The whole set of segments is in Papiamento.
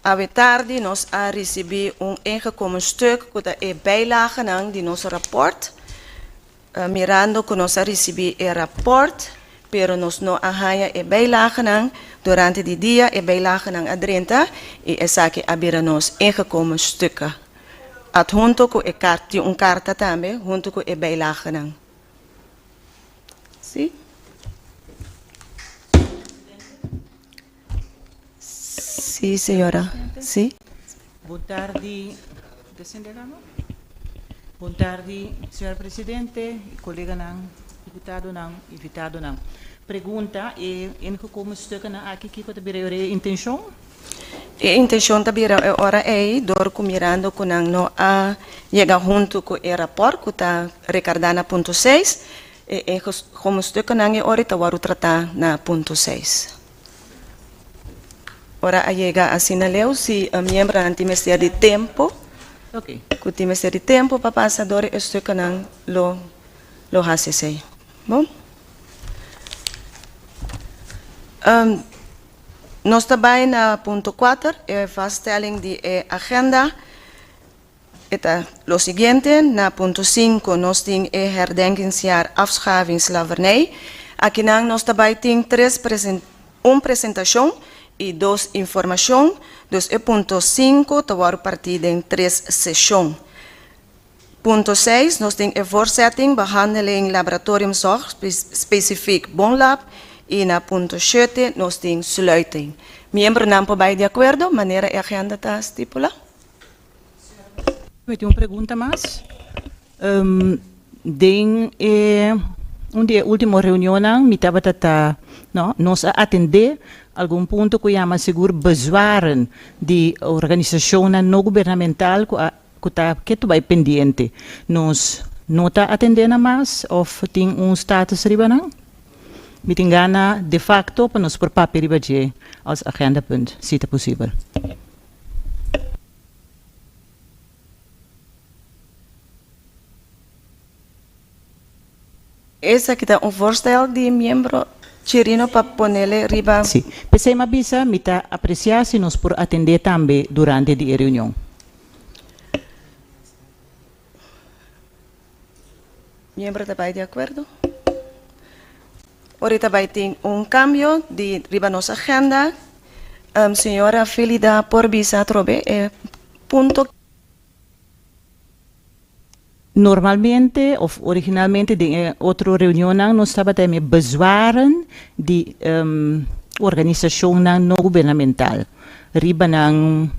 Awe tardi nos a risibí un ingekomen stuk ku ta e bijlagenan di nos rapòrt. Mirando ku nos a risibí e rapòrt, pero nos no a haña e bijlagenan, durante di dia e bijlagenan a drenta i esaki a bira nos ingekomen stukken. Adhunto ku e kart, tin un karta tambe hunto ku e bijlagenan. Sí? Sí, señora. Sí. Bon tardi, Bon tardi, señor presidente, coleganan, diputadonan, invitadonan. Pregunta, e ingekomen stukkennan aki kiko ta bira e ora e intencion? E intencion ta bira e ora ei dor cu mirando cu nan no a yega hunto cu e raport cu ta recarda na punto seis, e ingekomen stukkennan e ora ta wordo trata na punto seis. Ora a yega asina leu si e miembronan tin mester di tempo, cu tin mester di tempo pa pasa dor e stukkennan lo lo haci esey. Bon. Nos ta bay na punto cuater, e vaststelling di e agenda. E ta lo siguiente, na punto sinku nos tin e herdenkingsjaar afschaving slavernij. Akinan nos ta bai tin tres un presentashon i dos informashon, dus e punto sinku ta wòrdu partí den tres seshon. Punto seis nos tin e voortzetting behandeling laboratoriumzorg specifiek Bonlab i na punto shete nos tin sluiting. Miembronan por bai di akuerdo manera e agenda ta stipulá? Mi tin un pregunta mas. Den e un di e ultimo reunionnan mi tabata ta, no, nos a atendé algun punto ku yama sigur bezwaren di organisashonnan no gubernamental ku a ku ta ketu bai pendiente. Nos no ta atendé nan mas òf tin un status riba nan? Mi tin gana de facto pa nos por papia riba dje als agendapunt, si ta posibel. Esaki ta un voorstel di miembro Chirino pa ponele riba. Sí. P'esei m'a bisa mi ta apreciá si nos por atendé tambe durante di e reunion. Miembro ta bai di akuerdo? Ora ta bai tin un kambio di riba nos agenda. Señora Felida por bisa atrobe e punto. Normalmente of originalmente den e otro reunionnan nos tabata e bezwaren di organisacionnan no gubernamental riba nan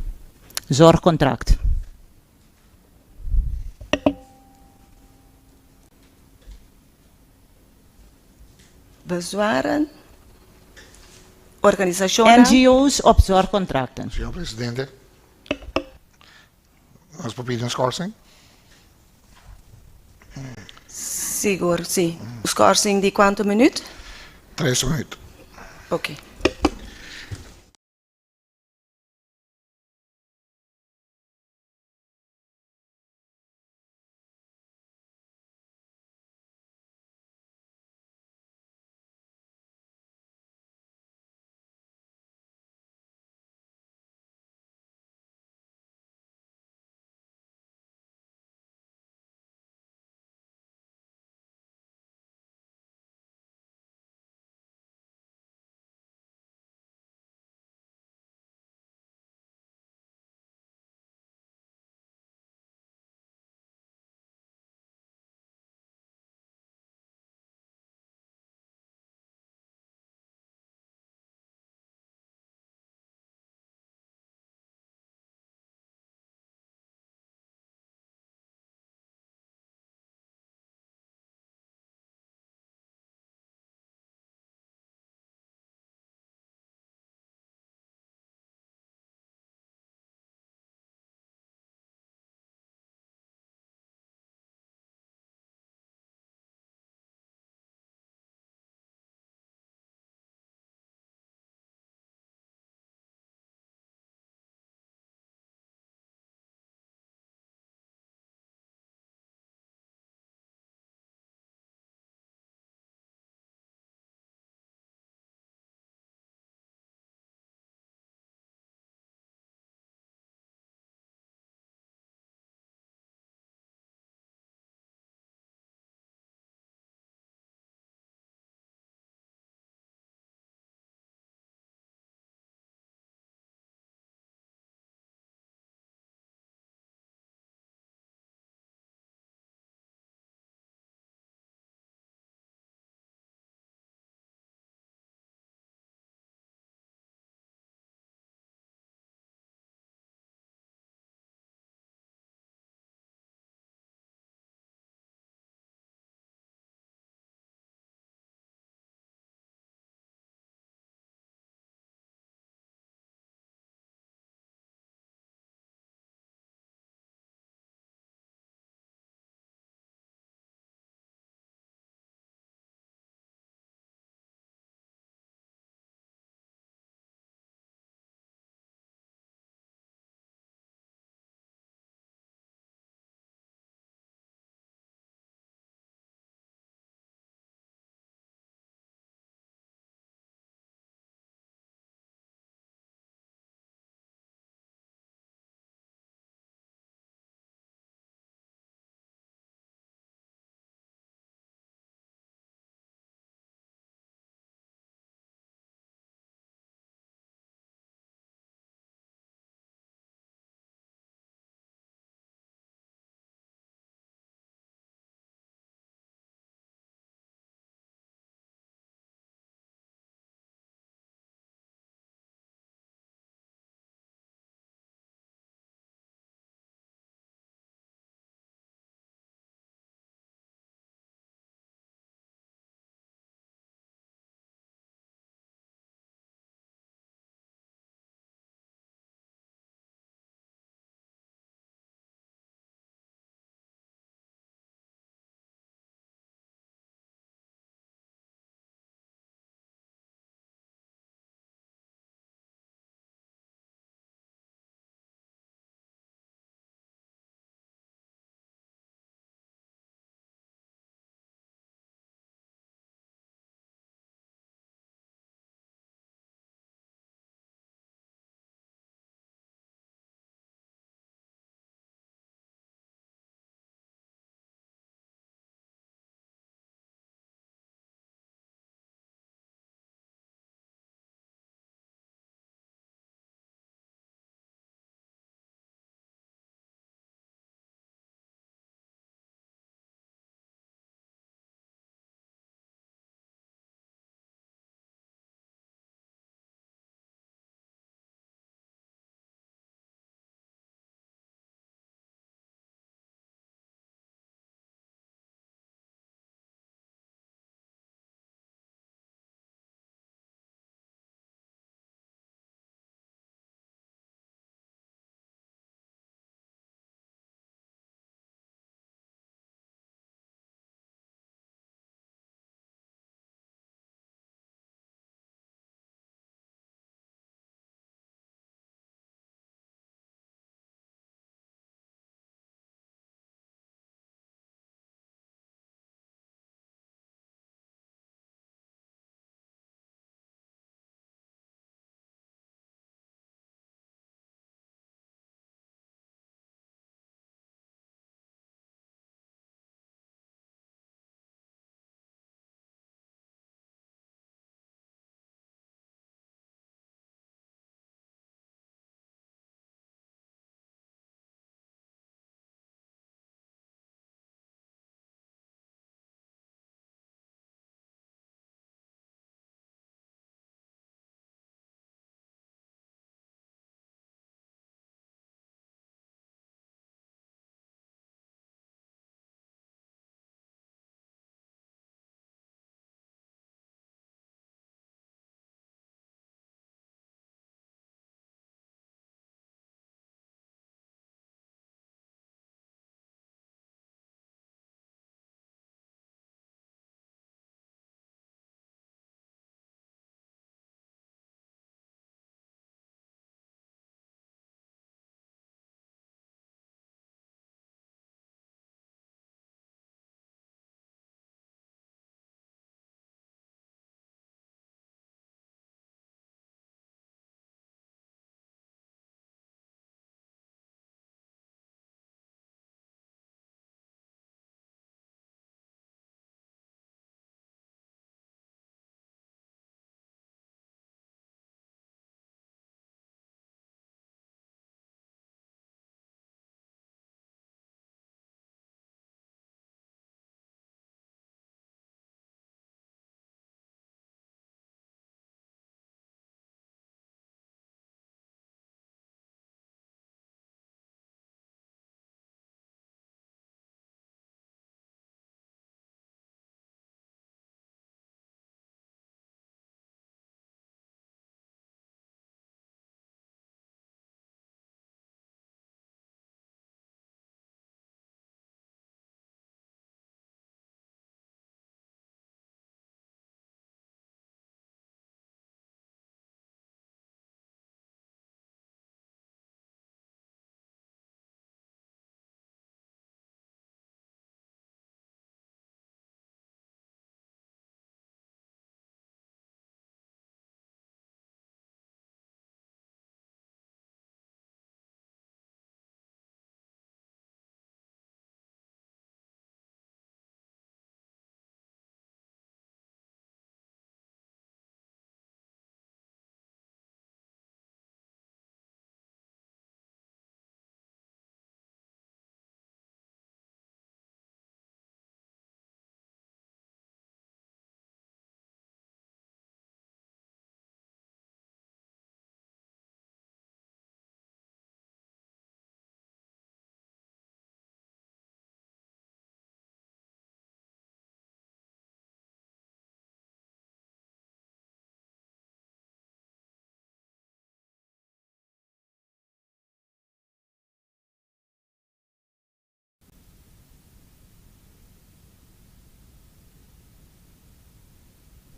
zorgcontract. Bezwaren, organisacionnan. NGO's op zorgcontracten. Señor Presidente, nos por pidi un schorsing? Sigur, si. Schorsing di cuanto minuut? Tres minuut. Oké.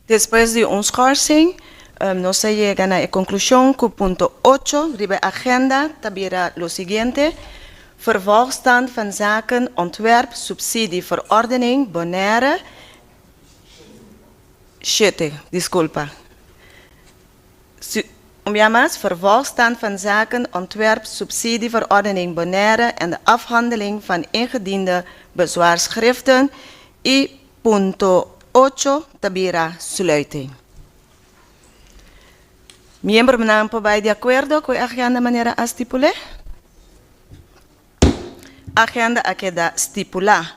Despues di un schorsing, nos a yega na e conclusion cu punto ocho riba e agenda ta bira lo siguiente, Vervolgstand van zaken ontwerp subsidieverordening Bonaire shete, disculpa. Un bia mas, Vervolgstand van zaken ontwerp subsidieverordening Bonaire en de afhandeling van ingediende bezwaarschriften y punto ocho ta bira sluiting. Miembronan por bai di akuerdo ku e agenda manera a stipul'é? Agenda a keda stipulá.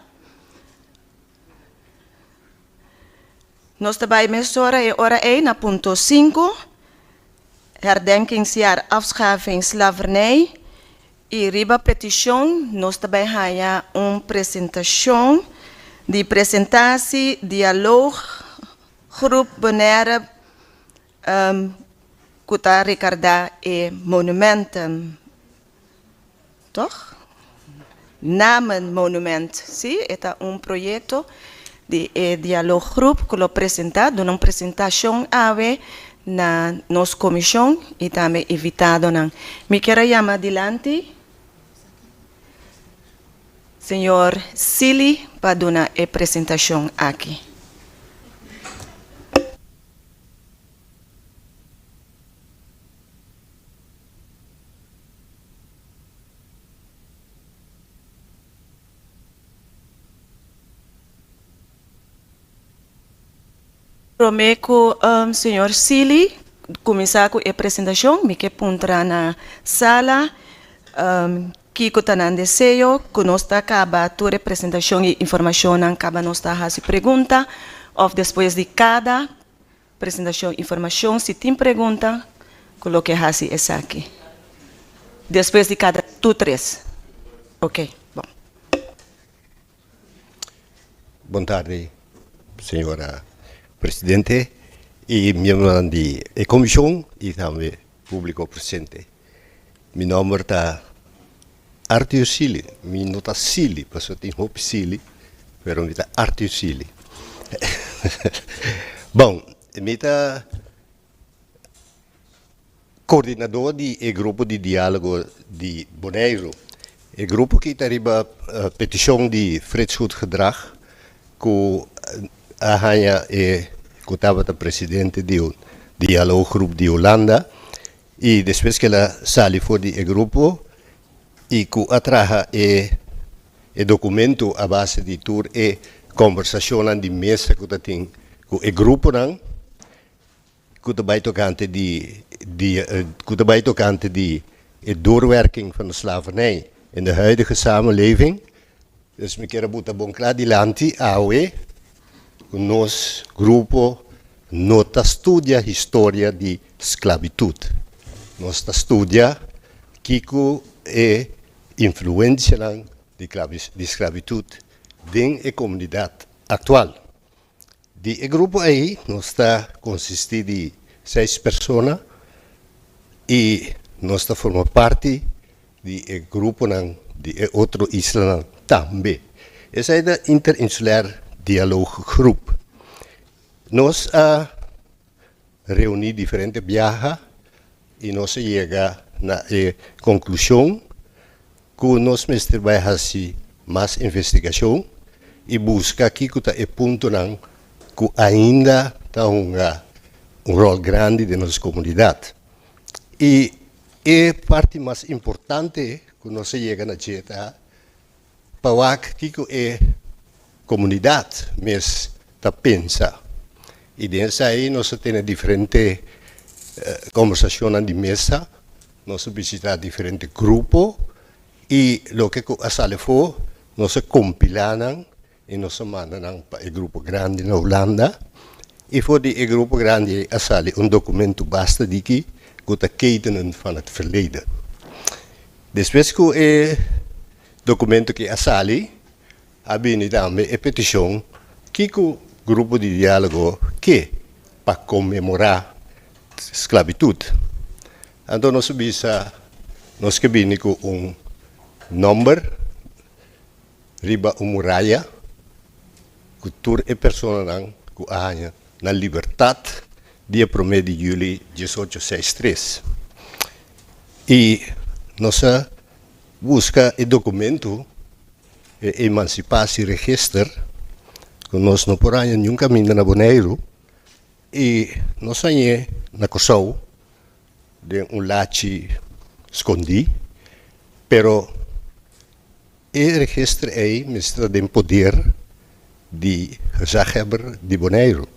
Nos ta bai mesora e ora ei na punto sinku, Herdenkingsjaar afschaffing slavernij, i riba petishon nos ta bai haña un presentashon di presentatie dialoog groep Bonaire ku ta rekardá e monumenten. Toch? Namenmonument, sí, e ta un proyekto di e dialooggroep ku lo presentá, duna un presentashon awe na nos komishon i tambe invitadonan. Mi kier a yama dilanti señor Silly pa duna e presentashon aki. Promé ku señor Sealy kuminsá ku e presentashon, mi ke puntra na sala kiko ta nan deseo ku nos ta kaba tur e presentashon i informashonnan kaba nos ta hasi pregunta òf despues di kada Presentacion informacion si tin pregunta cu lo ke haci esaki despues di cada tur tres ok bon. Bon tardi señora presidente y miembronan di e comision y tambe publico presente. Mi nomber ta Arthur Sealy, mi no ta Sealy pasobra tin hopi Sealy, pero mi ta Arthur Sealy. Bon, mi ta coordinador di e grupo di dialogo di Boneiru. E grupo aki ta riba peticion di Frits Goedgedrag cu a haña e cu tabata presidente di un dialooggroep di Hulanda I despues ku el a sali for di e grupo i ku a traha e e dokumento a base di tur e kòmbersashonnan di mesa ku ta tin ku e gruponan ku ta bai tokante di di ku ta bai tokante di e doorwerking van de slavernij in de huidige samenleving. Dus mi kier a buta bon kla dilanti awe ku nos grupo no ta studia historia di sklabitut. Nos ta studia kiko e influensianan di sklabitut den e komunidat aktual. Di e grupo ei nos ta konsistí di seis persona i nos ta forma parti di e gruponan di e otro islanan tambe. Esei ta Interinsular Dialooggroep. Nos a reuní diferente biaha i nos a yega na e konklushon ku nos mester bai hasi mas investigashon i buska kiko ta e puntonan ku ainda ta hunga un ròl grandi den nos komunidat. I e parti mas importante ku nos a yega na dje ta pa wak kiko e komunidat mes ta pensa. I den esei nos a tene diferente kombersashonnan di mesa, nos a bishitá diferente grupo i loke ku a sali afó nos a kompilá nan i nos a manda nan pa e grupo grandi na Hulanda. I for di e grupo grandi ei a sali un dokumentu basta diki ku ta Ketenen van het Verleden. Despues ku e dokumento aki a sali, a bini tambe e petishon kiko Grupo di Diálogo ke pa konmemorá sklabitut. Anto nos a bisa nos ke bini ku un nòmber riba un muraya ku tur e personanan ku a haña. nan libertat dia promé di yüli 1863. I nos a buska e dokumentu, e emansipasieregister, ku nos no por haña niun kaminda na Boneiru, i nos hañ'é na Kòrsou den un lachi skondí, pero e register ei mester ta den poder di gezaghebber di Boneiru,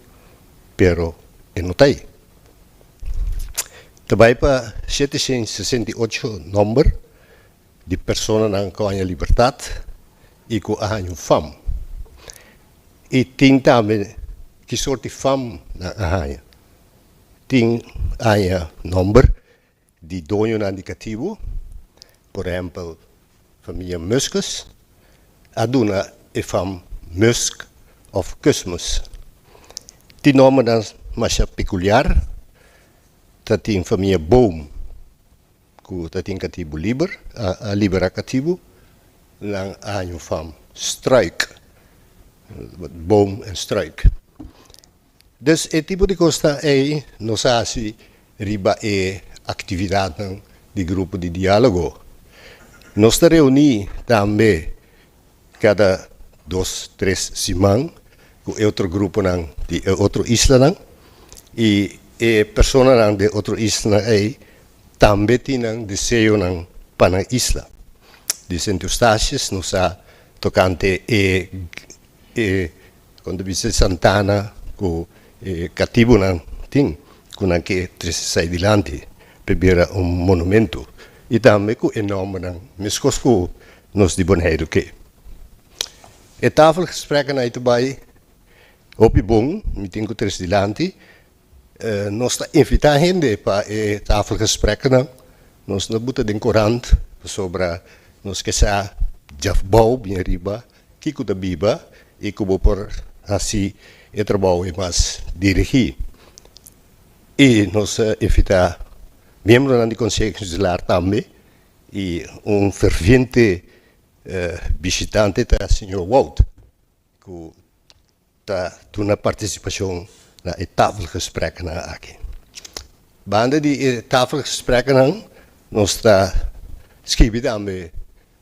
pero e no ta ei. Ta bai pa 768 nòmber di personanan ku a haña libertat i ku a haña un fam. I tin tambe ki sort di fam nan a haña. Tin haña nòmber di doñonan di katibu, por ehèmpel famia Muskus a duna e fam Musk òf Kusmus. Tin nòmbernan masha pekuliar, ta tin famia Boom ku ta tin katibu liber, a liberá katibu, nan a haña un fam Struik, Boom en Struik. Dus e tipo di kosnan ei nos a hasi riba e aktividatnan di grupo di diálogo. Nos ta reuní tambe kada dos, tres siman ku e otro gruponan di e otro islanan i e personanan di e otro islanan ei tambe tin nan deseonan pa nan isla. Di Sint Eustatius nos sa tokante e E kon ta bisa santana ku e katibunan tin ku nan ke trese sai dilanti pa bira un monumentu i tambe ku e nòmbernan meskos ku nos di Boneiru ke. E tafelgespreknan ei ta bai hopi bon, mi tin ku trese dilanti. Nos ta invitá hende pa e tafelgespreknan. Nos no buta den korant pasobra nos ke sa djafbou bien riba kiko ta biba i ku bo por hasi e trabou e mas dirigí. I nos ta invitá miembronan di Konseho Insular tambe i un ferviente bishitante ta señor Wout ku ta duna partisipashon na e tafelgespreknan aki. Banda di e tafelgespreknan nos ta skibi tambe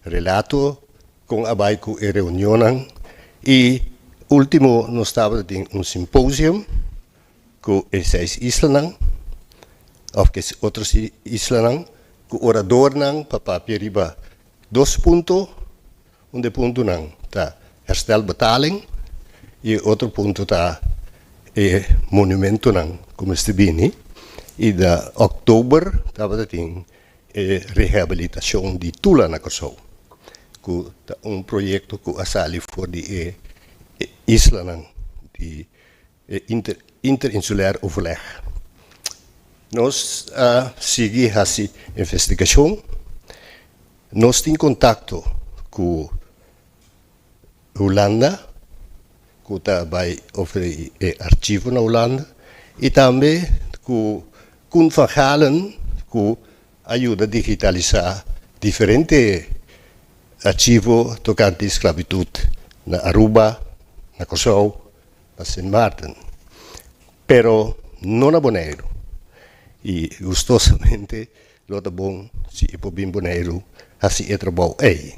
relato kon a bai ku e reunionnan i ultimo nos tabata tin un symposium ku e seis islanan òf ku e otro islanan ku oradornan pa papia riba dos punto. Un di e puntonan ta herstelbetaling i e otro punto ta e monumentonan ku mester bini i na òktober tabata tin e rehabilitashon di Tula na Kòrsou ku ta un proyekto ku a sali for di e islanan di e Interinsulair Overleg. Nos a sigui hasi investigashon. Nos tin kontakto ku Hulanda, ku ta bai ofre e archivo na Hulanda, i tambe ku Koen van Galen, ku a yuda digitalisá diferente archivo tokante sklabitut na Aruba, na Kòrsou, na Sint Maarten, pero no na Boneiru. I gustosamente lo ta bon si e por bin Boneiru hasi e trabou ei.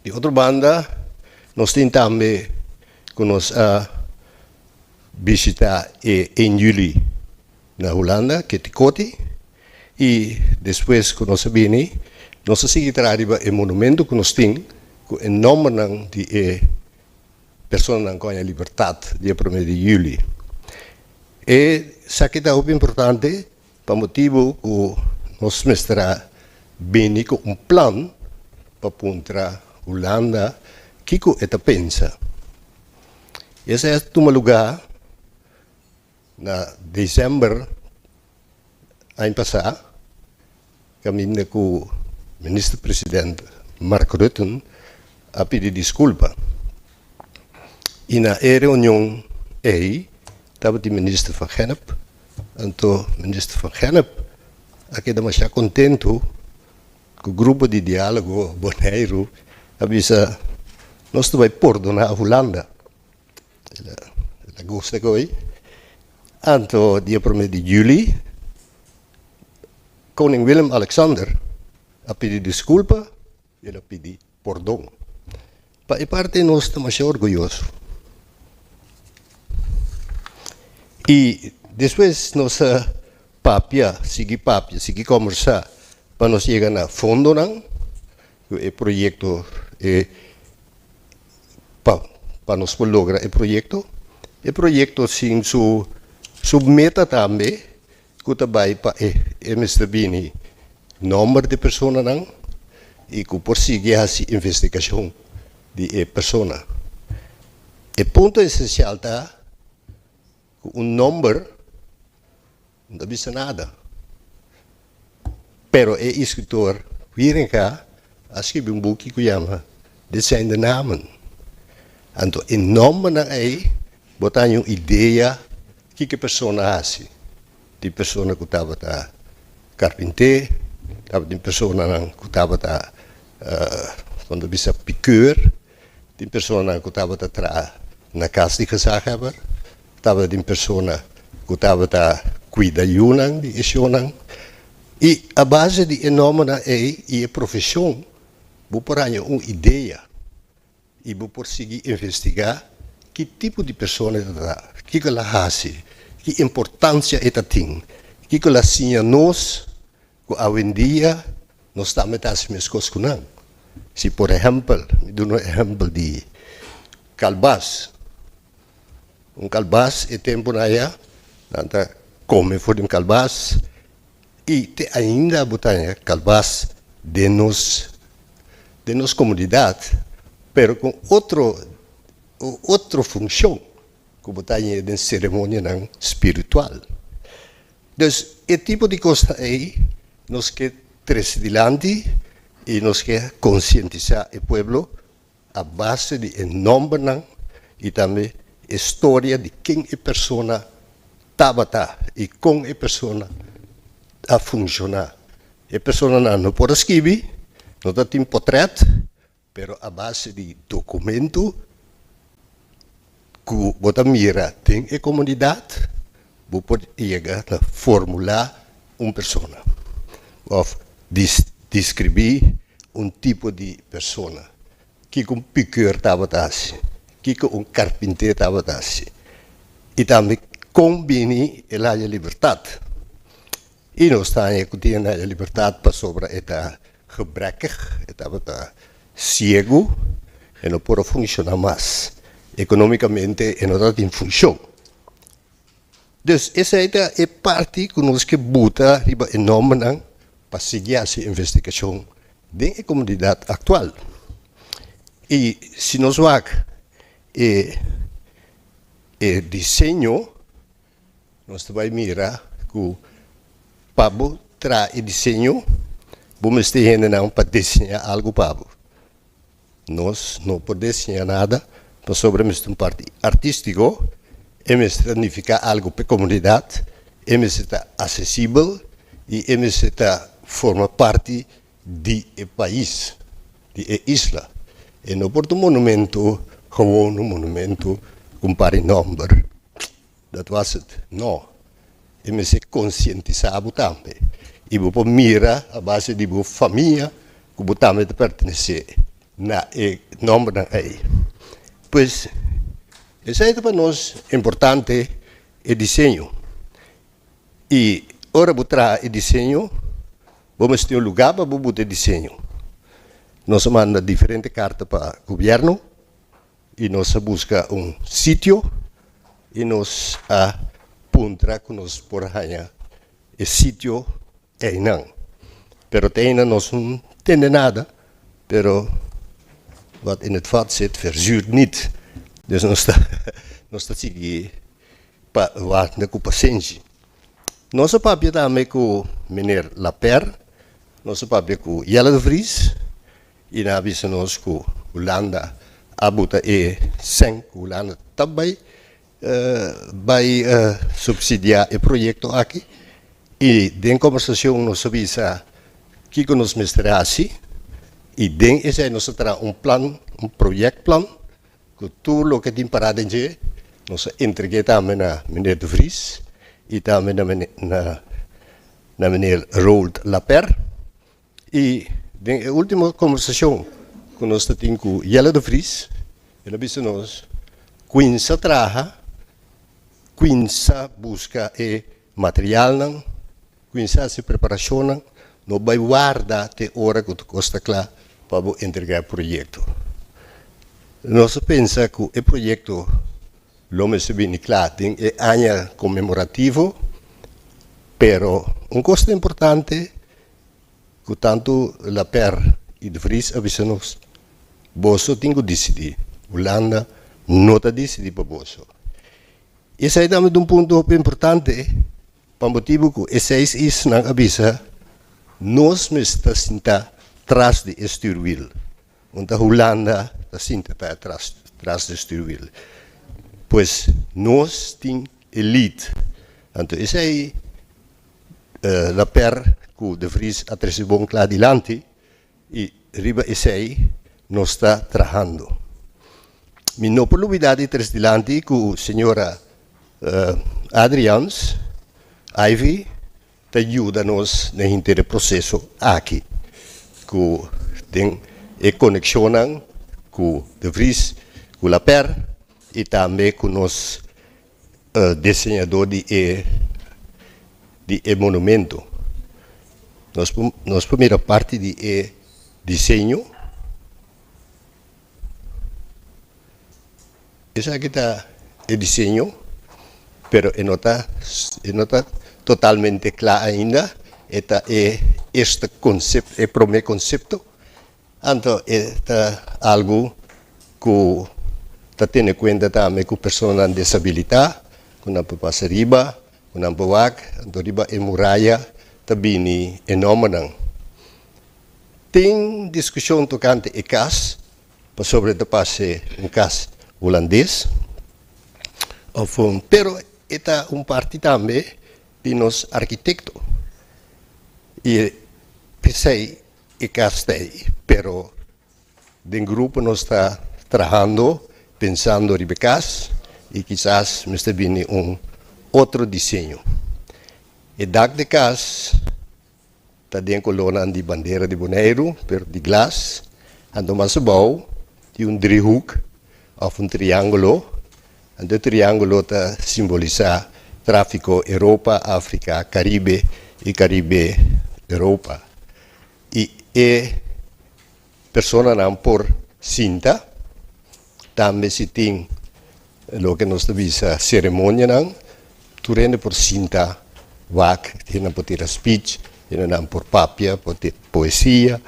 Di otro banda, nos tin tambe ku nos a bishita e ein juli na Hulanda, Ketikoti, i despues ku nos a bini, nos a sigui traha riba e monumento ku nos tin ku e nòmbernan di e Personanan ku haña libertat dia promé di yüli. E esaki ta hopi importante pa motibu ku nos mester a bini ku un plan pa puntra Hulanda kiko e ta pensa. Esei a tuma lugá na desèmber aña pasá kaminda ku Minister President Mark Rutte a pidi diskulpa i na e reunion ei tabatin Minister Van Gennep anto Minister Van Gennep a keda masha kontentu ku grupo di dialogo Boneiru a bisa nos ta bai pordoná Hulanda. El a gusta koe. Anto dia promé di juli Koning Willem Alexander a pidi diskulpa i el a pidi pordon. Pa e parti nos ta masha orguyoso. I despues nos a papia, sigui papia, sigui kombersá pa nos yega na fondonan ku e proyekto e pa pa nos por logra e proyekto. E proyekto sin su su meta tambe ku ta bai pa e e mester bini nòmber di personanan i ku por sigui hasi investigashon di e persona. E punto esensial ta ku un nòmber no ta bisa nada, pero e eskritor Wierenga a skibi un buki ku yama Dit zijn de namen. Anto e nòmbernan ei bo ta haña un idea Kiko e persona a hasi? Tin persona ku tabata karpinté, tabatin personanan ku tabata kon ta bisa pikeur, tin personanan ku tabata traha na kas di gezaghebber, tabatin persona ku tabata kuida yunan di e shonnan. I a base di e nòmbernan ei i e profeshon bo por haña un idea. I bo por sigui investigá ki tipo di persona e ta ta, kiko el a hasi, ki importansia e ta tin, kiko el a siña nos ku awendia nos tambe ta hasi meskos ku nan. Si por ehèmpel, mi duna un ehèmpel di kalbas. Un kalbas e tempunan aya nan ta kome for di un kalbas i te ainda bo ta haña kalbas den nos den nos komunidat pero ku otro otro funshon ku bo ta haña den seremonianan spiritual. Dus e tipo di kosnan ei nos ke trese dilanti i nos ke konsientisá e pueblo a base di e nòmbernan i tambe e storia di ken e persona tabata i kon e persona a funshoná. E personanan no por a skibi, no ta tin potrèt, pero a base di dokumentu ku bo ta mira den e komunidat, bo por yega na formulá un persona òf deskribí un tipo di persona. Kiko un pikeur tabata hasi? Kiko un karpinté tabata hasi? I tambe kon bini el haña libertat? I nos ta haña ku tin el haña libertat pasobra e ta gebrekkig, e tabata siegu, e no por a funshoná mas. Ekonómikamente e no tabatin funshon. Dus esei ta e parti ku nos ke buta riba e nòmbernan pa sigui hasi investigashon den e komunidat aktual. I si nos wak e e diseño nos ta bai mira ku pa bo traha e diseño bo mester hendenan pa diseñá algu pa bo. Nos no por diseñá nada pasobra mester un parti artístiko, e mester ta nifiká algu pa e komunidat, e mester ta asesibel i e mester ta forma parti di e pais, di e isla. E no por ta un monumento gewoon, un monumento ku un par di nòmber. Dat was het. No. E mester konsientisá bo tambe. I bo por mira a base di bo famia ku bo tambe ta pertenesé na e nòmbernan ei. Pues, esei ta pa nos importante e diseño. I ora bo traha e diseño, bo mester tin un lugá pa bo buta e diseño. Nos a manda diferente karta pa gobièrnu. I nos a buska un sitio i nos a puntra ku nos por haña e sitio einan. Pero te ainda nos no tende nada, pero wat in het vat zit verzuurt niet. Dus nos ta nos ta sigui pa warda ku pasenshi. Nos a papia tambe ku meneer Laper, nos a papia ku Jelle de Vries. I nan a bisa nos ku Hulanda a buta e sèn ku Hulanda ta bai bai supsidiá e proyekto aki. I den kombersashon nos a bisa kiko nos mester hasi i den esei nos a traha un plan, un proyektplan ku tur loke tin pará den dje. Nos a entreg'é tambe na meneer De Vries i tambe na na na meneer Roald Laper. I den e último kombersashon ku nos ta tin ku Jelle de Vries, el a bisa nos, Kuinsa traha, kuinsa buska e materialnan, kuinsa hasi preparashonnan, no bai warda te ora ku tur kos ta kla pa bo entregá e proyekto. Nos a pensa ku e proyekto lo mester bini kla den e aña konmemorativo, pero un kos ta importante ku tantu Laper i De Vries a bisa nos, boso tin ku disidí, Hulanda no ta disidí pa boso. Esei tambe ta un punto hopi importante pa motibu ku e seis isnan a bisa nos mester ta sinta tras di e stuurwiel. Un ta Hulanda ta sinta ta tras tras di stuurwiel. Pues nos tin e lead. Anto esei Laper ku De Vries a trese bon kla dilanti i riba esei nos ta trahando. Mi no por lubida di trese dilanti ku señora Adriaans, Ivy, ta yuda nos den henter e proseso aki ku den e konekshonnan ku De Vries, ku Laper i tambe ku nos diseñadó di e di e monumento. Nos por nos por mira parti di e diseño. Esaki ta e diseño, pero e no ta e no ta totalmente kla ainda. E ta e eerste konsep e promé konsepto. Anto e ta algu ku ta tene kuenta tambe ku personanan desabilitá, ku nan por pasa riba, ku nan por wak. Anto riba e muraya ta bini e nòmbernan. Tin diskushon tokante e kas, pasobra e ta parse un kas hulandes òf un, pero e ta un parti tambe di nos arkitekto i p'esei e kas ta ei. Pero den grupo nos ta trahando pensando riba e kas i kisas mester bini un otro diseño. E dak di kas Ta den kolornan di bandera di Boneiru, pero di glas. Anto mas abou tin un driehoek òf un triángulo. Anto e triángulo ta simbolisá tráfiko Europa, Afrika, Karibe i Karibe, Europa. I e personanan por sinta. Tambe si tin loke nos ta bisa seremonianan, tur hende por sinta wak, hendenan por tira speech, hendenan por papia, por tira poesia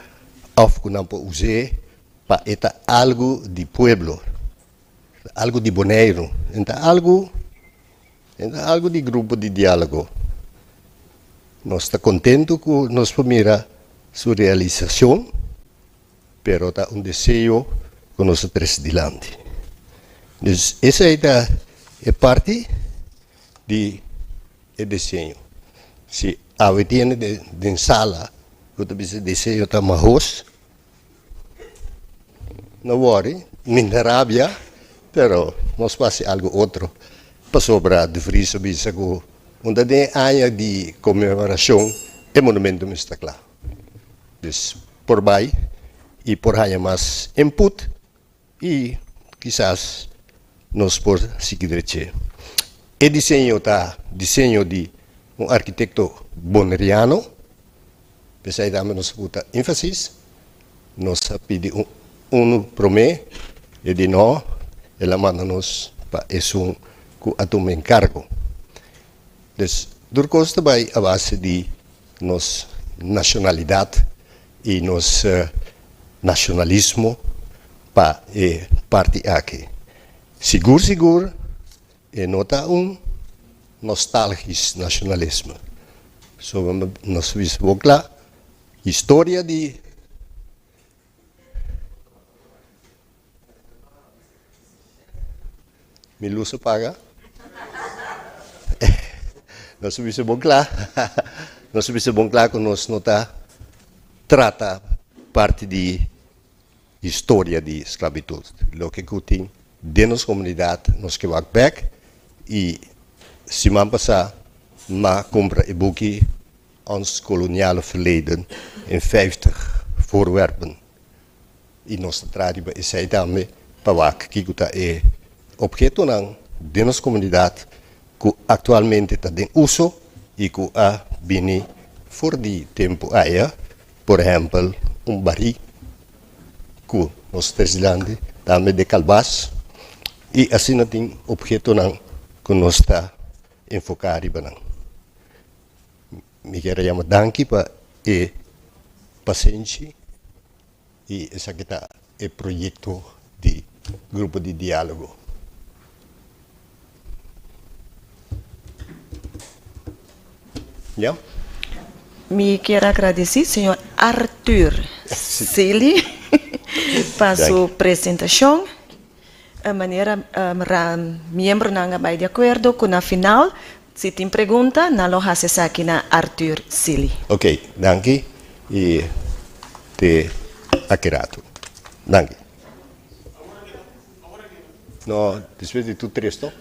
of ku nan por us'é pa e ta algu di pueblo, algu di Boneiru, e ta algu e ta algu di grupo di diálogo. Nos ta kontentu ku nos por mira su realisashon. Pero ta un deseo ku nos ta trese dilanti. Dus esei ta e parti di e diseño. Si awe tiene den sala ku ta bisa deseo ta mahos, no wòri, mi ta rabia, pero nos por hasi algu otro. Pasobra De Vries a bisa ku un ta den e aña di konmemorashon e monumento mester ta kla. Dus por bai y por haña mas input y kisas nos por sigui dreche. E diseño ta diseño di un arkitekto boneriano, p'esei tambe nos a puta énfasis. Nos a pidi un unu promé, e di no, el a manda nos pa esun ku a tuma enkargo. Dus tur kos ta bai a base di nos nashonalidat i nos nashonalismo pa e parti aki. Sigur sigur e no ta un nostalgisch nashonalisme. So nos bisa bo kla, historia di. Mi lus a paga. Nos a bisa bon kla, nos a bisa bon kla ku nos no ta trata parti di historia di sklabitut. Loke ku tin. den nos komunidat nos ke wak bèk i siman pasá m'a kumpra e buki Ons koloniale verleden in 50 voorwerpen i nos ta traha riba esei tambe pa wak kiko ta e ophetonan den nos komunidat ku aktualmente ta den uso i ku a bini for di tempu aya, por ehèmpel un barí ku nos ta esdilandi tambe den kalbas i asina tin ophetonan ku nos ta enfoká riba nan. Mi kier a yama danki pa e pasenshi i esaki ta e proyekto di Grupo di Diálogo. Ya. Mi kier a gradisí señor Arthur Sealy pa su presentashon. Manera miembronan a bai di akuerdo ku na final si tin pregunta nan lo hasi esaki na Arthur Sealy. Ok, danki i te aki ratu. Danki. No, despues di tur tres to.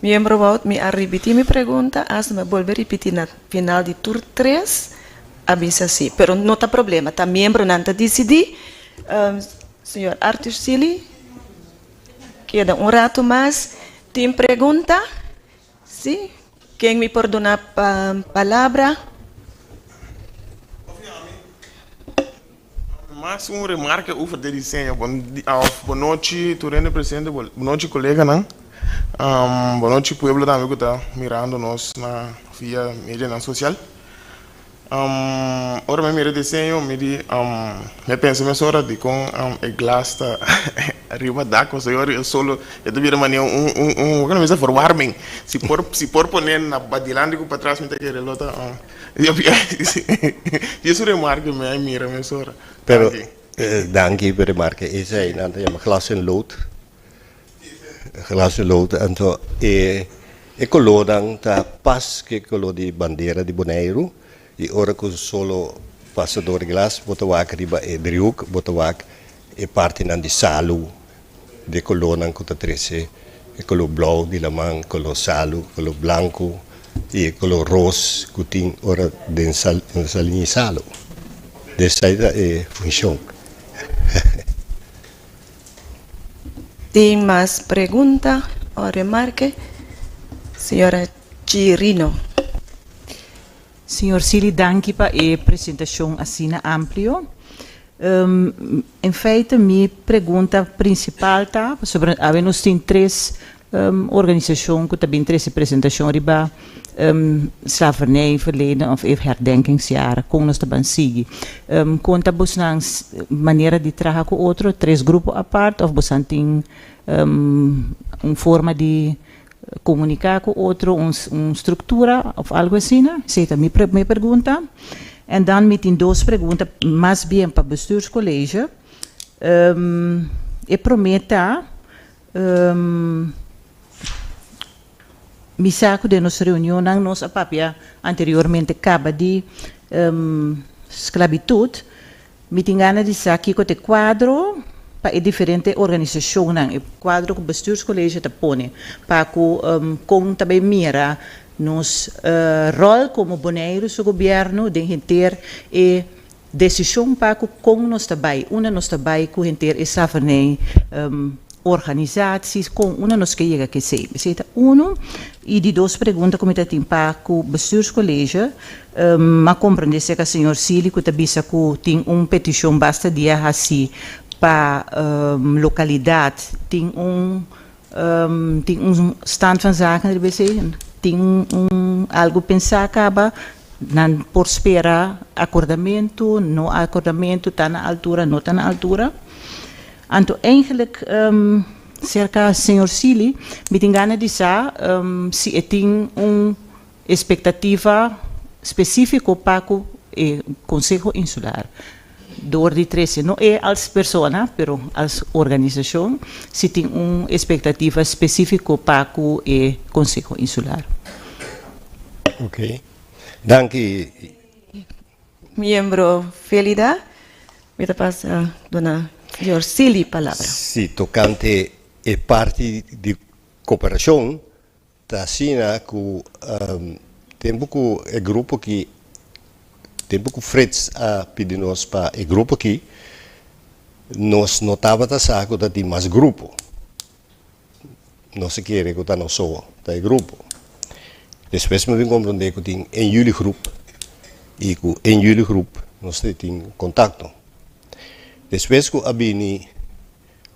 Miembro Wout, mi a ripití mi pregunta, asta mi a bolbe ripití na final di tur tres, a bisa sí. Pero no ta problema, ta miembronan ta disidí. Señor Arthur Sealy, keda un rato mas. Tin pregunta? Sí? Ken mi por duna palabra? Mas un remarke over de diseño. Bon of bon nochi tur hende presente, bon nochi coleganan, bon nochi pueblo tambe cu ta mirando nos na via medianan social. Ora mi mira e diseño mi di mi a pensa mesora dikon e glas ta riba dak pasobra ora e solo e ta bira manera un un un ku nan bisa verwarming si por si por pone na dilanti ku patras mi ta kere lo ta dje su remarke mi a mira mesora. Pero danki pa e remarke esei nan ta yama glas en lood. Glas en lood anto e e kolornan ta pas ku e kolor di bandera di Boneiru i ora ku solo pasa dor e glas bo ta wak riba e driehoek bo ta wak e partinan di salu di e kolornan ku ta trese e kolor blou di laman, kolor salu, kolor blanku i e kolor ros ku tin ora den saliña i salu. Esei ta e funshon. Tin mas pregunta o remarke? Señora Chirino. Señor Sealy danki pa e presentacion asina amplio. En feite mi pregunta principal ta, pasobra awe nos tin tres organisacion cu ta bin trece presentacion riba slavernij verleden of e herdenkingsjaar, con nos ta ban sigui. Con ta bosnan manera di traha cu otro, tres grupo apart of bosan tin un forma di comunica cu otro, un structura of algo asina? Esey ta mi mi pregunta. En dan mi tin dos pregunta mas bien pa bestuurscollege. E prome ta. Mi sa ku den nos reunionnan nos a papia anteriormente kaba di sklabitut. Mi tin gana di sa kiko ta e kuadro pa e diferente organisashonnan, e kuadro ku Bestuurscollege ta pone pa ku kon ta bai mira nos ròl komo Boneiru su gobièrnu den henter e Desishon pa ku kon nos ta bai, unda nos ta bai ku henter e slavernij organisaties, kon unda nos ke yega kesei. Esei ta unu. I di dos pregunta ku mi ta tin pa ku Bestuurscollege, m'a komprende serka señor Sealy ku ta bisa ku tin un petishon basta dia hasi pa lokalidat tin un tin un stand van zaken riba esei, tin un algu pensá kaba. Nan por spera akordamentu, no akordamentu, ta na altura, no ta na altura. Anto eigenlijk serka señor Sealy mi tin gana di sa si e tin un espektativa spesífiko pa ku e Konseho Insular dor di trese, no e als persona pero als organisashon, si tin un espektativa spesífiko pa ku e Konseho Insular. Ok. Danki. Miembro Felida. Mi ta pasa duna señor Silly palabra. Si, tokante e parti di koperashon ta asina ku tempu ku e grupo ki tempu ku Frits a pidi nos pa e grupo ki nos no tabata sa ku ta tin mas grupo. Nos a kere ku ta nos so ta e grupo. Despues mi bin komprondé ku tin en juli grup i ku en juli grup nos ta tin kontakto. Despues ku a bini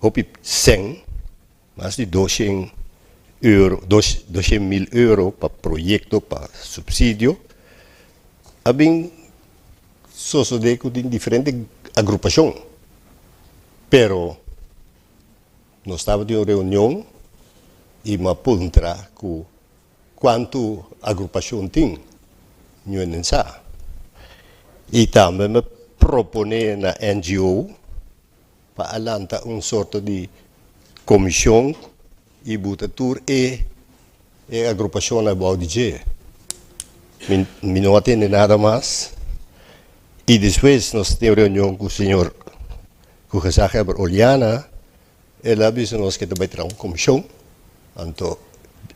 hopi sèn, mas di doshen euro, doshen mil euro pa proyekto, pa supsidio, a bin sosodé ku tin diferente agrupashon. Pero Nos tabatin un reunion i mi a puntra ku kuantu agrupashon tin, ñuen den sa. I tambe mi a proponé na NGO pa a lanta un sorto di komishon i buta tur e e agrupashonnan abou di dje. Mi mi no a tende nada mas i despues nos tin un reunion ku señor Ku gezaghebber Oleana, el a bisa nos ke ta bai traha un komishon, anto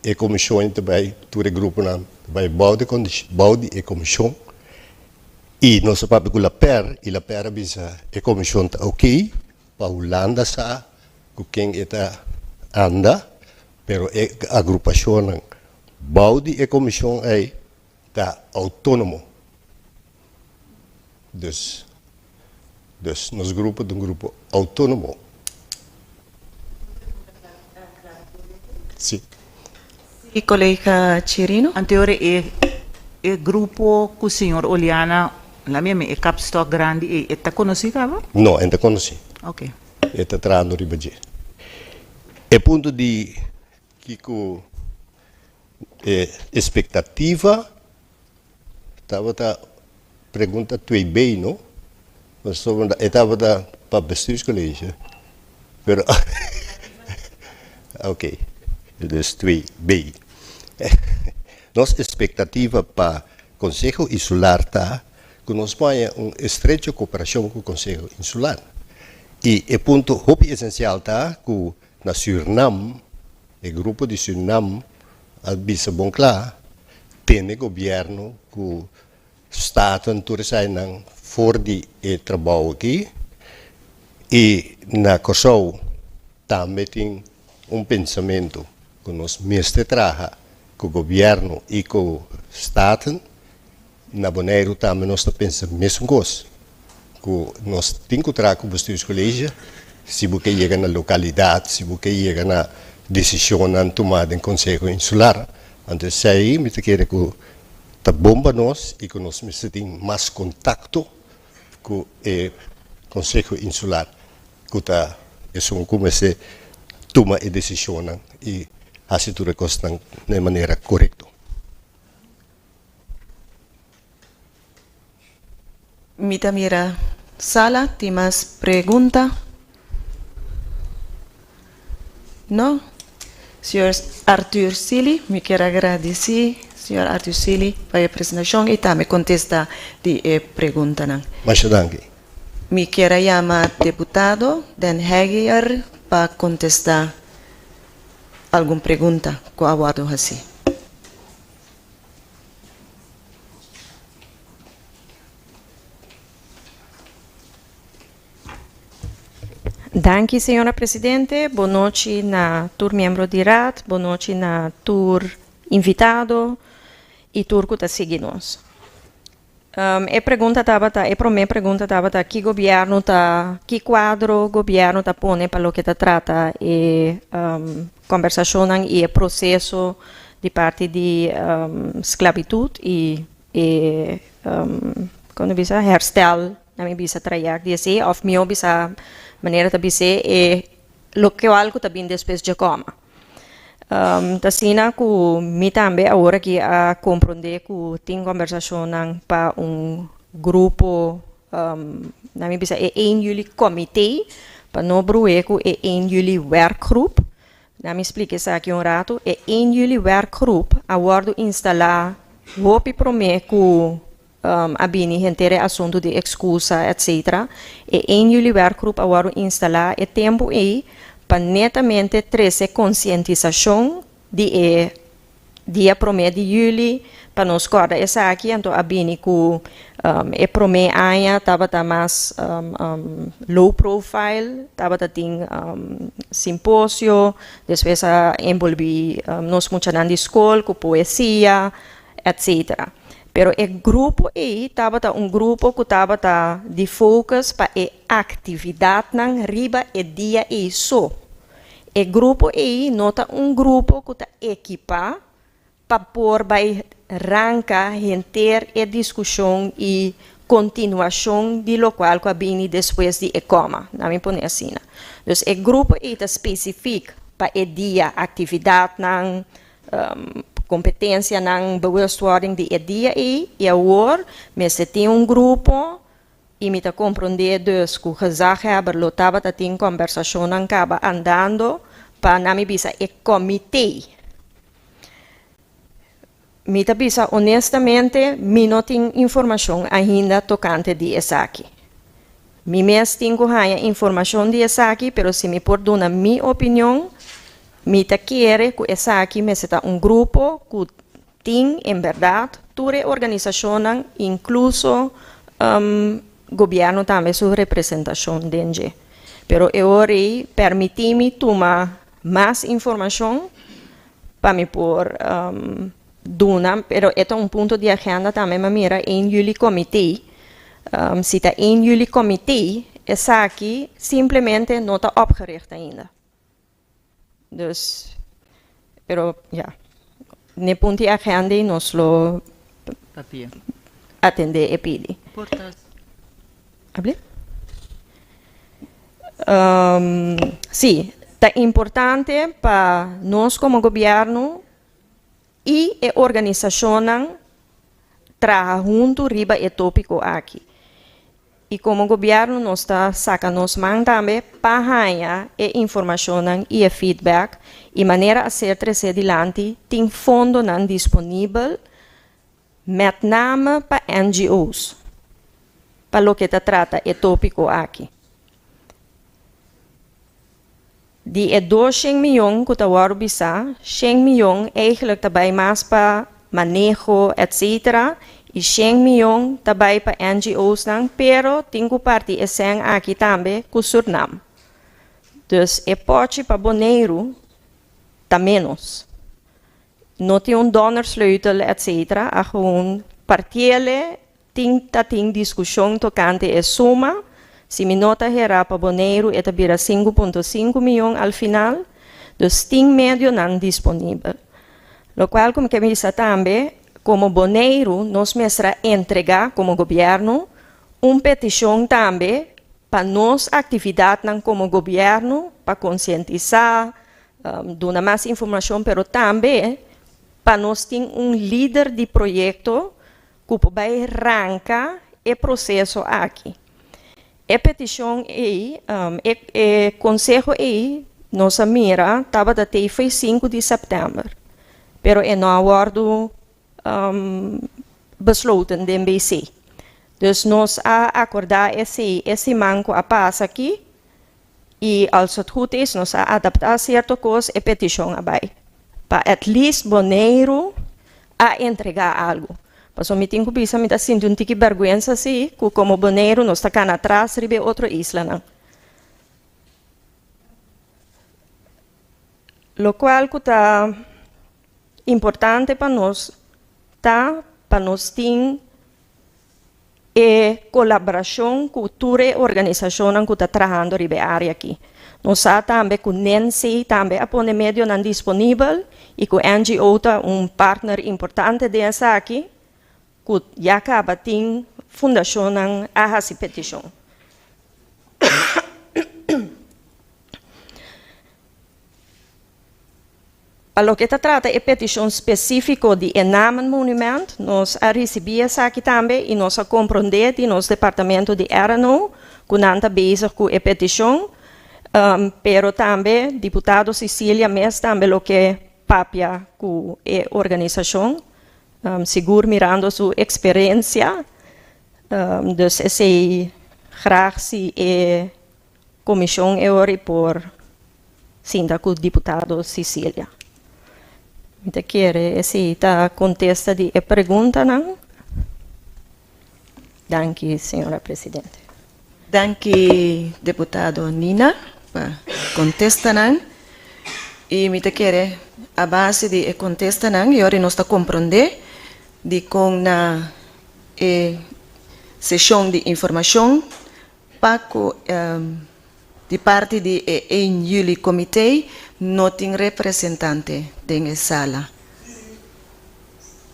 e komishon ta bai, tur e gruponan ta bai bou di bou di e komishon i nos a papia ku Laper i Laper a bisa e komishon ta oke pa Hulanda sa ku ken e ta anda, pero e agrupashonnan bou di e komishon ei ta outónomo. Dus, dus nos grupo ta un grupo outónomo. Si. Si, kolega Chirino. Anteora e e grupo ku señor Oleana la mi e kapstok grandi ei, e ta konosí kaba? No, e no ta konosí. Oke. E ta trahando riba dje. E punto di kiko E espektativa tabata pregunta twee B no, pasobra e tabata pa bestuurscollege, pero ok, dus twee B. Nos espektativa pa Konseho Insular ta ku nos por haña un estrecho koperashon ku Konseho Insular. I e punto hopi esensial ta ku na Sürnam E grupo di Surinam a bisa bon kla, tene gobièrnu ku Staten tur esainan for di e trabou aki i na Kòrsou tambe tin un pensamentu ku nos mester traha ku gobièrnu i ku Staten. Na Boneiru tambe nos ta pensa mesun kos, ku nos tin ku traha ku Bestuurscollege si bo ke yega na lokalidat, si bo ke yega na desishonnan tumá den Konseho Insular. Anto esei mi ta kere ku ta bon pa nos i ku nos mester tin mas kontakto ku e Konseho Insular ku ta esun ku mester tuma e desishonnan i hasi tur e kosnan na e manera korekto. Mi ta mira sala, tin mas pregunta? No? Señor Arthur Sealy, mi kier a gradisi señor Arthur Sealy pa e presentacion y tambe contesta di e preguntanan. Masha danki. Mi kier a yama deputado Den Heyer pa contesta algun pregunta cu a wordo haci. Danki señora presidente, bon nochi na tur miembro di Raad, bon nochi na tur invitado y tur cu ta sigui nos. E pregunta tabata, e prome pregunta tabata ki gobierno ta, ki cuadro gobierno ta pone pa loke ta trata e combersacionnan y e proceso di parti di sclavitud y e con ta bisa herstel, na mi bisa trayect di esey of mihor bisa manera ta bis'e e locual cu ta bin despues dje coma. Ta asina ku mi tambe awor aki a komprondé ku tin kombersashonnan pa un grupo, nan mi bisa e ein juli komité, pa no bruhé ku e ein juli werkgroep. Nan mi splika esaki un ratu. E ein juli werkgroep a wòrdu instalá hopi promé ku. a bini henter e asuntu di excusa etc. E 1 juli werkgroep a wòrdu instalá e tempu ei pa netamente trese konsientisashon di e dia promé di juli pa nos kòrda esaki, anto a bini ku e promé aña tabata mas low profile, tabata tin simposio, despues a enbolbí nos muchanan di skol ku poesia, etc. Pero e grupo ei tabata un grupo ku tabata di focus pa e aktividatnan riba e dia ei so. E grupo ei no ta un grupo ku ta ekipá pa por bai ranka henter e diskushon i kontinuashon di lokual ku a bini despues di e kòma, na mi pone asina. Dus e grupo ei ta spesifik pa e dia, aktividatnan, Competencianan bewustwording di e dia ei y awor mester tin un grupo y mi ta comprende dus cu gezaghebber lo tabata tin combersacionnan caba andando pa na mi bisa e comité. Mi ta bisa honestamente mi no tin informacion ainda tocante di esaki. Mi mes tin cu haña informacion di esaki pero si mi por duna mi opinion Mi ta kere ku esaki mester ta un grupo ku tin en bèrdat tur e organisashonnan inkluso gobièrnu tambe su representashon den dje. Pero e ora ei pèrmití mi tuma mas informashon pa mi por duna, pero e ta un punto di agenda tambe mi a mira ein juli komité. Si ta ein juli komité esaki simplemente no ta opgericht ainda. Dus, pero ja, n'e punto di agenda ei nos lo Papia. atendé e pidi. Por ta. Abli? Sí, ta importante pa nos komo gobièrnu i e organisashonnan traha huntu riba e tópiko aki. I komo gobièrnu nos ta saka nos man tambe pa haña e informashonnan i e feedback i manera a ser tresé dilanti tin fondonan disponibel mèt name pa NGO's pa loke ta trata e tópiko aki. Di e doshen miyon ku ta wòrdu bisá, shen miyon eigelijk ta bai mas pa maneho etc. I shen miyon ta bai pa NGO's-nan, pero tin ku parti e sèn aki tambe ku Surnam. Dus e pòchi pa Boneiru ta ménos. No tin un donnersleutel etc. A gewoon partiele Tin ta tin diskushon tokante e suma, si mi no ta herá pa Boneiru e ta bira 5.5 mion al final, dus tin medionan disponibel. Lokual ku mi ke bisa tambe, komo Boneiru nos mester a entregá komo gobièrnu un petishon tambe pa nos aktividatnan komo gobièrnu pa konsientisá, duna mas informashon pero tambe pa nos tin un lider di proyekto ku por bai ranka e proseso aki. E petishon ei, e e konseho ei nos a mira tabata tei foi sinku di sèptèmber, pero e no a wòrdu besloten den BC. Dus nos a akordá esei e siman ku a pasa aki i als het goed is nos a adaptá sierto kos e petishon a bai pa at least Boneiru a entregá algu. Pasobra mi tin ku bisa mi ta sinti un tiki bèrgwensa si ku komo Boneiru nos ta kana atras riba e otro islanan. Lokual ku ta importante pa nos ta pa nos tin e kolaborashon ku tur e organisashonnan ku ta trahando riba e área aki. Nos sa tambe ku Nancy tambe a pone medionan disponibel i ku NGO ta un partner importante den esaki ku ya kaba tin fundashonnan a hasi petishon. Pa loke ta trata e petishon spesífiko di e Namenmonument, nos a risibí esaki tambe i nos a komprondé di nos departamento di RNO ku nan ta bezig ku e petishon, pero tambe diputado Cicilia mes tambe lo ke papia ku e organisashon, sigur mirando su eksperensia. Dus esei graag si e komishon e ora por sinta ku diputado Cecilia. Mi ta kere esei ta kontesta di e preguntanan. Danki, señora presidente. Danki, diputado Nina, pa kontestanan. I mi ta kere a base di e kontestanan, i ora nos ta komprondé di kon na e seshon di informashon pa ku di parti di e 1 juli komité no tin representante den e sala.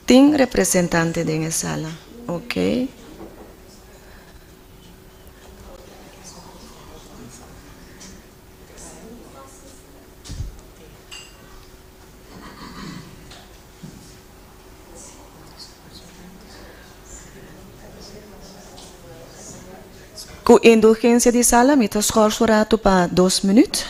Tin representante den e sala. Ok. Ku indulgensia di sala, mi ta schors un ratu pa 2 minüt.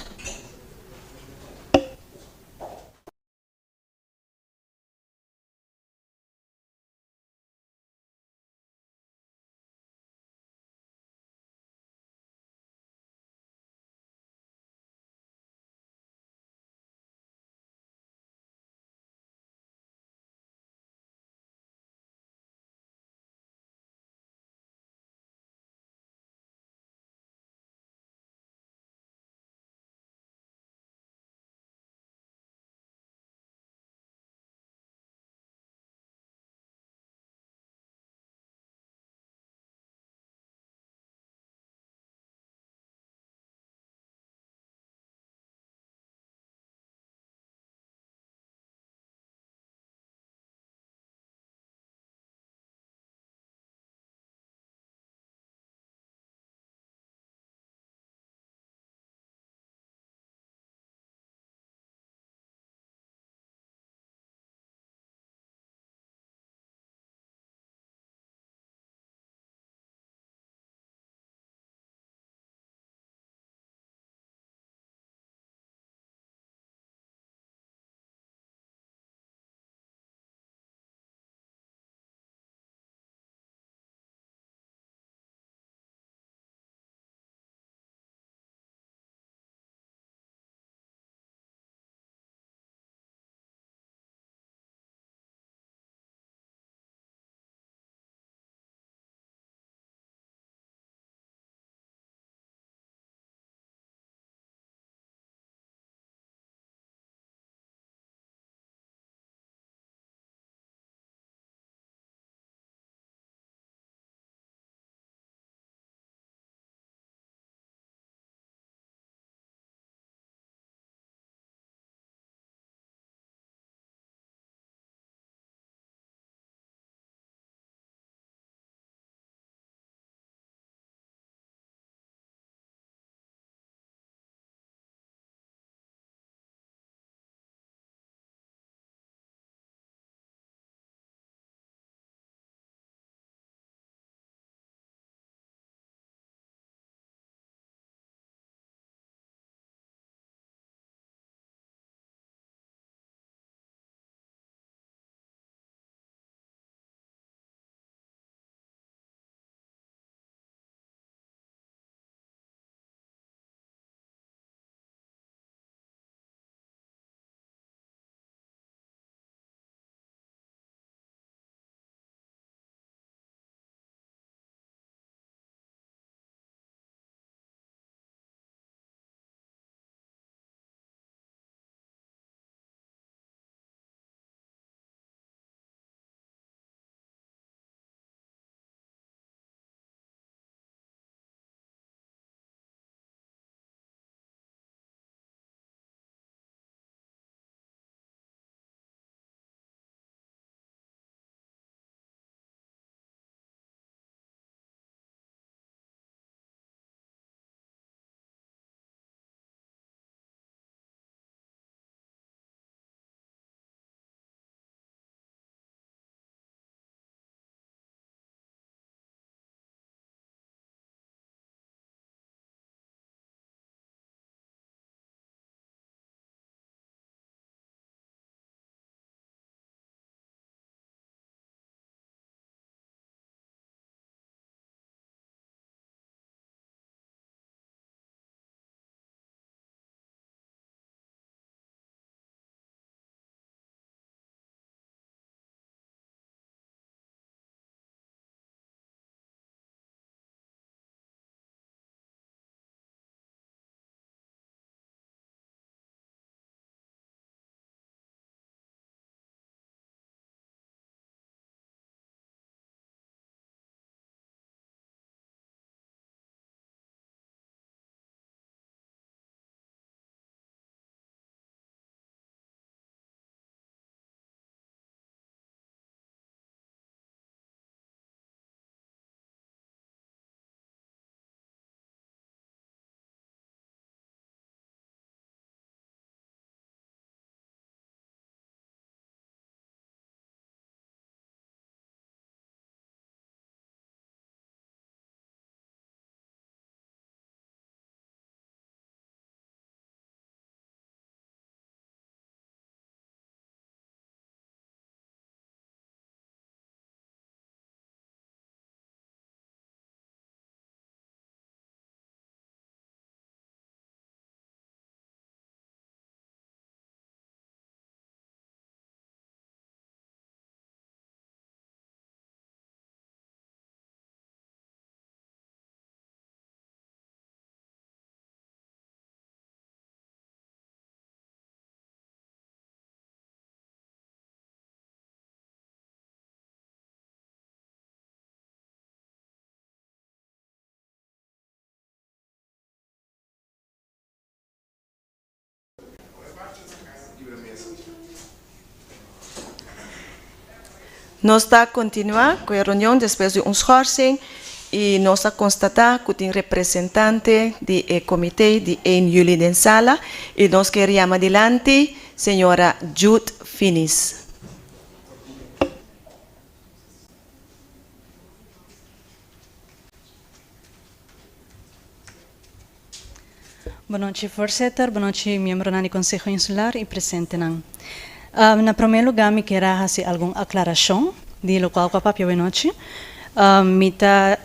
Nos ta kontinuá ku e reunion despues di un schorsing i nos a konstatá ku tin representante di e komité di 1 juli den sala i nos kier yama dilanti señora Jude Finis. Bonochi voorzitter, bonochi miembronan di Konseho Insular i presentenan. Na promé lugá mi kier a hasi algun aklarashon di lokual ku a papia awenochi. Mi ta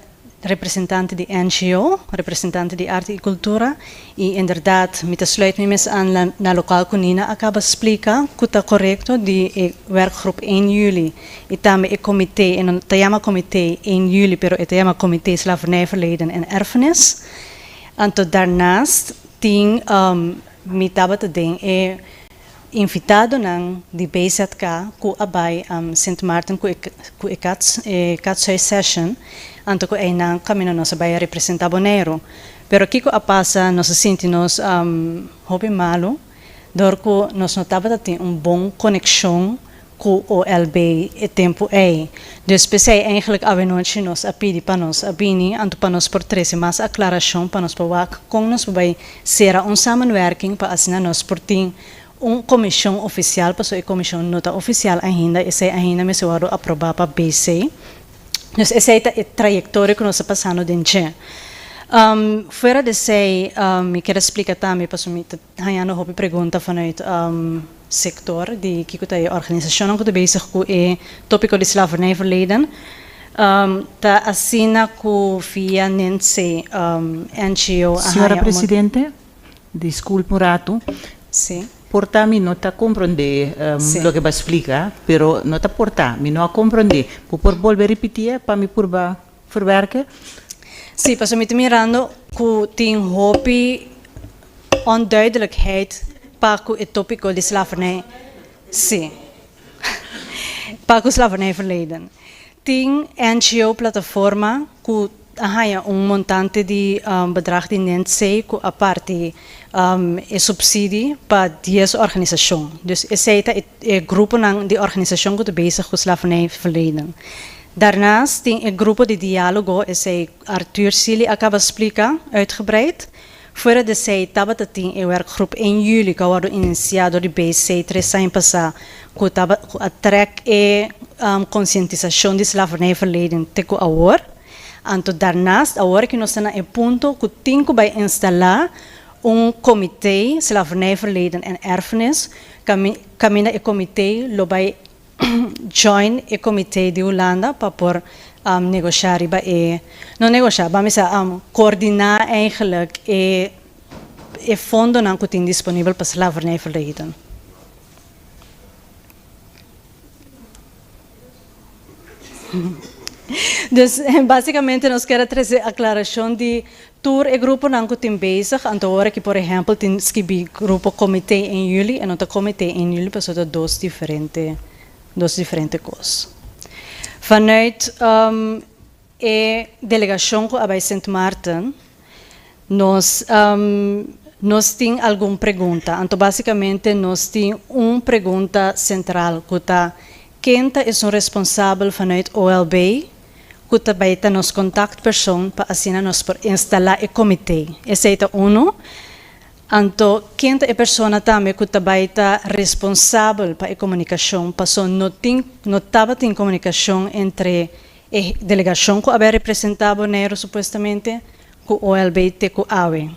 representante di NGO, representante di Arte i Kultura, i inderdat mi ta sluit mi mes aan na lokual ku Nina a kaba splika ku ta korekto di e werkgroep 1 juli i tambe e komité, e no ta yama komité 1 juli pero e ta yama Komité Slavernijverleden en Erfenis. Anto daarnaast tin mi tabata den e invitadonan di BZK ku a bai Sint Maarten ku e ku e e Catshuis session, anto ku einan kaminda nos a bai a representa Boneiru. Pero kiko a pasa nos a sinti nos hopi malu dor ku nos no tabata tin un bon konekshon ku OLB e tempu ei. Dus p'esei eigenlijk awenochi nos a pidi pa nos a bini anto pa nos por trese mas aklarashon pa nos por wak kon nos por bai sera un samenwerking pa asina nos por tin un komishon ofisial pasobra e komishon no ta ofisial ainda esei ainda mester wòrdu aprobá pa BC. Dus esei ta e trayektoria ku nos ta pasando den dje. Fuera di esei mi kier a splika tambe pasobra mi ta Hañando hopi pregunta vanuit sector di kiko ta e organisacionnan ku ta bezig ku e topico di slavernijverleden. Ta asina ku via NiNsee NGO a Señora haña un. Presidente, disculpa un rato. Sí. Por ta mi no ta comprende Sí. loke bo a splica, pero no ta por ta, mi no a comprende. Bo por bolbe ripitié pa mi purba verwerken? Sí, pasobra mi ta mirando ku tin hopi onduidelijkheid pa ku e tópiko di slavernij. Sí. Pa ku slavernijverleden. Tin NGO plataforma ku a haña un montante di bedrag di NiNsee ku a parti e supsidi pa dies organisashon. Dus esei ta e gruponan di organisashon ku ta bezig ku slavernijverleden. Daarnaast tin e grupo di diálogo, esei Arthur Sealy a kaba splika uitgebreid. Fuera di esei tabata tin e werkgroep 1 juli ku a wòrdu inisiá dor di BC tres aña pasá ku taba ku a trèk e konsientisashon di slavernijverleden te ku awor. Anto daarnaast awor ku nos ta na e punto ku tin ku bai instalá un komité slavernijverleden en erfenis kaminda e komité lo bai join e comité di Hulanda pa por negocia riba e, no negocia, ban bisa coordina eigenlijk e e fondonan cu tin disponibel pa slavernijverleden. Dus basicamente nos kier a trece aclaracion di Tur e gruponan ku tin bezig, anto ora ki por ehèmpel tin skibí grupo komité en juli, e no ta komité en juli pasobra ta dos diferente dos diferente kos. Vanuit e delegashon ku a bai Sint Maarten nos nos tin algun pregunta, anto basikamente nos tin un pregunta sentral ku ta ken ta esun responsabel vanuit OLB ku ta bai ta nos kontaktpersoon pa asina nos por instalá e komité. Esei ta unu. Anto ken ta e persona tambe ku ta bai ta responsabel pa e komunikashon paso no tin no tabatin komunikashon entre e delegashon ku a bai representá Boneiru supuestamente ku OLB te ku awe.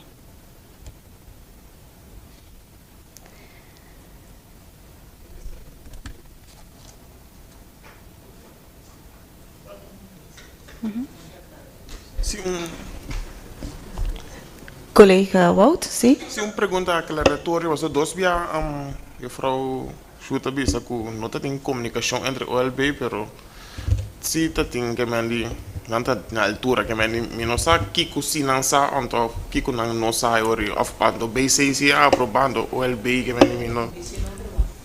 Si un. Collega Wout, si. Si un pregunta aclaratorio, pasobra dos bia juffrouw Schutt a bisa cu no ta tin comunicacion entre OLB, pero si ta tin ke men di nan ta na altura, ke men di mi no sa kico si nan sa anto kico nan no sa e ori of anto BC si a aproba anto OLB ke men di mi no.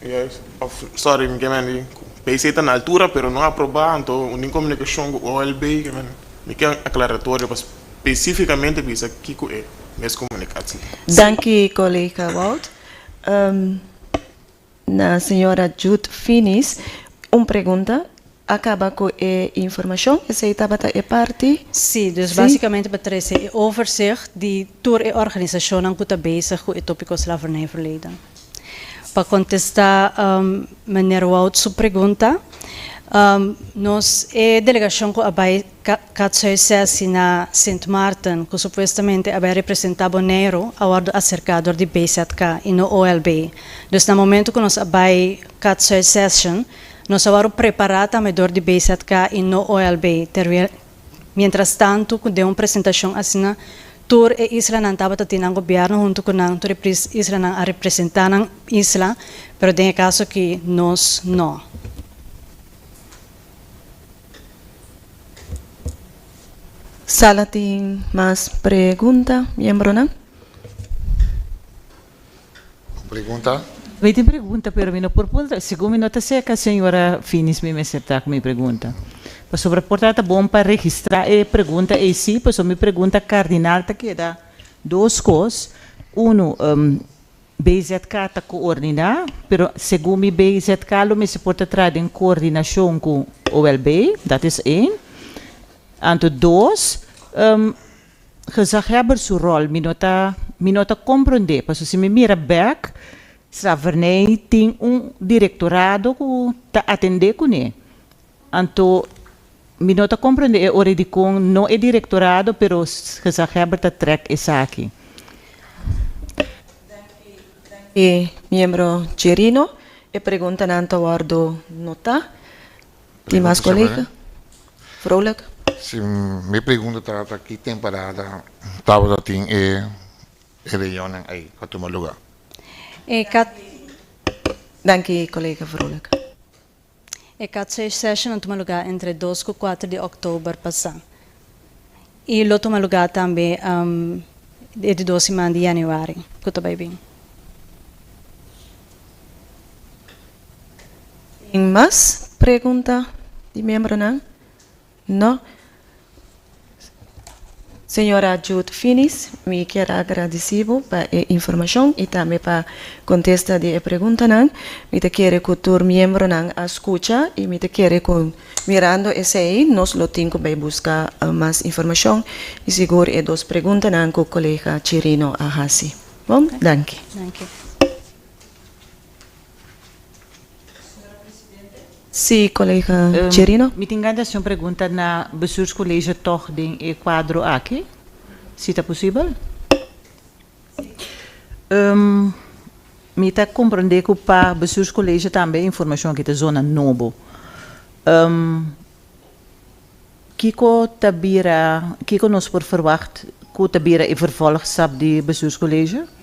Juist, of sorry mi ke men di BC ta na altura pero no aproba anto un tin komunikashon ku OLB ke men mi ke aklaratorio pa spesifikamente bisa kiko e mes komunikatsie. Danki kolega Wout. na señora Jude Finis un pregunta. A kaba ku e informashon? Esei tabata e parti? Sí, dus Sí. básikamente pa trese e overzicht di tur e organisashonnan ku ta bezig ku e tópiko slavernijverleden. Pa kontestá meneer Wout su pregunta, nos e delegashon ku a bai Catshuis sessie na Sint Maarten, ku supuestamente a bai representá Boneiru, a wòrdu aserká dor di BZK i no OLB. Dus na momentu ku nos a bai Catshuis session, nos a wòrdu prepará tambe dor di BZK i no OLB. Terwijl mientras tantu ku den un presentashon asina tur e islanan tabata tin nan gobièrnu huntu ku nan, tur e islanan a representá nan isla, pero den e kaso aki nos no. Sala tin mas pregunta, miembronan? Pregunta? Mi tin pregunta, pero mi no por puntra. Segun mi no ta seca, señora Finis, mi mester ta cu mi pregunta. Pasobra por ta ta bon pa registra e pregunta ey si, pasobra mi pregunta cardinal ta keda dos cos. Uno, BZK ta coordina, pero segun mi BZK lo mester por ta traha den coordinacion cu OLB, dat is één. Anto dos, gezaghebber su rol mi no ta mi no ta comprende, pasobra si mi mira bek, Slavernij tin un directorado cu ta atende cune. Anto mi no ta comprende e ora dicon no e directorado pero gezaghebber ta trek esaki. Danki miembro Chirino. E preguntanan ta wordo nota. Tin mas colega? Vrolijk. Si, mi pregunta ta ki temporada tabata tin e reunionnan ey pa tuma lugar? E kat. Danki colega Vrolijk. E Katsesh Session a tuma lugá entre dos ku kuater di òktober pasá i lo tuma lugá tambe e di dos siman di yanüari ku ta bai bin. Tin mas pregunta di miembronan? No. Señora Jude Finis, mi kier a gradisí bo pa e informashon i tambe pa kontesta di e preguntanan. Mi ta kere ku tur miembronan a skucha i mi ta kere ku mirando esei nos lo tin ku bai buska mas informashon i sigur e dos preguntanan ku kolega Chirino a hasi. Bon, danki. Danki. Sí, colega Chirino. Mi tin gana di hasi un pregunta na Bestuurscollege tog den e cuadro aki, si ta posibel. Mi ta comprende cu pa Bestuurscollege tambe e informacion aki ta zona nobo. Kico ta bira, kico nos por verwacht cu ta bira e vervolgstap di Bestuurscollege?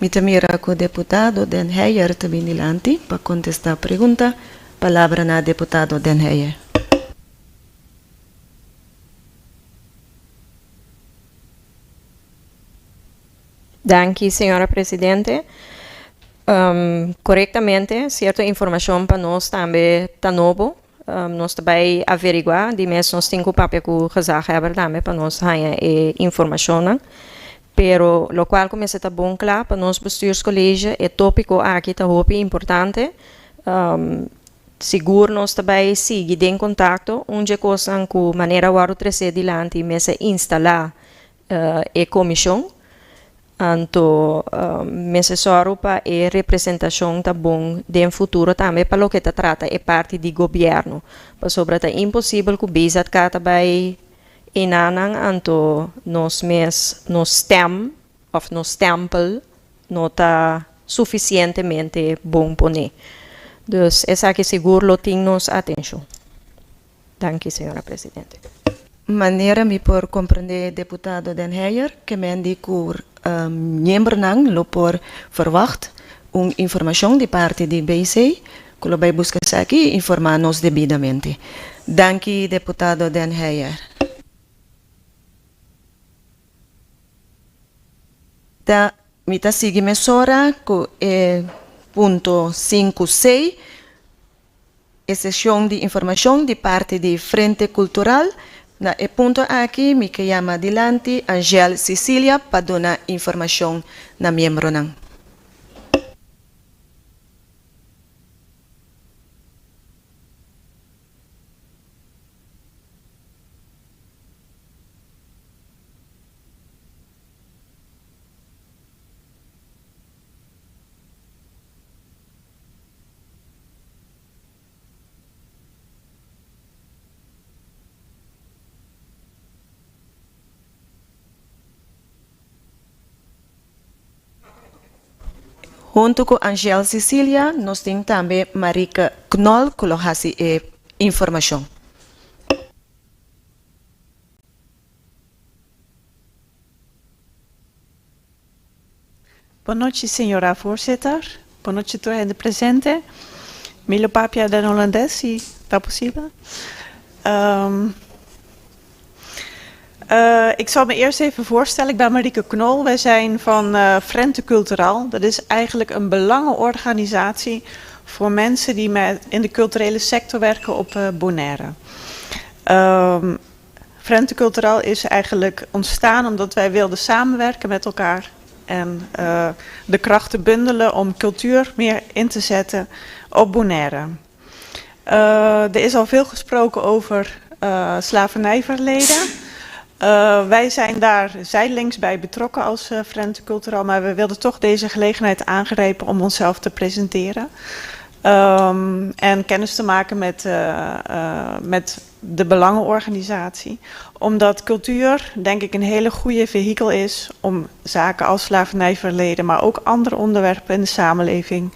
Mi ta mira cu deputado Den Heyer ta bin dilanti pa contesta pregunta. Palabra na deputado Den Heyer. Danki, señora presidente. Korektamente, sierto informashon pa nos tambe ta nobo. Nos ta bai averiguá. Di mes nos tin ku papia ku gezaghebber tambe pa nos haña e informashonnan. Pero lokual ku mester ta bon kla pa nos bestuurscollege, e tópiko aki ta hopi importante. Sigur nos ta bai sigui den kontakto. Un dje kosnan ku manera wòrdu tresé dilanti mester instalá e komishon, anto mester sòru pa e representashon ta bon den futuro tambe pa loke ta trata e parti di gobièrnu, pasobra ta imposibel ku BZK ta bai enanan anto nos mes nos stèm òf nos stèmpel no ta sufisientemente bon poné. Dus esaki sigur lo tin nos atenshon. Danki, señora presidente. Manera mi por comprende deputado Den Heyer ke men di ku miembronan lo por verwacht un informacion di parti di BC ku lo bai buska esaki i informa nos debidamente. Danki deputado Den Heyer. Ta mi ta sigui mesora ku e punto sinku sei. E seshon di informashon di parti di Frente Kultural Na e punto aki mi ke yama dilanti Angèle Cicilia pa duna informashon na miembronan. Huntu ku Angèle Cicilia nos tin tambe Marieke Knol ku lo hasi e informashon. Bon nochi señora voorzitter, bon nochi tur hende presente. Mi lo papia den holandes si ta posibel. Ik zal me eerst even voorstellen. Ik ben Marieke Knol. Wij zijn van Frente Cultural. Dat is eigenlijk een belangenorganisatie voor mensen die met in de culturele sector werken op Bonaire. Frente Cultural is eigenlijk ontstaan omdat wij wilden samenwerken met elkaar en de krachten bundelen om cultuur meer in te zetten op Bonaire. Er is al veel gesproken over slavernijverleden. Wij zijn daar zijdelings bij betrokken als Frente Cultural, maar we wilden toch deze gelegenheid aangrijpen om onszelf te presenteren. En kennis te maken met de belangenorganisatie. Omdat cultuur, denk ik, een hele goede vehikel is om zaken als slavernijverleden, maar ook andere onderwerpen in de samenleving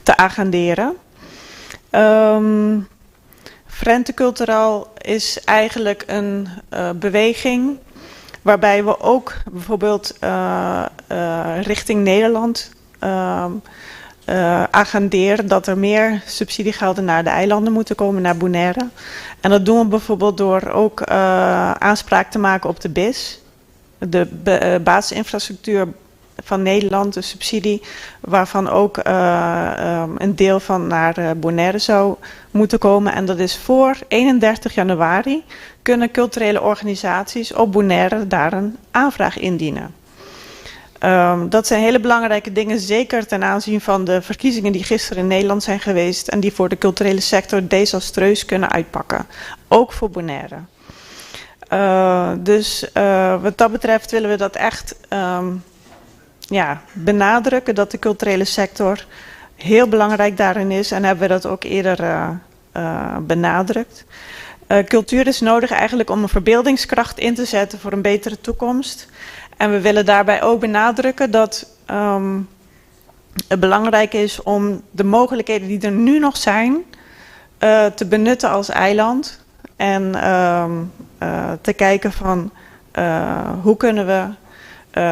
te agenderen. Frente Cultural is eigenlijk een beweging waarbij we ook bijvoorbeeld richting Nederland agenderen dat er meer subsidiegelden naar de eilanden moeten komen, naar Bonaire. En dat doen we bijvoorbeeld door ook aanspraak te maken op de BIS, de basisinfrastructuur van Nederland, de subsidie, waarvan ook een deel van naar Bonaire zou moeten komen. En dat is voor 31 januari kunnen culturele organisaties op Bonaire daar een aanvraag indienen. Dat zijn hele belangrijke dingen, zeker ten aanzien van de verkiezingen die gisteren in Nederland zijn geweest en die voor de culturele sector desastreus kunnen uitpakken. Ook voor Bonaire. Dus wat dat betreft willen we dat echt ja, benadrukken, dat de culturele sector heel belangrijk daarin is en hebben we dat ook eerder benadrukt. Cultuur is nodig eigenlijk om een verbeeldingskracht in te zetten voor een betere toekomst. En we willen daarbij ook benadrukken dat het belangrijk is om de mogelijkheden die er nu nog zijn te benutten als eiland. En te kijken van hoe kunnen we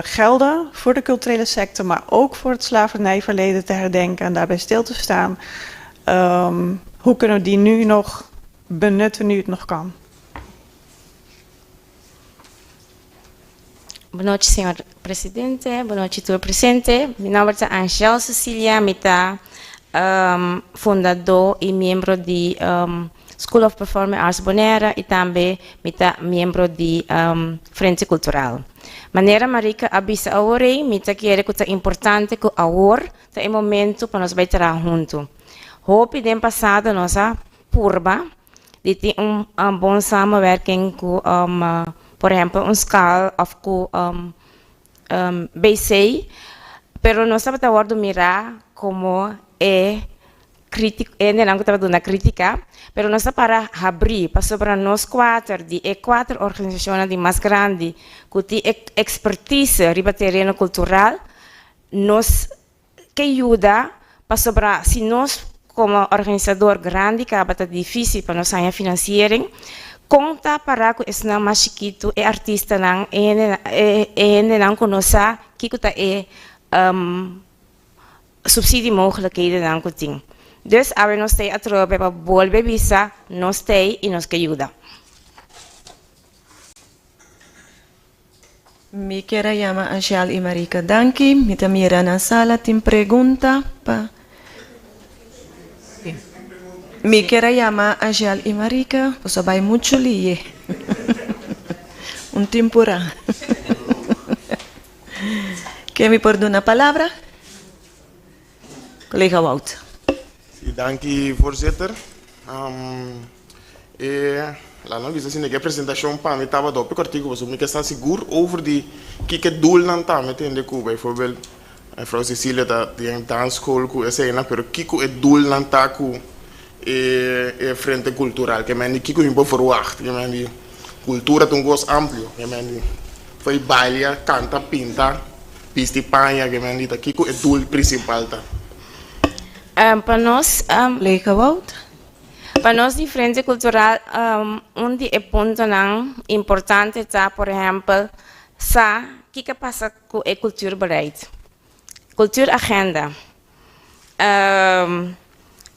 gelden voor de culturele sector, maar ook voor het slavernijverleden te herdenken en daarbij stil te staan. Hoe kunnen we die nu nog benutten, nu het nog kan? Bon nochi, señor presidente. Bon nochi, tur presente. Mi nomber ta Angel Cecilia. Mi ta fundador y miembro di School of Performing Arts Bonaire y tambe mi ta miembro di Frente Cultural. Manera Marieke a bisa awor ei, mi ta kere cu ta importante cu awor ta e momento pa nos bay traha hunto. Hopi den pasado nos a purba di tin un bon samenwerking cu por ehempel un skal of cu BC, pero nos tabata wordo mira como e critico, e hendenan cu tabata duna critica, pero nos ta para habri pasobra nos cuater di e cuater organisacionnan di mas grandi cu tin e expertise riba tereno cultural, nos ke yuda pasobra si nos komo organisador grandi kaba ta difísil pa nos haña finansiering, kon ta para ku esnan mas chikitu, e artistanan, e hende e hendenan ku no sa kiko ta e supsidiemogelijkhedennan ku tin. Dus awe nos ta ei atrobe pa bolbe bisa nos ta ei i nos ke yuda. Mi kier a yama Angel y Marica danki. Mi ta mira na sala tin pregunta pa. Mi kier a yama Angel y Marica, boso a bay mucho liye. Un temporada. Ken mi por duna palabra? Collega Wout. Si, danki, voorzitter. E, laat me bisa asina, ku e presentashon pa mi tabata hopi kòrtiku, pasobra mi ke sa sigur over di kiko doelnan ta, mi tende ku bijvoorbeeld mevrouw Cecilia ta den dansschool ku esei, pero kiko e doelnan ta ku e Frente Kultural, ke men di kiko mi por verwacht, ke men di kultura ta un kos amplio, ke men di foi baila, kanta, pinta, bisti paña, ke men di ta kiko e doel prinsipal ta. Pa nos, Collega Wout. Pa nos di Frente Kultural, un di e puntonan importante ta, por ehèmpel, sa kiko pasa ku e cultuurbeleid. Cultuuragenda.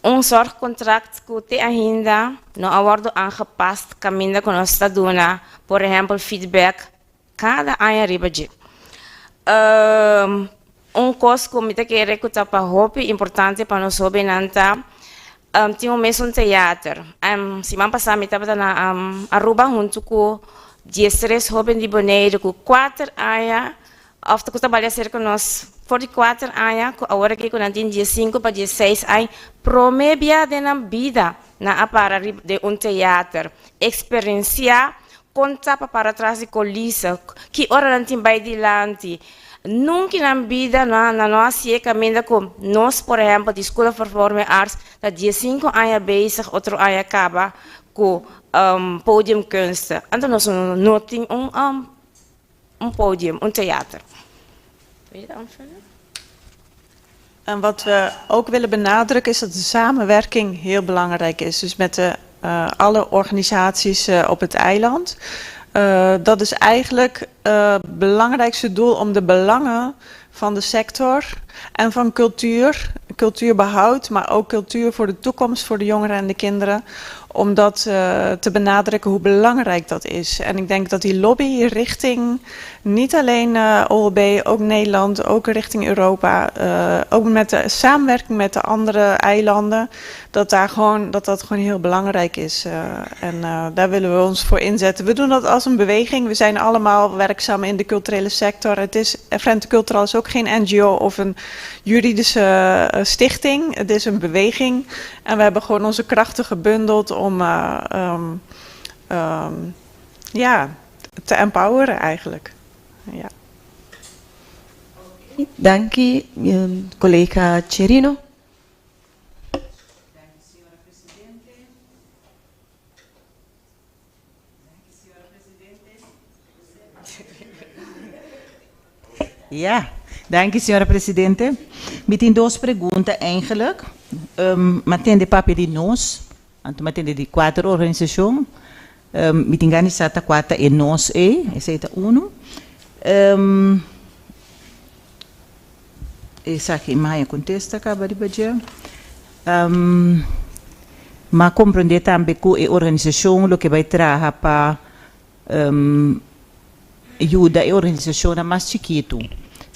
Un zorgcontract ku te ainda no a wòrdu aangepast kaminda ku nos ta duna, por ehèmpel, feedback kada aña riba dje. Un kos ku mi ta kere ku ta pa hopi importante pa nos hóbennan ta tin un mesun teater. Siman pasá mi tabata na Aruba huntu ku 13 hóben di Boneiru ku 4 aña òf ku ta bali aserka nos for di 4 aña ku awor aki ku nan tin 15 pa 16 aña promé bia den nan bida nan a para riba den un teater eksperensiá kon ta pa para tras di kolisa, ki ora nan tin bai dilanti. Nunka nan bida nan no a hasié kaminda ku nos, por ehèmpel, di School of Performing Arts ta 15 aña bezig, otro aña kaba ku podiumkunsten. Anto nos no tin un podium, un teater. Wil je dat aanvullen? En wat we ook willen benadrukken, is dat de samenwerking heel belangrijk is. Dus met alle organisaties op het eiland. Dat is eigenlijk het belangrijkste doel, om de belangen van de sector en van cultuur, cultuurbehoud, maar ook cultuur voor de toekomst, voor de jongeren en de kinderen, om dat te benadrukken, hoe belangrijk dat is. En ik denk dat die lobby richting niet alleen OLB, ook Nederland, ook richting Europa, ook met de samenwerking met de andere eilanden, dat dat gewoon heel belangrijk is. En daar willen we ons voor inzetten. We doen dat als een beweging. We zijn allemaal werkzaam in de culturele sector. Frente Kultural is ook geen NGO of een juridische stichting. Het is een beweging. En we hebben gewoon onze krachten gebundeld om ja, te empoweren eigenlijk. Ja. Danki, collega Cherino. Danki, señora presidente. Danki, señora presidente. Ja, danki, señora presidente. Mi tin dos pregunta eigenlijk. M'a tende papia di nos, anto m'a tende di kuater organisashon. Mi tin gana di kua ta e nos ei, esei ta unu. Esaki m'a kontestá kaba riba dje. M'a komprondé tambe ku e organisashon lo ke bai traha pa yuda e organisashon mas chikitu.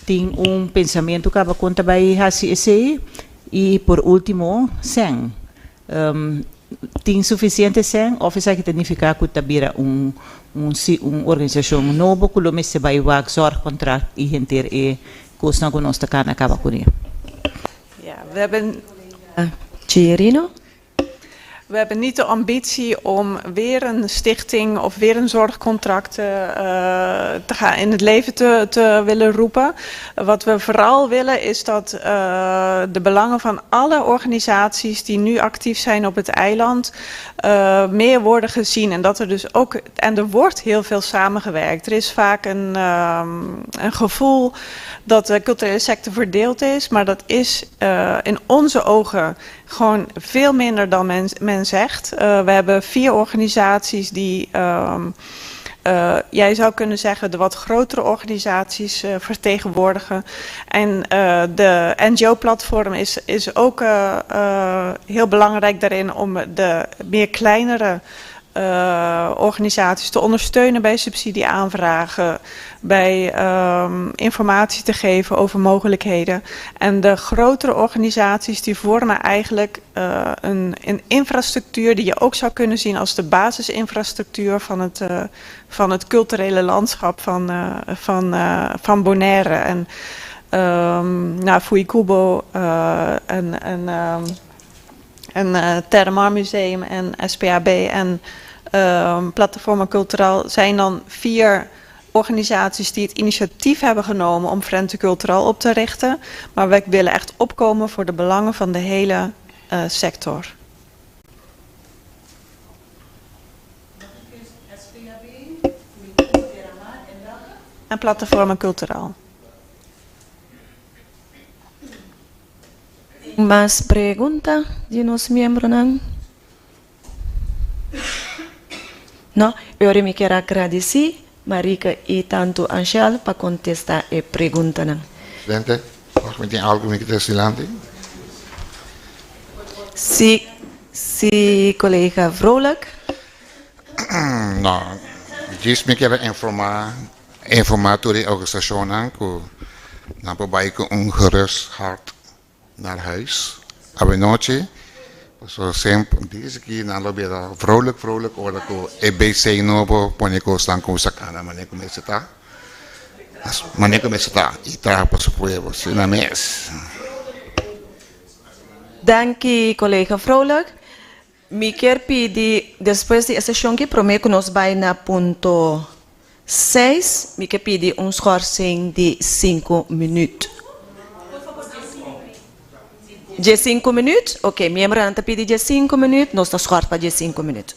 Tin un pensamentu kaba kon ta bai hasi esei i, por último, sèn. Tin sufisiente sèn òf esaki ta nifiká ku ta bira un organisashon nobo ku lo mester bai wak zorgcontract i henter e kosnan ku nos ta kana kaba kuné? Ja, we hebben Chirino. We hebben niet de ambitie om weer een stichting of weer een zorgcontract te gaan in het leven te willen roepen. Wat we vooral willen, is dat de belangen van alle organisaties die nu actief zijn op het eiland meer worden gezien. En dat er dus ook, en er wordt heel veel samengewerkt. Er is vaak een gevoel dat de culturele sector verdeeld is, maar dat is in onze ogen gewoon veel minder dan men zegt. We hebben vier organisaties die, jij zou kunnen zeggen, de wat grotere organisaties vertegenwoordigen. En de NGO-platform is ook heel belangrijk daarin om de meer kleinere organisaties te ondersteunen bij subsidieaanvragen, bij informatie te geven over mogelijkheden. En de grotere organisaties die vormen eigenlijk een infrastructuur die je ook zou kunnen zien als de basisinfrastructuur van het culturele landschap van Bonaire. En nou, Fuikubo en Terramar Museum en SPAB en Plataforma Cultural zijn dan vier organisaties die het initiatief hebben genomen om Frente Cultural op te richten. Maar wij willen echt opkomen voor de belangen van de hele sector. SPAB, en En Plataforma Cultural. Mas pregunta di nos miembronan? No, awor mi kier gradici Marika y tanto Angel pa contesta e preguntanan. Presidente, mag mi tin algo mi kier dilanti? Si, collega Vrolijk. No, djis mi kier informa tur e organisacion cu nan por bay cu un gerust hart naar huis. Anochi. So semper dice cu nan lo bira vrolijk, vrolijk ora cu e BC nobo pone cu stan cu sacana mane como ta. Mane como ta. Y ta pa su pueblo, na mes. Danki, collega Vrolijk. Mi kier pidi, despues di e sesion cu prome cu nos bay na punto 6, mi kier pidi un schorsing di 5 minuut. Di 5 minuut? Ok, miembro ta pidi di 5 minuut, nos ta schors pa di 5 minuut.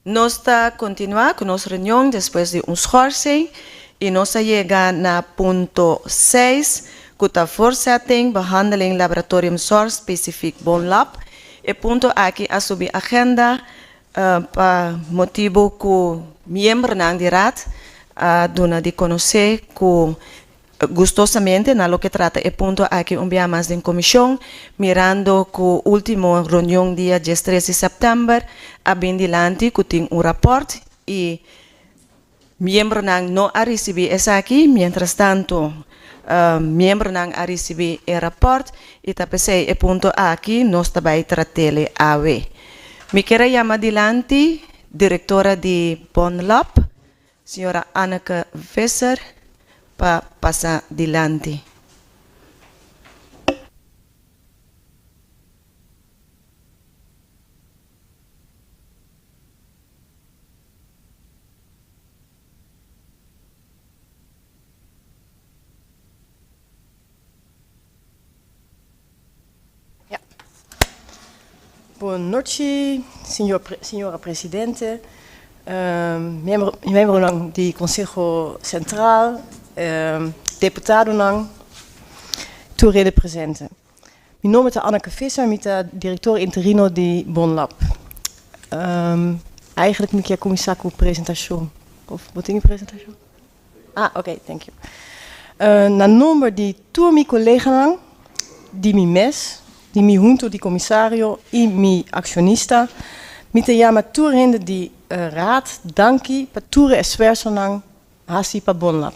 Nos ta kontinuá ku nos reunion despues di un schorsing i nos a yega na punto seis ku ta Voortzetting behandeling laboratoriumzorg specifiek Bonlab. E punto aki a subi agenda pa motibu ku miembronan di Raad a duna di konosé ku Gustosamente na loke trata e punto aki un bia mas den komishon, mirando ku ultimo reunion dia diestres di sèptèmber a bin dilanti ku tin un rapòrt i miembronan no a risibí esaki, mientrastanto miembronan a risibí e rapòrt i ta p'esei e punto aki nos ta bai trat'ele awe. Mi kier a yama dilanti direktora di Bonlab, Señora Anneke Visser pa pasa dilanti. Ja. Bon nochi, señor, señora presidente, miembro, miembronan di Conseho Central, deputadonan, tur hende presente. Mi nomber ta Anneke Visser, mi ta director interino di Bonlab. Eigenlijk mi kier cuminsa cu presentacion. Of bo tin e presentacion? Ah, oké, thank you. Na nomber di tur mi koleganan, di mi mes, di mi hunto di komisario i mi akshonista, mi ta yama tur hende di Raad danki pa tur e esfuersonan hasi pa Bonlab.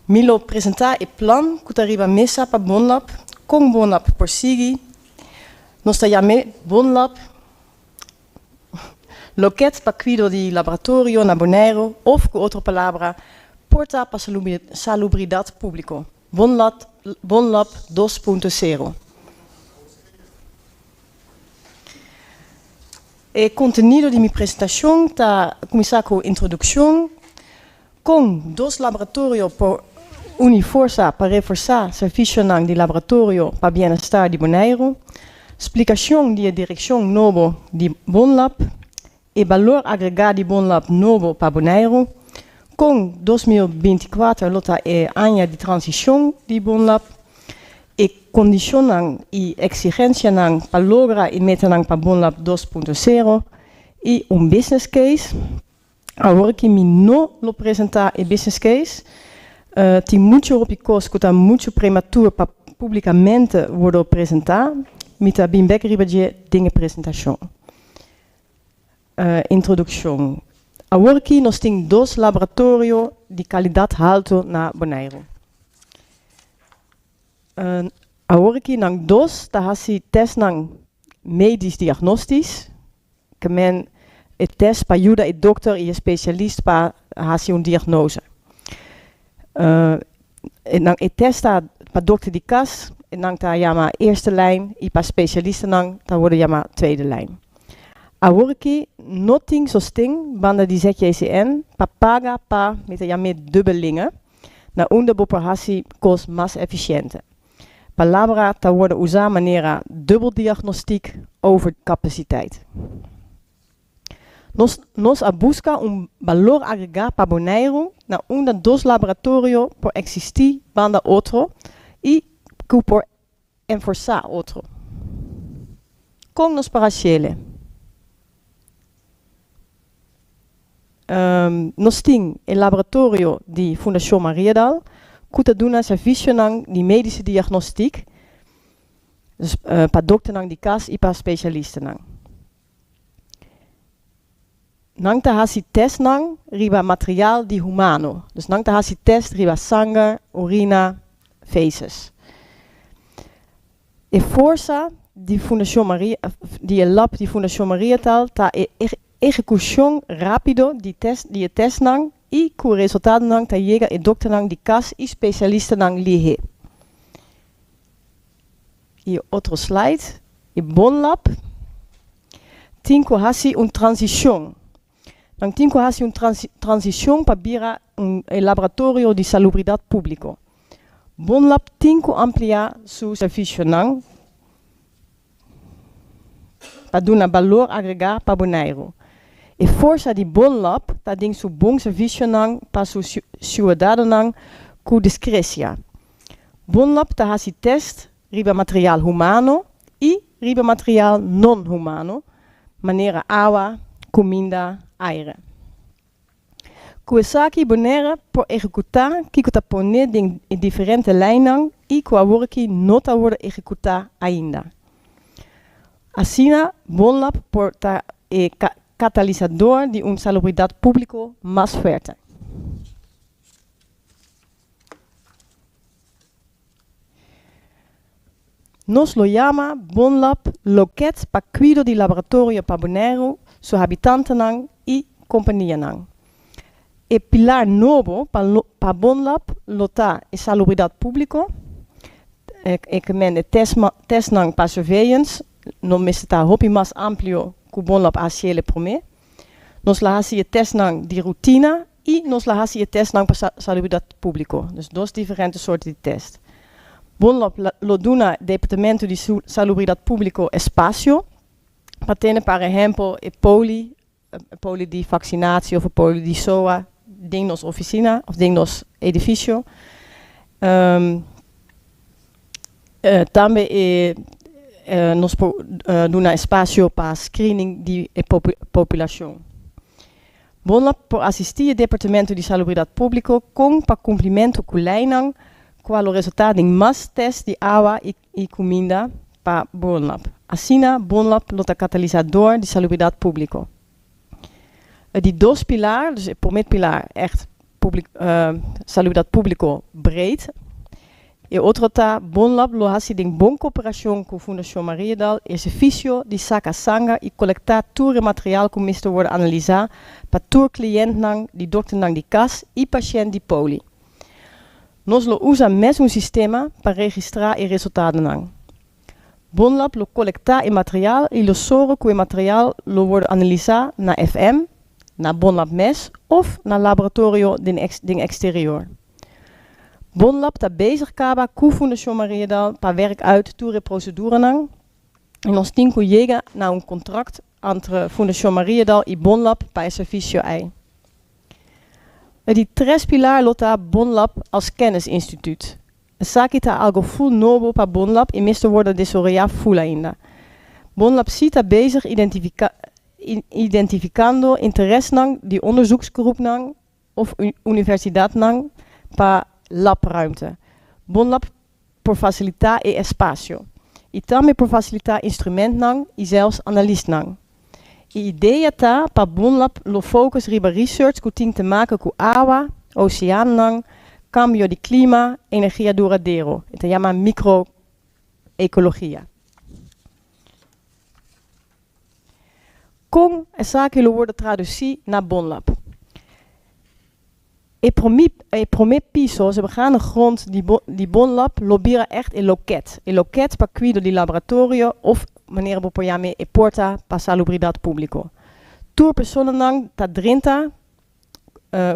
Mi lo presentá e plan ku ta riba mesa pa Bonlab, kon Bonlab por sigui. Nos ta yam'é Bonlab. Loket pa kuido di laboratorio na Boneiru òf ku otro palabra porta pa salubridat públiko, Bonlab dos punto sero. E kontenido di mi presentashon ta kuminsá ku introdukshon, kon dos laboratorio por uni forsa pa reforsá servisionan di laboratorio pa bienestar di Boneiru, splikashon di e direkshon nobo di Bonlab, e balor agregá di Bonlab nobo pa Boneiru, kon 2024 lo ta e aña di transishon di Bonlab, e kondishonnan i eksigensianan pa logra e metanan pa Bonlab 2.0 i un business case. Awor ki mi no lo presentá e business case, tin mucho hopi kos ku ta mucho prematur pa publikamente wordo presentá. Mi ta bin bek riba dje den e presentashon. Introdukshon. Awor ki nos tin dos laboratorio di kalidat haltu na Boneiru. Awor ki nan dos ta hasi testnan medisch diagnostisch, Ke men e test pa yuda e dokter i e spesialist pa hasi un diagnose. Nan e test ta pa dokter di kas, nan ta yama eerste lijn i pa spesialistanan ta worde yama tweede lijn. Awor aki no tin sosten banda di ZJCN pa paga pa, mi ta yam'é dubbelingen, na unda bo por hasi kos mas efisiente. Palabra ta worde usá manera dubbeldiagnostiek overcapaciteit. Nos nos a buska un balor agregá pa Boneiru na unda dos laboratorio por eksistí banda otro i ku por enforsá otro. Kon nos por hasiele? Nos tin e laboratorio di Fundashon Mariadal ku ta duna servisionan di medische diagnostiek, dus pa dokternan di kas i pa spesialistanan. Nan ta hasi testnan riba material di humano, dus nan ta hasi test riba sanger, urina, feces. E forsa di Fundashon Maria, di e lab di Fundashon Mariatal ta e ehekushon rápido di test di e testnan i ku resultadonan ta yega e dokternan di kas i spesialistanan lihé. I otro slide, e bon lab tin ku hasi un transishon. Nan tin ku hasi un transishon pa bira un e laboratorio di salubridat públiko. Bonlab tin ku ampliá su servisionan pa duna balor agregá pa Boneiru. E forsa di Bonlab ta den su bon servisionan pa su siudadanonan ku diskresia. Bonlab ta hasi tèst riba material humano i riba material non-humano, manera awa, kuminda, aire. Ku esaki Bonaire por ehekutá kiko ta poné den e diferente leinan i ku aworaki no ta wòrdu ehekutá ainda. Asina Bonlab por ta e katalisador di un salubridat públiko mas fuerte. Nos lo yama Bonlab loket pa kuido di laboratorio pa Boneiru, su habitantenan i kompanianan. E pilar nobo pa pa Bonlab lo ta e salubridat públiko, e ke men e testnan pa surveillance no mester ta hopi mas amplio ku Bonlab a hasiel e promé. Nos lo hasi e testnan di rutina i nos lo hasi e testnan pa salubridat públiko. Dus dos diferente sorto di test. Bonlab lo duna Departamento di Salubridat Públiko espasio pa tene par ehèmpel e poli, e poli di vaksinatie òf e poli di SOA den nos ofisina òf den nos edifisio. Tambe e nos por duna espasio pa screening di e populashon. Bonlab por asistí e Departamento di Salubridat Públiko kon pa kumplimentu ku leinan kua lo resultá den mas tèst di awa i kuminda pa Bonlab. Asina Bonlab lo ta katalisador di salubridat públiko. E di dos pilar, dus e promé pilar ègt salubridat públiko breed. E otro ta, Bonlab lo hasi den bon koperashon ku Fundashon Mariadal e servisio di saka sanger i kolektá tur e material ku mester wòrdu analisá pa tur klientnan di dòkternan di kas i pashènt di poli. Nos lo usa mesun sistema pa registrá e resultadonan. Bonlab lo kolektá e material i lo sòru ku e material lo wòrdu analisá na FM, na Bonlab mes òf na laboratorio den eksterior. Bonlab ta bezig kaba ku Fundashon Mariadal pa werk uit tur e proseduranan i nos tin ku yega na un kontrakt entre Fundashon Mariadal i Bonlab pa e servisio ei. E di tres pilar lo ta Bonlab als kennisinstituut. Esaki ta algo ful nobo pa Bonlab i mester wordo desaroyá ful ainda. Bonlab sí ta bezig identifikando interesnan di onderzoeksgroepnan of universidatnan pa labruimte. Bonlab por fasilitá e espasio i tambe por fasilitá instrumentnan i zelfs analistnan. E idea ta pa Bonlab lo focus riba research ku tin te maken ku awa, oseanonan, kambio di klima, energia duradero. E ta yama mikroekologia. Kon esaki lo wòrdu tradusí na Bonlab? E e promé piso, e begane grond di di Bonlab lo bira ègt e loket. E loket pa kuido di laboratorio òf manera bo por yam'é e porta pa salubridat públiko. Tur personanan ta drenta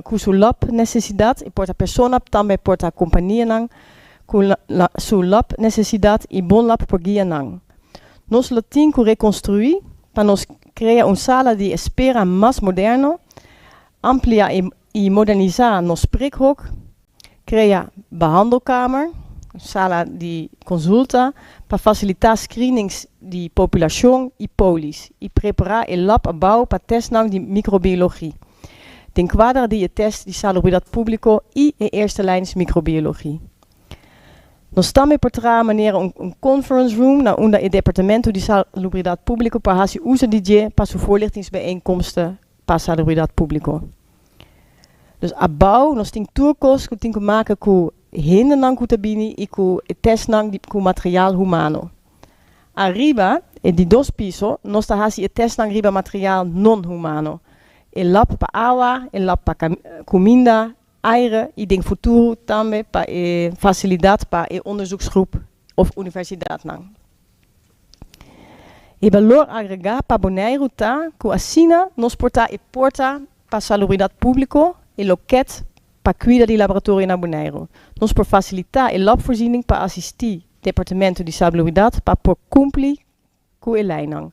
ku su lab nesesidat, e por ta persona, tambe por ta kompanianan ku su lab nesesidat i Bonlab por guia nan. Nos lo tin ku rekonstruí pa nos krea un sala di espera mas moderno, amplia i modernisá nos prikhok, krea behandelkamer, sala di konsulta, pa fasilitá screenings di populashon i polis i prepará e lab abou pa testnan di mikrobiologi, den kuadra di e test di salubridat públiko i e eerste lijns mikrobiologi. Nos tambe por traha manera un conference room na unda e departamento di Salubridat Públiko por hasi uso di dje pa su voorlichtingsbijeenkomsten pa salubridat públiko. Dus abou nos tin tur kos ku tin ku maka ku hendenan ku ta bini i ku e testnan di ku material humano. Ariba, e di dos piso, nos ta hasi e testnan riba material non-humano. E lab pa awa, e lab pa kuminda, aire i den futuro tambe pa e fasilidat pa e onderzoeksgroep òf universidatnan. E balor agregá pa Boneiru ta ku asina nos por ta e porta pa salubridat públiko, e lokèt pa kuida di laboratorio na Boneiru. Nos por fasilitá e labvoorziening pa asistí Departamento di Salubridat pa por kumpli ku e leinan.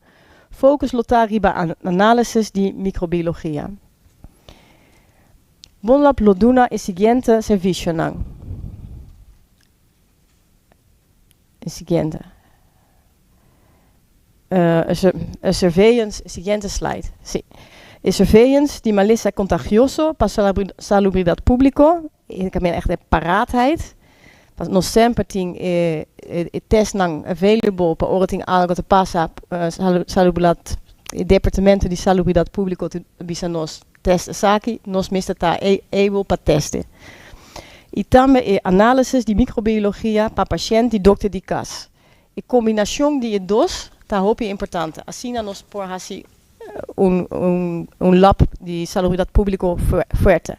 Focus lo ta riba análisis di microbiologia. Bonlab lo duna e siguiente servicionan. E siguiente. E surveillance, siguiente slide. Si. E surveillance di malesa contagioso pa salubridad publico, e tambe echt e paraatheid. Nos semper tin e testnan available pa ora tin algo ta pasa, salubridad, e departamento di salubridad publico ta bisa nos test esaki, nos mester ta able pa test e. Y tambe e análisis di microbiologia pa paciente y dokter di cas. E combinacion di e dos ta hopi importante. Asina nos por hasi un lab di salubridad publico fuerte.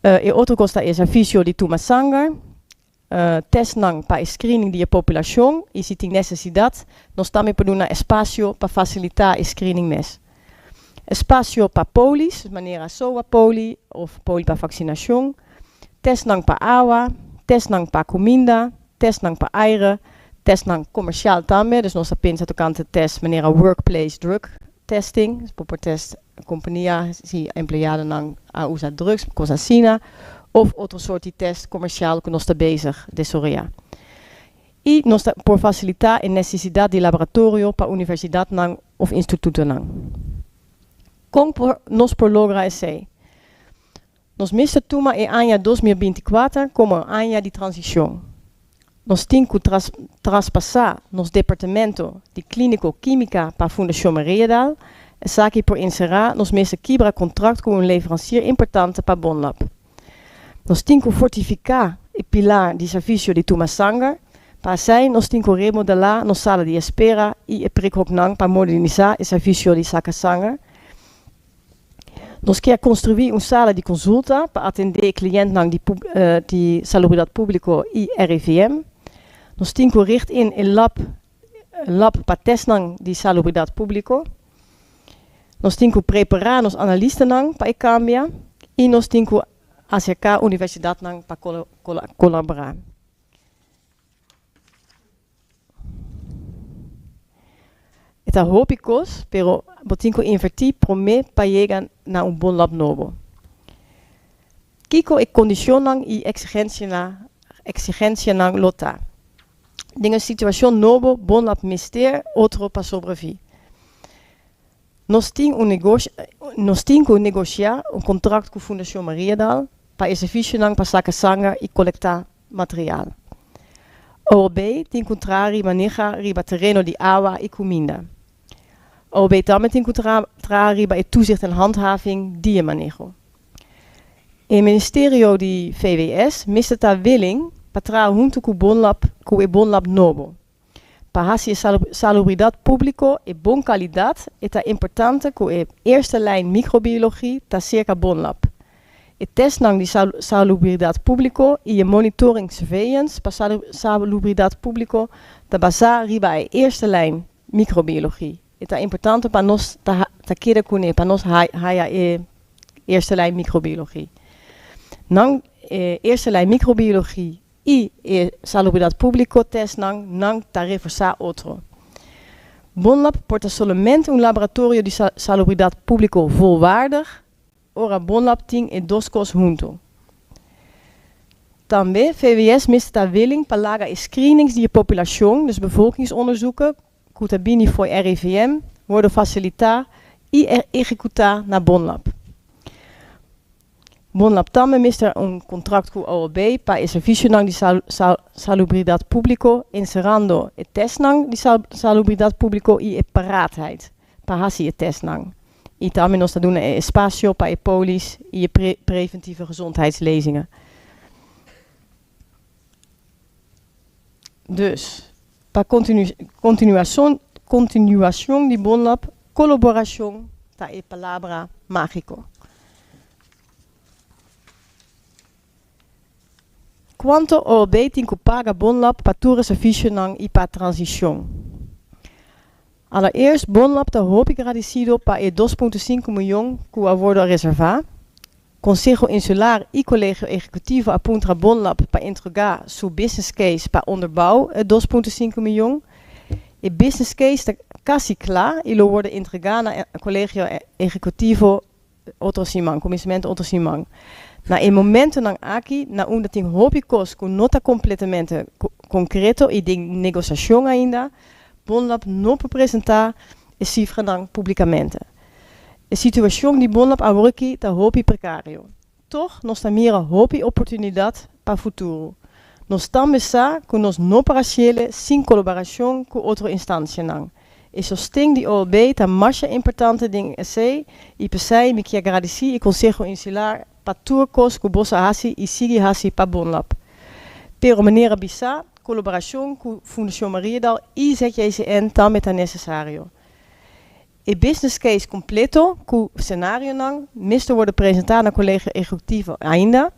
E otro cos ta e servicio di tuma sanger, testnan pa screening di e poblacion y si tin necesidad, nos tambe por duna espacio pa facilita e screening mes. Espacio pa polis, manera SOA poli of poli pa vaccinacion, testnan pa awa, testnan pa cuminda, testnan pa aire, testnan comercial tambe, dus nos ta pensa tocante test manera workplace drug testing, por test compania si empleadonan a usa drugs, cos asina, of otro soort di test comercial cu nos ta bezig desaroya. Y nos ta por facilita e necesidad di laboratorio pa universidadnan of institutonan. Con por, nos por logra esey? Nos mester tuma e aña 2024 como aña di transicion. Nos tin cu traspasa nos departamento di clinico quimica pa Fundacion Mariadal. Esaki por encera nos mester kibra contract cu un leverancier importante pa Bonlab. Nos tin cu fortifica e pilar di servicio di tuma sanger. Pa esey nos tin cu remodela nos sala di espera y e prikhoknan pa modernisa e servicio di saca sanger. Nos kier construi un sala di consulta pa atende clientenan di Salubridad Publico y RIVM. Nos tin cu richt in e lab pa testnan di Salubridad Publico. Nos tin cu prepara nos analistanan pa e cambia y nos tin cu acerca universidadnan pa colabora. E ta hopi cos, pero bo tin cu inverti prome pa yega na un bon lab nobo. Kico e condicionnan y exigencianan lo ta? Den un situacion nobo, bon lab mester otro pa sobrevivi. Nos tin cu negocia un contract cu Fundacion Mariadal pa e servicionan pa saca sanger y colecta material. OLB tin cu traha riba maneho riba tereno di awa y cuminda. OLB tambe tin cu traha riba e toezicht en handhaving di e maneho. E Ministerio di VWS mester ta willing pa traha hunto cu Bonlab, cu e Bonlab nobo. Pa hasi salubridad publico e bon calidad, ta importante cu e eerste lijn microbiologie ta cerca Bonlab. E testnan di salubridad publico y e monitoring surveillance pa salubridad publico ta basa riba e eerste lijn microbiologie. Ta importante pa nos ta keda cune, pa nos haya e eerste lijn microbiologie. Nan eerste lijn microbiologie y e salubridad publico testnan nan ta reforsa otro. Bonlab por ta solamente un laboratorio di salubridad publico volwaardig, ora Bonlab tin e dos cos hunto. Tambe VWS mester ta willing pa laga e screenings di poblacion, dus bevolkingsonderzoeken, cu ta bini for RIVM, worden facilita y ehecuta na Bonlab. Bonlab tambe mester un contract cu OLB pa e servicionan di salubridad publico, encerrando e testnan di salubridad publico y e paraatheid pa hasi e testnan. Y tambe nos ta duna espacio pa e polis y e preventieve gezondheidslezingen. Dus, pa continuacion di Bonlab, colaboracion ta e palabra magico. Cuanto OLB tin cu paga Bonlab pa tur servicionan y pa transicion? Allereerst, Bonlab ta hopi agradecido pa e 2,5 miyon cu a wordo reserva. Conseho Insular y Colegio Ehecutivo a puntra Bonlab pa entrega su business case pa onderbouw e 2,5 miyon. E business case ta casi cla y lo wordo entrega na Colegio Ehecutivo otro siman, cuminsamentu otro siman. Na e momentonan aki, na unda tin hopi cos cu no ta completamente concreto y den negociacion ainda, Bonlab no por presenta e cifranan publicamente. E situacion di Bonlab aworaki ta hopi precario. Toch nos ta mira hopi oportunidad pa futuro. Nos tambe sa cu nos no por haciele sin colaboracion cu otro instancianan. E sosten di OLB ta masha importante den esey y p'esey mi kier gradici e Conseho Insular pa tur cos cu boso a haci y sigui haci pa Bonlab. Pero manera bisa, colaboracion cu Fundacion Mariadal y ZJCN tambe ta necesario. E business case completo cu scenarionan mester wordo presenta na Colegio Ehecutivo ainda.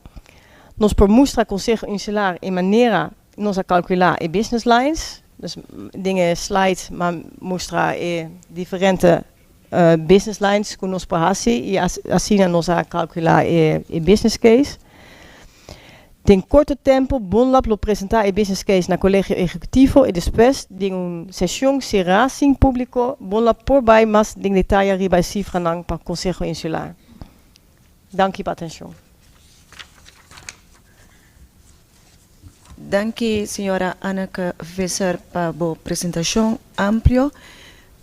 Nos por mustra Conseho Insular e manera nos a calcula e business lines. Dus den e slide m'a mustra e diferente business lines cu nos por haci y asina nos a calcula e business case. Den korto tempo Bonlab lo presentá e business case na Kolegio Ehekutivo i despues den un seshon será sin públiko Bonlab por bai mas den detaye riba e sifranan pa Konseho Insular. Danki pa atenshon. Danki señora Anneke Visser pa bo presentashon amplio.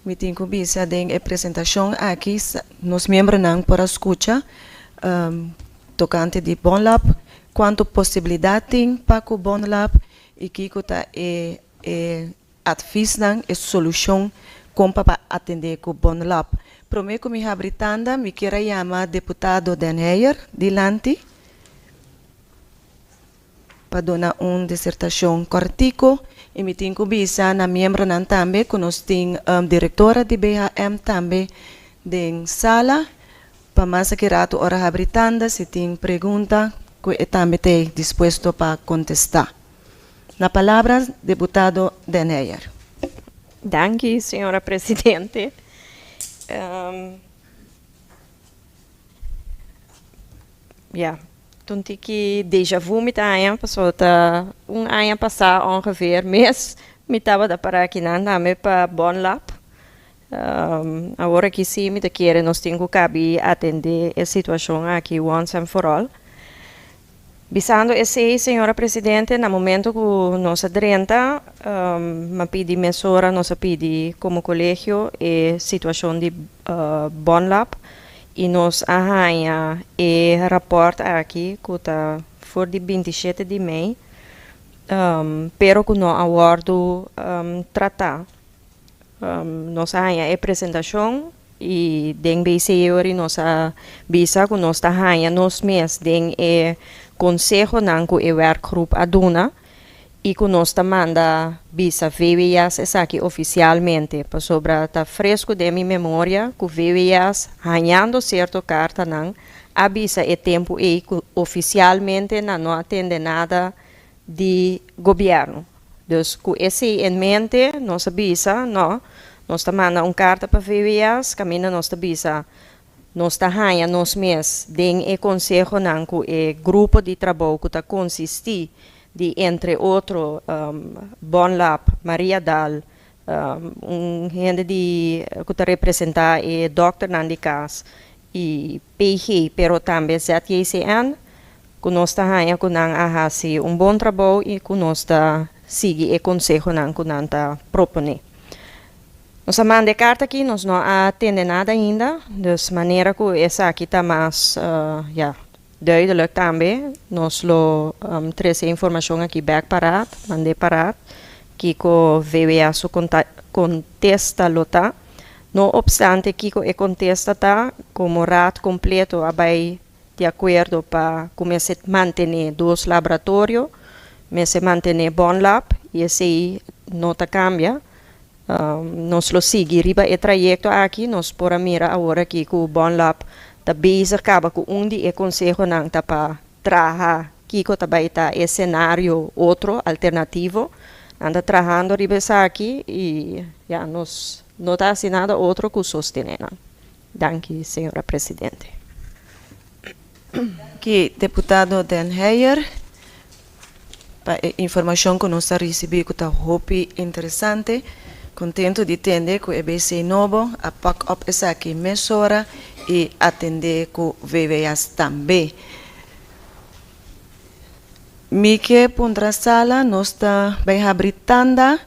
Mi tin ku bisa den e presentashon aki nos miembronan por a skucha tokante di Bonlab, kuantu posibilidat tin pa ku Bonlab i kiko ta e e advisnan, e solushon kon pa pa atendé ku Bonlab. Promé ku mi habri tanda mi kier a yama deputado Den Heyer dilanti pa duna un disertashon kòrtiku i mi tin ku bisa na miembronan tambe ku nos tin direktora di BHM tambe den sala pa mas aki ratu ora habri tanda si tin pregunta ku e tambe t'ei dispuesto pa kontestá. Na palabra diputado Den Heyer. Danki señora presidente. Ya, ta un tiki deja vu mi ta haña, pasobra ta un aña pasá ongeveer mes mi tabata para akinan tambe pa Bonlab. Awor aki sí mi ta kere nos tin ku kabi atendé e situashon aki once and for all. Bisando esei, señora presidente, na momento ku nos a drenta, mi a pidi mesora, nos a pidi komo kolegio e situashon di Bonlab i nos a haña e rapòrt aki ku ta for di 27 di mei, pero ku no a wòrdu tratá. Nos a haña e presentashon I den BCE ori nos a bisa ku nos ta haña nos mes den e konsehonan ku e werkgroep a duna i ku nos ta manda bisa VWS esaki ofisialmente, pasobra ta fresku den mi memoria ku VWS hañando sierto kartanan a bisa e tempu ei ku ofisialmente nan no a tende nada di gobièrnu. Dus ku esei en mente nos a bisa, no, nos ta manda un karta pa VWS kaminda nos ta bisa nos ta haña nos mes den e konsehonan ku e grupo di trabou ku ta konsistí di entre otro Bonlab, Maria Daal, un hende di ku ta representá e dòkternan di kas i PG pero tambe ZJCN Ku nos ta haña ku nan a hasi un bon trabou i ku nos ta sigui e konsehonan ku nan ta proponé. Nos a manda e karta aki, nos no a tende nada ainda, dus manera ku esaki ta mas, ya, duidelijk tambe, nos lo trese e informashon aki bèk pa Raad, mand'é pa Raad, kiko VWA su kontesta lo ta. No opstante kiko e kontesta ta, komo Raad kompleto a bai di akuerdo pa ku mester mantené dos laboratorio, mester mantené Bonlab i esei no ta kambia. Nos lo sigui riba e trayekto aki, nos por a mira awor aki ku Bonlab ta bezig kaba ku un di e konsehonan ta pa traha kiko ta bai ta e senario otro alternativo. Nan ta trahando riba esaki i ya nos no ta hasi nada otro ku sostené nan. Danki, señora presidente. Danki, deputado Den Heyer, pa e informacion cu nos a ricibi cu ta hopi interesante. Kontentu di tende ku e BC nobo a pak op esaki mesora i atendé ku VWS tambe. Mi ke puntra sala, nos ta bai habri tanda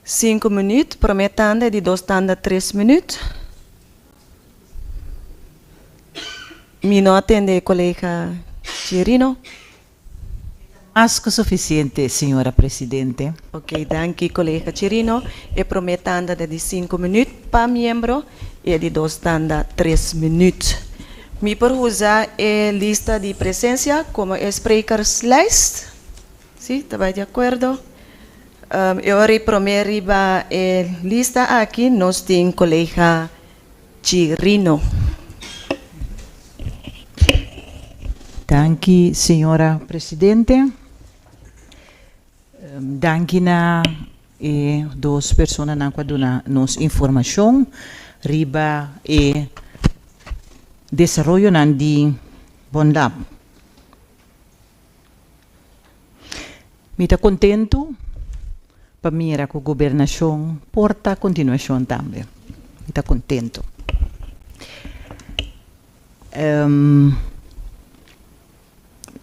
sinku minüt, promé tanda i di dos tanda tres minüt. Mi no a tende kolega Chirino. Mas ku sufisiente, señora presidente. Ok, danki kolega Chirino. E promé tanda ta di sinku minüt pa miembro i e di dos tanda tres minüt. Mi por usa e lista di presensia komo e sprekerslijst? Si, ta bai di akuerdo? E ora ei promé riba e lista aki nos tin kolega Chirino. Danki señora presidente. Danki na e dos personanan ku a duna nos informashon riba e desaroyonan di Bonlab. Mi ta kontentu pa mira ku gobernashon por ta kontinuashon tambe. Mi ta kontentu.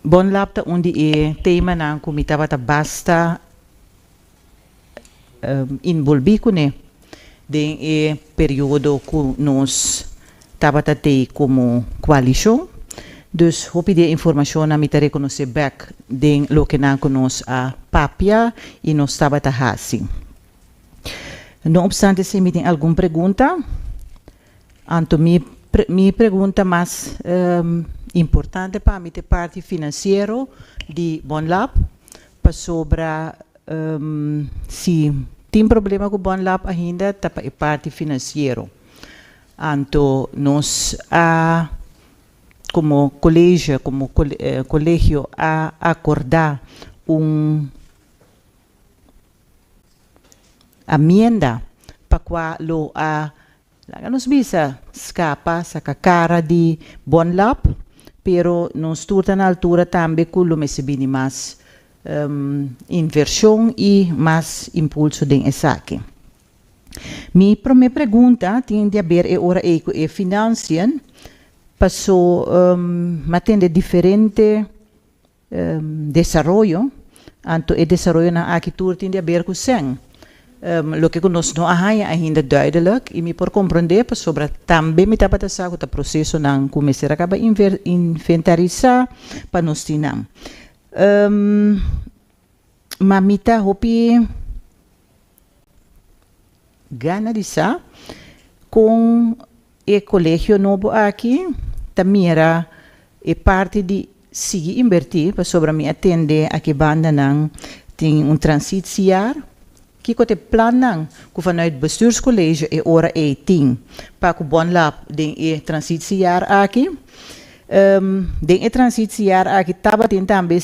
Bonlab ta un di e temanan ku mi tabata basta inbolbí kuné den e periodo ku nos tabata tei komo koalishon. Dus hopi di e informashonnan mi ta rekonosé bèk den lokenan ku nos a papia i nos tabata hasi. No opstante si mi tin algun pregunta, anto mi mi pregunta mas importante pa mi ta e parti finansiero di Bonlab, Pasobra si tin problema ku Bonlab ainda ta pa e parti finansiero. Anto nos a komo kolege, komo kolegio a akordá un amienda pa kua lo a Laga nos bisa skapa, saka kara di Bonlab, pero nos tur ta na altura tambe ku lo mester bini mas invershon i mas impulso den esaki. Mi prome pregunta tin di haber e ora ei ku e financiën, paso mi a tende diferente desaroyo, anto e desaroyonan aki tur tin di haber ku sèn, loke ku nos no a haña ainda duidelijk i mi por komprondé pasobra tambe mi tabata sa ku ta prosesonan ku mester a kaba inventarisá pa nos tin nan. Ma mi ta hopi gana di sa kon e kolegio nobo aki ta mira e parti di sigui inbertí, pasobra mi a tende aki bandanan tin un transitiejaar. Kiko ta e plannan ku vanuit Bestuurscollege e ora ei tin pa ku Bonlab den e transitiejaar aki? Den e transitiejaar aki tabatin tambe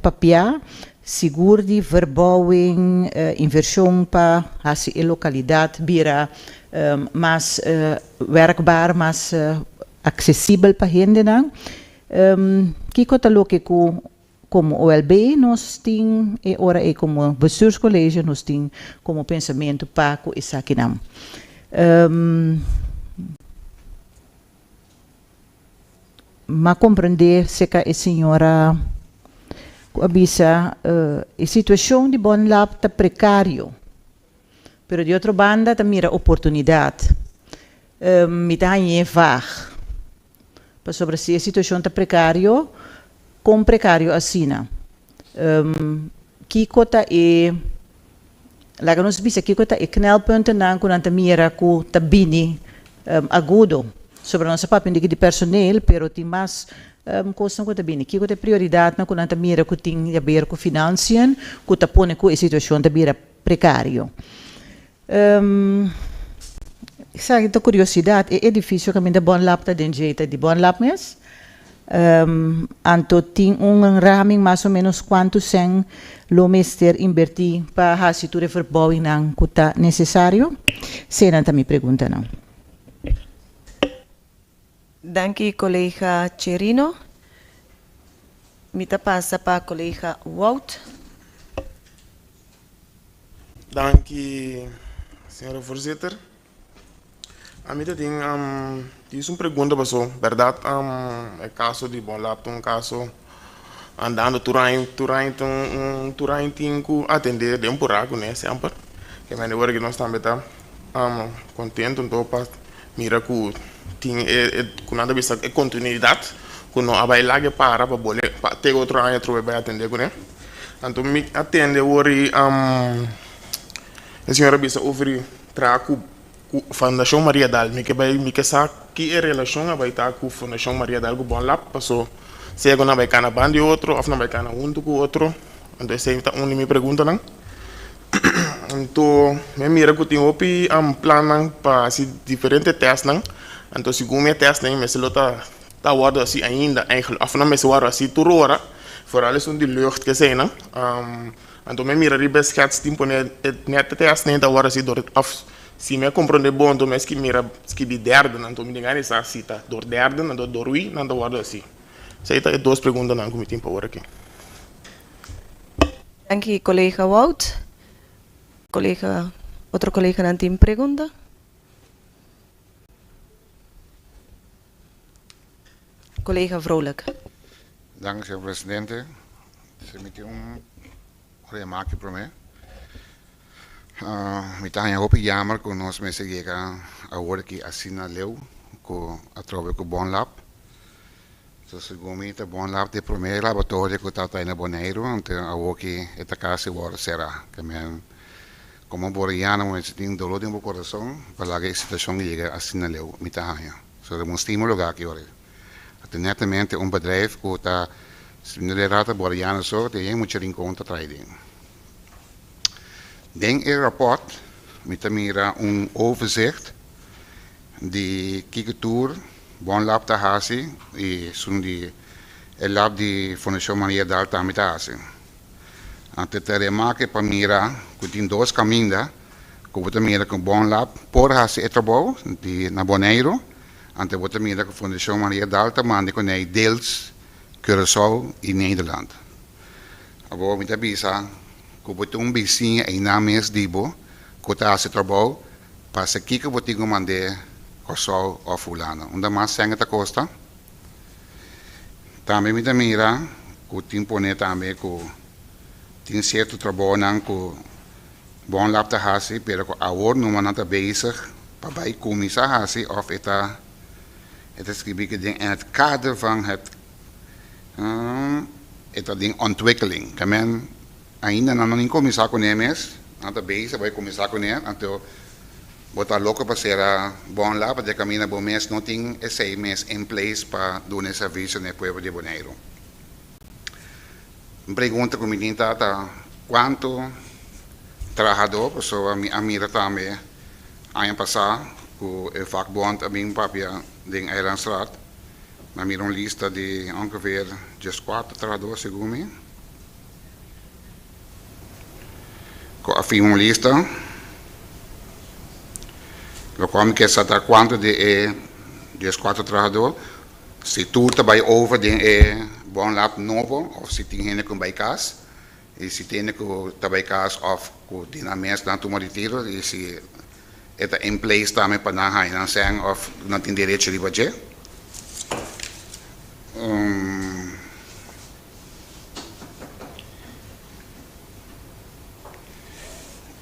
papia sigur di verbouwing, invershon pa hasi e lokalidat bira mas werkbaar, mas aksesibel pa hendenan. Kiko ta loke ku komo OLB nos tin e ora ei komo Bestuurscollege nos tin komo pensamentu pa ku esakinan? M'a komprendé serka e señora ku a bisa e situashon di Bonlab ta prekario, pero di otro banda ta mira oportunidat. Mi ta hañ'é vaag, pasobra si e situashon ta prekario, kon prekario asina? Kiko ta e, laga nos bisa kiko ta e knelpuntennan ku nan ta mira ku ta bini agudo? Sobra nos a papia un diki di personeel, pero tin mas kosnan ku ta bini. Kiko ta e prioridatnan ku nan ta mira ku tin di haber ku financiën ku ta pone ku e situashon ta bira prekario? Esaki ta kuriosidat, e edifisio kaminda Bonlab ta den dje ta di Bonlab mes? Anto tin un raming mas o menos kuantu sèn lo mester inbertí pa hasi tur e verbouwingnan ku ta nesesario? Eseinan ta mi preguntanan. Danki kolega Cherino. Mi ta pasa pa kolega Wout. Danki. Señora voorzitter. Ami ta tin tin un pregunta paso berdad e caso di Bonlab ta un caso andando tur aña tur aña ta un tur aña tin cu atende den pura cune semper ke mende ora ki nos tambe ta contento anto pa mira cu tin e cu nan ta bisa e continuidad cu no a bay laga e para pa bole pa te otro aña atrobe bay atende cune anto mi atende awor e señor a bisa over Traha ku ku Fundashon Maria Dal. Mi ke bai mi ke sa ki e relashon a bai ta ku Fundashon Maria Dal ku Bonlab paso sea ku nan bai kana ban di otro òf nan bai kana huntu ku otro. Anto esei ta un di mi preguntanan. Anto mi a mira ku tin hopi plannan pa hasi diferente tèstnan. Anto segun mi e tèstnan ei mester lo ta ta wòrdu hasi ainda eigentlik òf nan mester wòrdu hasi tur ora foral esun di lucht keseinan. Anto mi a mira riba e schets tin pone e net te asina ta wòrdu hasi dor òf si mi a komprondé bon anto mi a mira skibi derden anto mi tin gana di sa si ta dor derden anto dor wi nan ta wòrdu hasi. Esei ta e dos preguntanan ku mi tin pa ora aki. Danki kolega Wout. Kolega, otro koleganan tin pregunta? Kolega Vrolijk. Danki señor presidente. Si mi tin un remarke prome. Mi ta haña hopi jammer ku nos mester yega awor aki asina leu ku atrobe ku Bonlab. So segun mi ta Bonlab ta e prome laboratorio ku tabata na Boneiru anto awor ki e ta kasi wòrdu será. Ke men komo boriano bo mester tin dolor den bo kurason pa laga e situashon yega asina leu mi ta haña. So ta un stima lugar aki ora. Ta netamente un bedrijf ku ta si mi no ta boriano so tin yen mucha rincon ta trae den. Den e raport mi ta mira un overzicht di kiko tur Bonlab ta hasi i esun di e lab di Fundashon Maria Daal tambe ta hasi. Anto ta remake pa mira ku tin dos kaminda ku bo ta mira ku Bonlab por hasi e trabou di na Boneiru, anto bo ta mira ku Fundashon Maria Daal ta manda kuné deels Curaçao i Nederland. Awor mi ta bisa ku bo tin un bisiña einan mes di bo ku ta hasi trabou, pasa kiko bo tin ku mand'é Kòrsou òf Hulanda. Unda mas sèn e ta kosta. Tambe mi ta mira ku tin pone tambe ku tin sierto trabounan ku Bonlab ta hasi pero ku awor numa nan ta bezig pa bai kuminsá hasi òf e ta e ta skribí ku den en het kader van het e ta den ontwikkeling. Ke men ainda nan no nin kuminsá kuné mes, nan ta bezig bai kuminsá kuné anto bo ta loko pa sera Bonlab pasobra kaminda bo mes no tin esei mes in place pa duna e servisio na e pueblo di Boneiru. Un pregunta ku mi tin ta ta kuantu trahadó, pasobra mi a mira tambe aña pasá ku e vakbond a bin papia den Eilandstraat, mi a mira un lista di ongeveer dieskuater trahadó segun mi, ku a firma un lista, lokual mi ke sa ta kuantu di e dieskuater trahadó. Si tur ta bai over den e Bonlab nobo of si tin hende ku bai kas i si tin hende ku ta bai kas of ku tin nan mes nan tuma retiro i si e ta in place tambe pa nan haña nan sèn of nan tin derecho riba dje.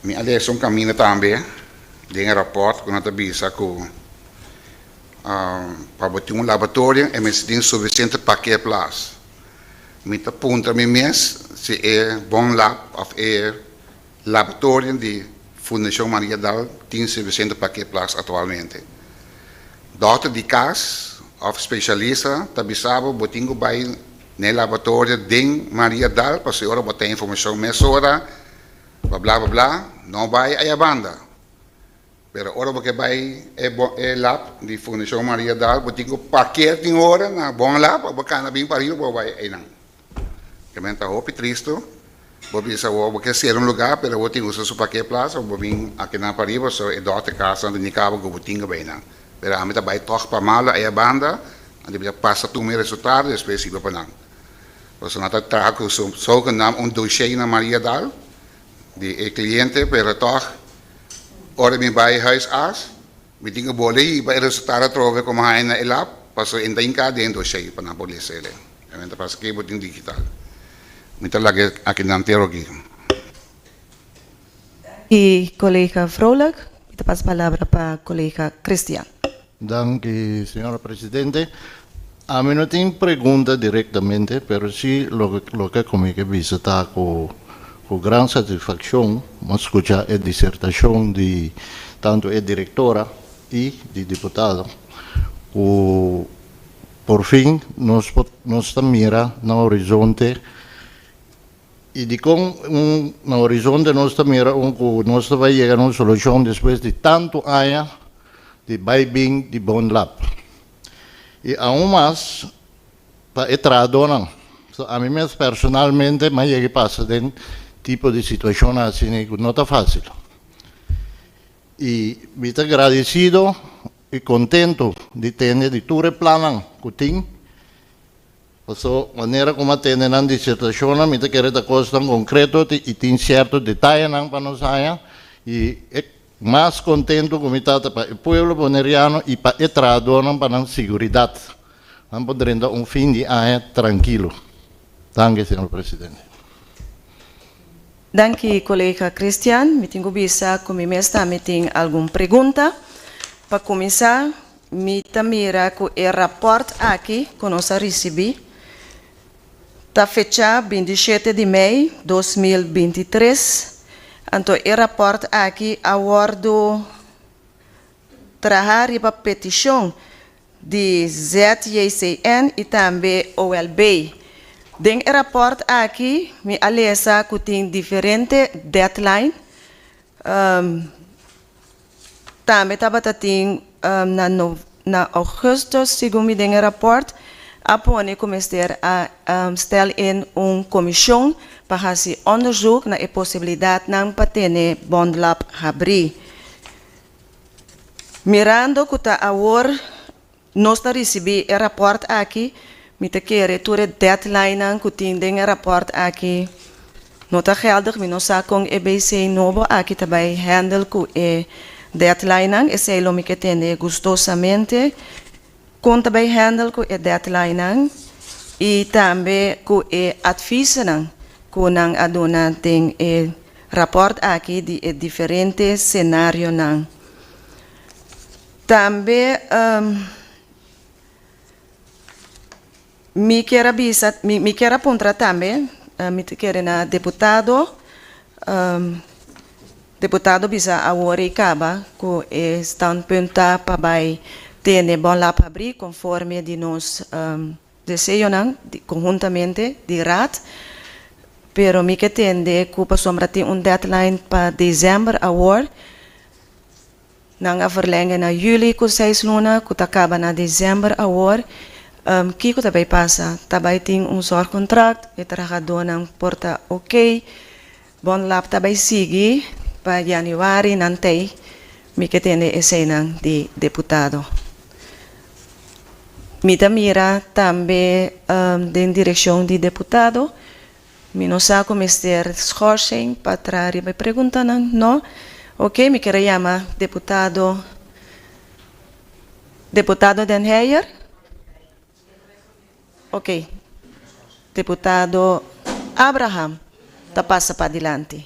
Mi a lesa un kaminda tambe den e rapòrt ku nan ta bisa ku. Pa bo tin un laboratorio e mester tin sufisiente parkeerplaats. Mi ta puntra mi mes si e bon lab of e laboratorio di Fundashon Maria Dal tin sufisiente parkeerplaats aktualmente. Dòkter di kas of spesialista ta bisa bo bo tin ku bai na e laboratorio den Maria Dal pasobra ora bo ta informashon mesora bla bla bla no bai ayabanda. Pero ora bo ke bai e bo e lab di Fundashon Maria Daal bo tin ku parkeer tin ora na bon lab pa bo kana bin pariba pa bo bai einan. Ke men ta hopi tristu bo bisa awor bo ke sera un lugar pero bo tin usa su parkeerplaats pa bo bin akinan pariba so e dòkter kas nan ta indika bo ku bo tin ku bai einan. Pero ami ta bai tòg pa malo aya banda anto mi ta pasa tur mi resultado despues hiba pa nan. Pasobra nan ta traha ku zogenaamd un dossier na Maria Daal di e cliente pero toch. Ora mi bai huisarts, mi tin ku bole hiba e resultado atrobe ku mi haña na e lab, pasobra e no ta hinká den doshé pa nan por lesa el. E ta pasa ke bo tin digital. Mi ta laga akinan tero aki. Danki kolega Vrolijk. Mi ta pasa palabra pa kolega Christian. Danki señora presidente. Ami no tin pregunta directamente, pero si loke loke ku mi ke bisa ta ku ku gran satisfakshon mi a skucha e disertashon di tantu e direktora i di diputado ku por fin nos por nos ta mira na horizonte I dikon un na horizonte nos ta mira un ku nos ta bai yega na un solushon despues di tantu aña di bai bin di bon lap. I aun mas pa e trahadónan. So ami mes personalmente m'a yega i pasa den tipo di situashonnan asina ku no ta fásil. I mi ta gradesido i kontentu di tende di tur e plannan ku tin. Paso, manera ku mi a tende nan disertashonnan, mi ta kere ta kosnan konkreto i tin sierto detayenan pa nos haña. I e mas kontentu ku mi ta ta pa e pueblo boneriano i pa e trahadónan pa nan siguridat. Nan por drenta un fin di aña trankilo. Danki, señor presidente. Danki, kolega Christian. Mi tin ku bisa ku mi mes tambe tin algun pregunta. Pa kuminsá, Mi ta mira ku e rapòrt aki ku nos a risibí ta fechá 27 di mei 2023, anto e rapòrt aki a wòrdu traha riba petishon di ZJCN i tambe OLB. Den e rapòrt aki mi a lesa ku tin diferente deadline. Tambe tabata tin na no na augustus segun mi den e raport a pone ku mester a stel in un komishon pa hasi onderzoek na e posibilidatnan pa tene Bondlab habrí. Mirando ku ta awor nos ta risibí e raport aki, mi ta kere tur e deadlinenan ku tin den e raport aki no ta geldig. Mi no sa kon e BC nobo aki ta bai handle ku e deadlinenan. Esei lo mi ke tende gustosamente kon ta bai handle ku e deadlinenan i tambe ku e advisenan ku nan a duna den e raport aki di e diferente senarionan. Tambe mi kier a bisa, mi kier a puntra tambe, mi ta kere na deputado, deputado bisa awor ei kaba ku e standpunt ta pa bai tene Bon Lab habrí konforme di nos deseonan konhuntamente di Raad, pero mi ke tende ku pasobra tin un deadline pa december awor, Nan a verlenge na juli ku seis luna ku ta kaba na december awor. Kiko ta bay pasa? Ta bay tin un zorgcontract, e trahadónan por ta ok. Bonlab ta bay sigui pa januari nan tei. Mi ke tende eseinan di deputado. Mi ta mira tambe den direkshon di deputado. Mi no sa ku mester schorsing pa traha riba e preguntanan, no? Oke, mi kier a yama deputado, deputado Den Heyer. Oke, deputado Abraham ta pasa padilanti.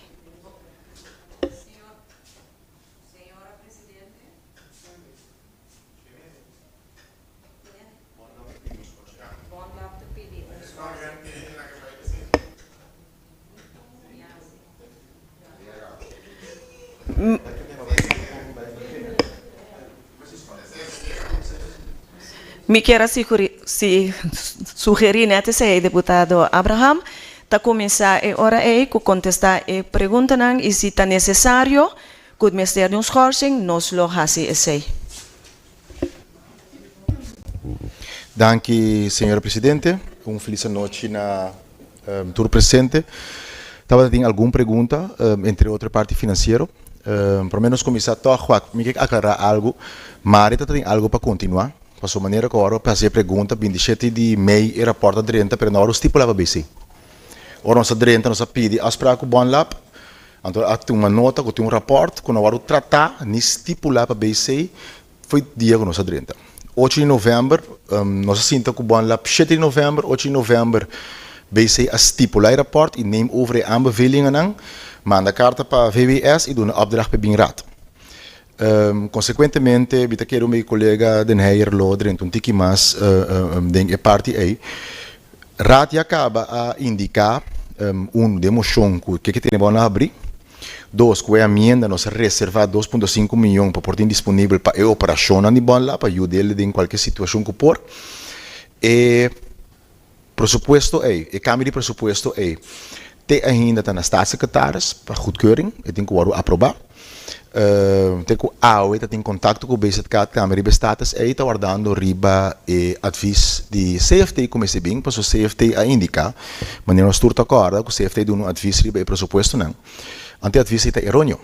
Mi kier a sugerí net esei, diputado Abraham, ta kuminsá e ora ei ku kontestá e preguntanan i si ta nesesario ku mester di un schorsing, nos lo hasi esei. Danki señora presidente. Un felis anochi na tur presente. Tabata tin algun pregunta, entre otro e parti financiero. Prome nos cuminsa toch wak mi ke aclara algo. Mari ta tin algo pa continua, pasobra manera cu ora haci e pregunta 27 di mei e rapport a drenta pero no ora stipula pa bc. Ora nos a drenta nos a pidi afspraak cu Bonlab. Anto a tuma nota ku tin un rapòrt ku no a wòrdu tratá ni stipulá pa BC foi dia ku nos a drenta. Ocho di novèmber nos a sinta ku Bonlab shete di novèmber, ocho di novèmber BC a stipulá e rapòrt i neem over e aanbevelingennan, manda karta pa VWS i duna opdracht pa e bin raad. Konsekuentemente mi ta kere mi kolega Den Heyer lo drenta un tiki mas den e parti ei. Raad ya kaba a indiká, un, den moshon ku ke ke tene bo na habrí. Dos, ku e amienda nos a reservá 2.5 mion pa por tin disponibel pa e operashonnan di Bonla pa yud'el den kualke situashon ku por. E presupuesto ei, e kambio di presupuesto ei te ainda ta na Staatssecretaris pa goedkeuring, e tin ku wòrdu aprobá. Te ku awe ta tin kontakto ku BZK tambe riba e status ei, ta wardando riba e advis di CFT ku mester bin, pasobra CFT a indiká, manera nos tur ta kòrda, ku CFT duna un advis riba e presupuestonan. Anto e advis ei ta eróneo.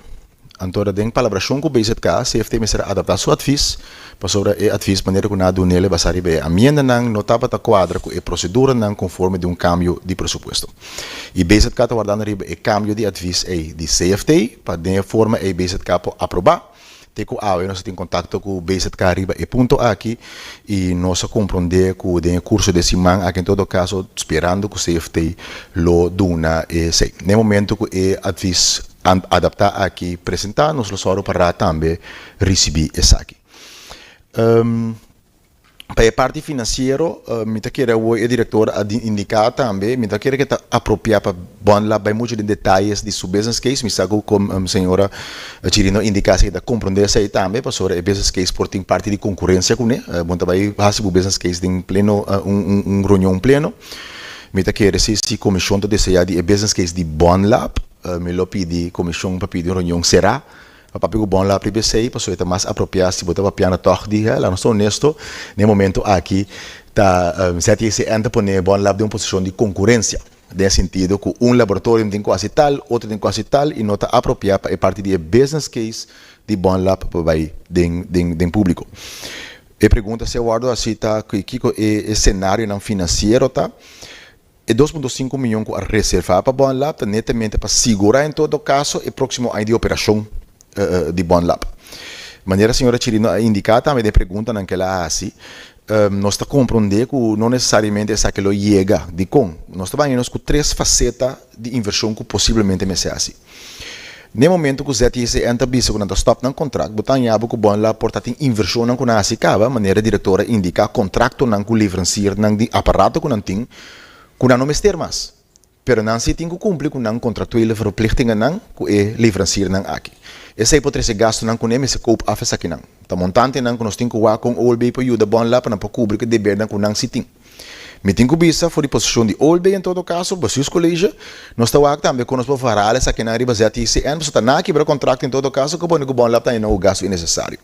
Anto ta den palabrashon ku BZK, CFT mester a adaptá su advis, pasobra e advis manera ku nan a dun'el basá riba e amiendanan no tabata kuadra ku e proseduranan konforme di un kambio di presupuesto. I BZK ta wardando riba e kambio di advis ei di CFT pa den e forma ei BZK por aprobá. Te ku awe nos a tin kontakto ku BZK riba e punto aki i nos a komprondé ku den e kurso di e siman aki en todo kaso sperando ku CFT lo duna esei. Na e momento ku e advis adaptá aki presentá nos lo sòru pa Raad tambe risibí esaki. Pa e parti finansiero, mi ta kere awor e direktor a indiká tambe, mi ta kere ke ta apropiá pa Bonla bai muchu den detayes di su business case. Mi sa ku señora Chirino a indiká si e ta komprondé esei tambe, pasobra e business case por tin parti di konkurensia kuné. Bo no ta bai hasi bo business case den pleno un reunion pleno. Mi ta kere si si komishon ta deseá di e business case di Bonlab, mi lo pidi komishon pa pidi un reunion será Pa papia ku bon la riba esei, pasobra e ta mas apropiá si bo ta papiando tòg di hel. Laga nos ta onesto, na e momento aki ta ZJCN ta pone Bon Lab den un posishon di konkurensia, den e sentido ku un laboratorium tin ku hasi tal, otro tin ku hasi tal i no ta apropiá pa e parti di e business case di Bon Lab pa bai den den públiko. E pregunta si a wòrdu hasi ta kiko e senarionan finansiero ta. E 2.5 miyon ku a reservá pa Bonlab ta netamente pa sigurá en todo kaso e próksimo aña di operashon di Bonlab. Manera señora Chirino a indiká tambe den e preguntanan ku el a hasi, nos ta komprondé ku no nesesariamente esaki lo yega. Dikon? Nos ta baña nos ku tres faseta di invershon ku posiblemente mester hasi. Na e momento ku ZJCN ta bisa ku nan ta stòp nan kontrakt, bo ta haña bo ku Bonlab por ta tin invershonnan ku nan hasi kaba, manera e direktor a indiká, kontraktonan ku leveransiernan di aparato ku nan tin, ku nan no mester mas. Pero nan si tin ku kumpli ku nan kontraktuele verplichtingennan ku e leveransiernan aki. Esei por trese gastunan kuné mester koop af esakinan. Ta montantenan ku nos tin ku wak kon OLB por yuda Bonlab pa nan por kubri ku e debernan ku nan si tin. Mi tin ku bisa for di posishon di OLB en todo kaso, Bestuurscollege, nos ta wak tambe kon nos por verhaal esakinan riba ZJCN, pasobra ta nan a kibra kontrakt en todo kaso ku pone ku Bonlab ta haña nan ku gastu innesesario.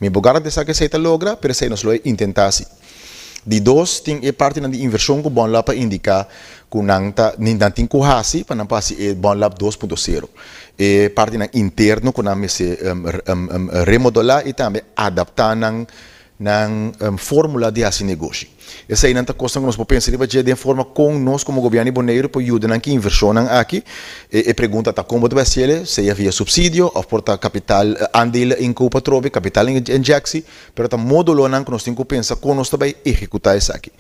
Mi por garantisa ku esei ta logra, pero esei nos lo e intentá si. Di dos, tin e partinan di invershon ku Bonlab a indiká ku nan ta nan tin ku hasi pa nan por hasi e Bonlab 2.0. E partinan interno ku nan mester remodelá i tambe adaptá nan nan formula di hasi negoshi. Eseinan ta kosnan ku nos por pensa riba dje den forma kon nos komo gobièrnu di Boneiru por yuda nan ki invershonnan aki. E pregunta ta kon bo ta bai hasi el, sea via supsidio òf por ta kapital, aandelen inkoop atrobe, kapital injeksi, pero ta modulonan ku nos tin ku pensa kon nos ta bai ehekutá esaki.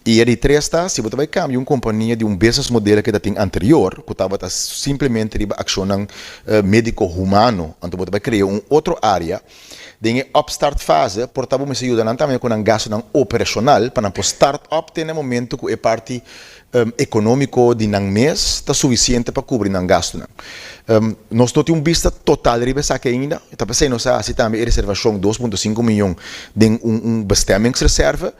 I e di tres ta, si bo ta bai kambia un kompania di un business model ke ta tin anterior, ku tabata simplemente riba akshonnan médiko humano, anto bo ta bai krea un otro área, Den e upstart fase por ta bo mester yuda nan tambe ku nan gastunan operashonal pa nan por start up te na e momento ku e parti ekonómiko di nan mes ta sufisiente pa kubri nan gastunan. Nos no tin un bista total riba esaki ainda, ta p'esei nos a hasi tambe e reservashon 2.5 miyon den un bestemmingsreserve.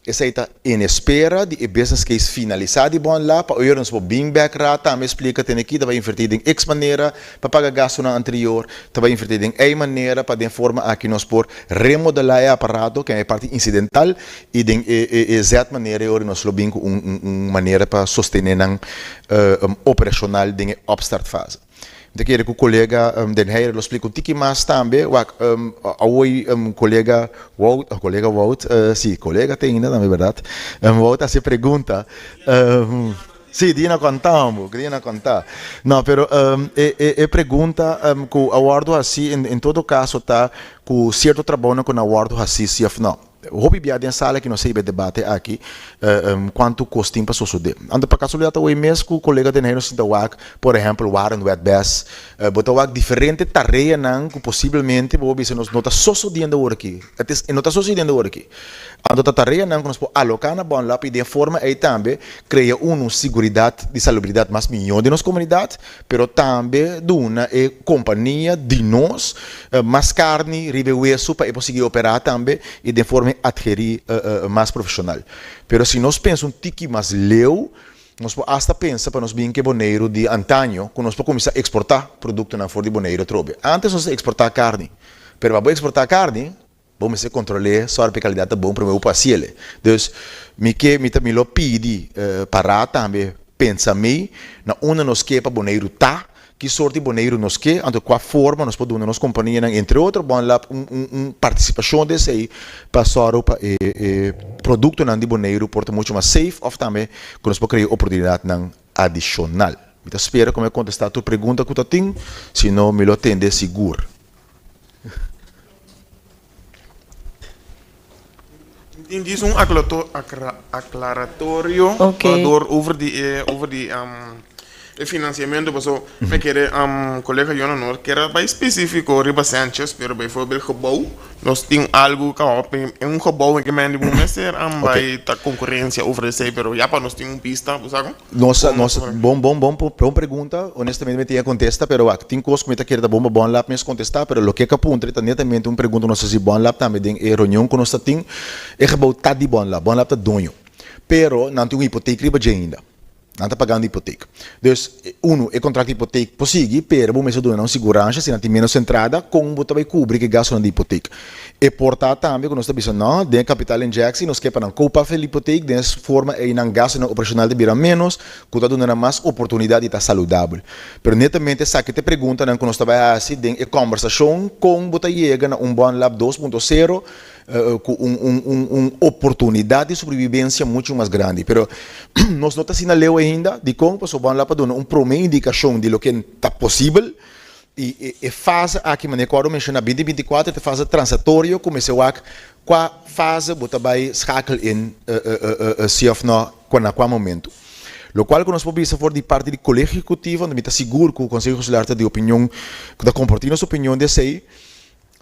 Esei ta en espera di e business case finalisá di Bonla pa oir nos por bin bek raad tambe splika tene ki ta bai invertí den x manera pa paga gastunan anterior, ta bai invertí den ey manera pa den forma aki nos por remodelá e aparato ken e parti incidental y den e e z manera e ora nos lo bin ku un un manera pa sostené nan operacional den e opstart fase. Mi ta kere ku kolega Den Heyer lo splika un tiki mas tambe. Wak, awor kolega Wout, kolega Wout, si, kolega te ainda tambe, bèrdat? Wout a hasi pregunta. Sí, dia na kontá bo, dia na kontá. No, pero e e e pregunta ku a wòrdu hasí en en todo kaso ta ku sierto trabounan ku na wòrdu hasí sí òf no. Hopi bia den sala ki nos a hiba e debate aki kuantu kos tin pa sosodé. Anto pa kasualidat ta oe mes ku kolega den hei nos sinta wak por ehèmpel warenwet bes. Bo ta wak diferente tareanan ku posiblemente bo por bisa nos no ta sosodiendo awor aki. Et is e no ta sosodiendo awor aki. Anto ta tareanan ku nos por aloká na Bonlab i den forma ei tambe krea unu siguridat di salubridat mas mihó den nos komunidat, pero tambe duna e kompania di nos mas karni riba e wesu pa e por sigui operá tambe i den forma e atkerí mas profeshonal. Pero si nos pensa un tiki mas leu, nos por asta pensa pa nos bin ku e Boneiru di antaño ku nos por kuminsá eksportá produktonan for di Boneiru atrobe. Ántes nos ta eksportá karni, pero pa bo eksportá karni, Bo mester kontrol'é sòru pa e kalidat ta bon promé bo por hasiel. Dus, mi ke, mi ta, mi lo pidi pa Raad tambe pensa mei na unda nos ke pa Boneiru ta, ki sort di Boneiru nos ke, anto kua forma nos por duna nos kompanianan, entre otro Bonlab, un un un partisipashon den esei pa sòru pa e e produktonan di Boneiru por ta muchu mas safe òf tambe ku nos por krea oportunidatnan adishonal. Mi ta spera ku mi a kontestá tur pregunta ku ta tin, si no mi lo tende sigur. Tin djis un aclaratorio door over di e over di e financiamento paso mi kere colega Jona no kier a bay specifico riba Sanchez pero bijvoorbeeld gebouw nos tin algo caba un gebouw en ke men di bo mester bay ta concurrencia over esey pero ya pa nos tin un pista bo sa con. Nos a, nos a, bon, bon, bon, bon pregunta. Honestamente mi tin e kontesta, pero wak, tin kos ku mi ta kere ta bon pa Bonlab mes kontestá, pero loke ku a puntra ta netamente un pregunta ku nos a hasi Bonlab tambe den e reunion ku nos ta tin. E gebou ta di Bonlab, Bonlab ta doño, pero nan tin un hipotek riba dje ainda. Nan ta pagando hipotek. Dus, unu, e kontrakt di hipotek por sigui, pero bo mester duna nan un siguransha si nan tin ménos entrada, kon bo ta bai kubri ku e gastunan di hipotek? E por ta tambe ku nos ta bisa no, den e kapital injectie nos ke pa nan kopa af e hipotek, den es forma ei nan gastunan operashonal ta bira ménos, ku ta duna nan mas oportunidat di ta saludabel. Pero netamente esaki ta e preguntanan ku nos ta bai hasi den e kòmbersashon kon bo ta yega na un Bonlab 2.0 ku un un un un oportunidat di sobrevivensia muchu mas grandi. Pero nos no ta asina leu ainda, dikon? Pasobra Bonlab a duna un promé indikashon di loke ta posibel. I e e fase aki manera ku a wòrdu menshoná binti 24 ta e fase transatorio ku mester wak kua fase bo ta bai schakel in si òf nò kua na kua momentu. Lokual ku nos por bisa for di parti di Kolegio Ehekutivo mi ta sigur ku Konseho Insular ta di opinion ku ta kompartí nos opinion di esei.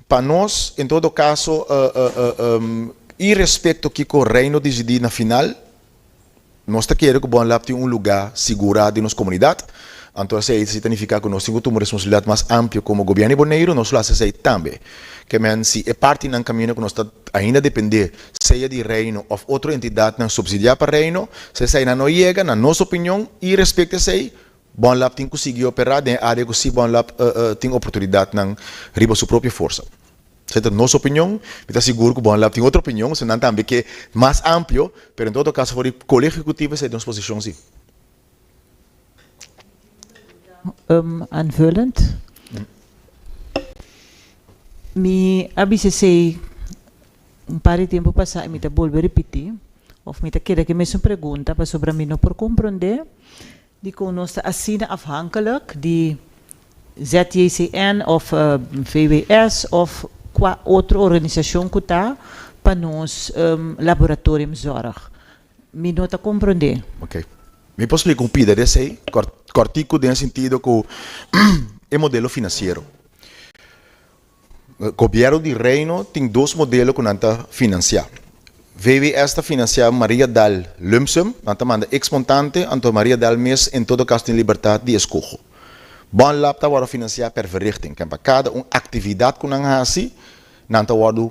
Pa nos en todo kaso irespekto kiko Reino disidí na final, Nos ta kere ku Bonlab tin un lugá sigurá den nos komunidat, anto esei si ta nifiká ku nos tin ku tuma un responsabilidat mas amplio komo gobièrnu di Boneiru, nos lo hasi esei tambe. Ke men si e partinan kaminda ku nos ta ainda dependé sea di Reino òf otro entidatnan supsidiá pa Reino, si eseinan no yega, na nos opinion i respekto esei, Bonlab tin ku sigui operá den e área ku si Bonlab tin oportunidatnan riba su propio forsa. Esei ta nos opinion. Mi ta sigur ku Bonlab tin otro opinion, so nan tambe ke mas amplio, pero en todo kaso for di Kolegio Ehekutivo esei ta nos posishon si. Aanvullend. Mi a bisa esei un par di tempu pasá i mi ta bolbe ripití, òf mi ta keda ku e mesun pregunta pasobra mi no por komprondé Dikon nos ta asina afhankelijk di ZJCN of VWS of kua otro organisashon ku ta pa nos laboratoriumzorg? Mi no ta komprondé. Ok. Mi por splika un pida di esei kòrtiku den e sentido ku e modelo finansiero. Gobièrnu di Reino tin dos modelo ku nan ta finansiá. VWS ta finansiá Maria Dal lumsum, nan ta manda eks montante, anto Maria Dal mes en todo kaso tin libertat di eskoho. Bonlab ta wòrdu finansiá per verrichting, ken pa kada un aktividat ku nan hasi, nan ta wòrdu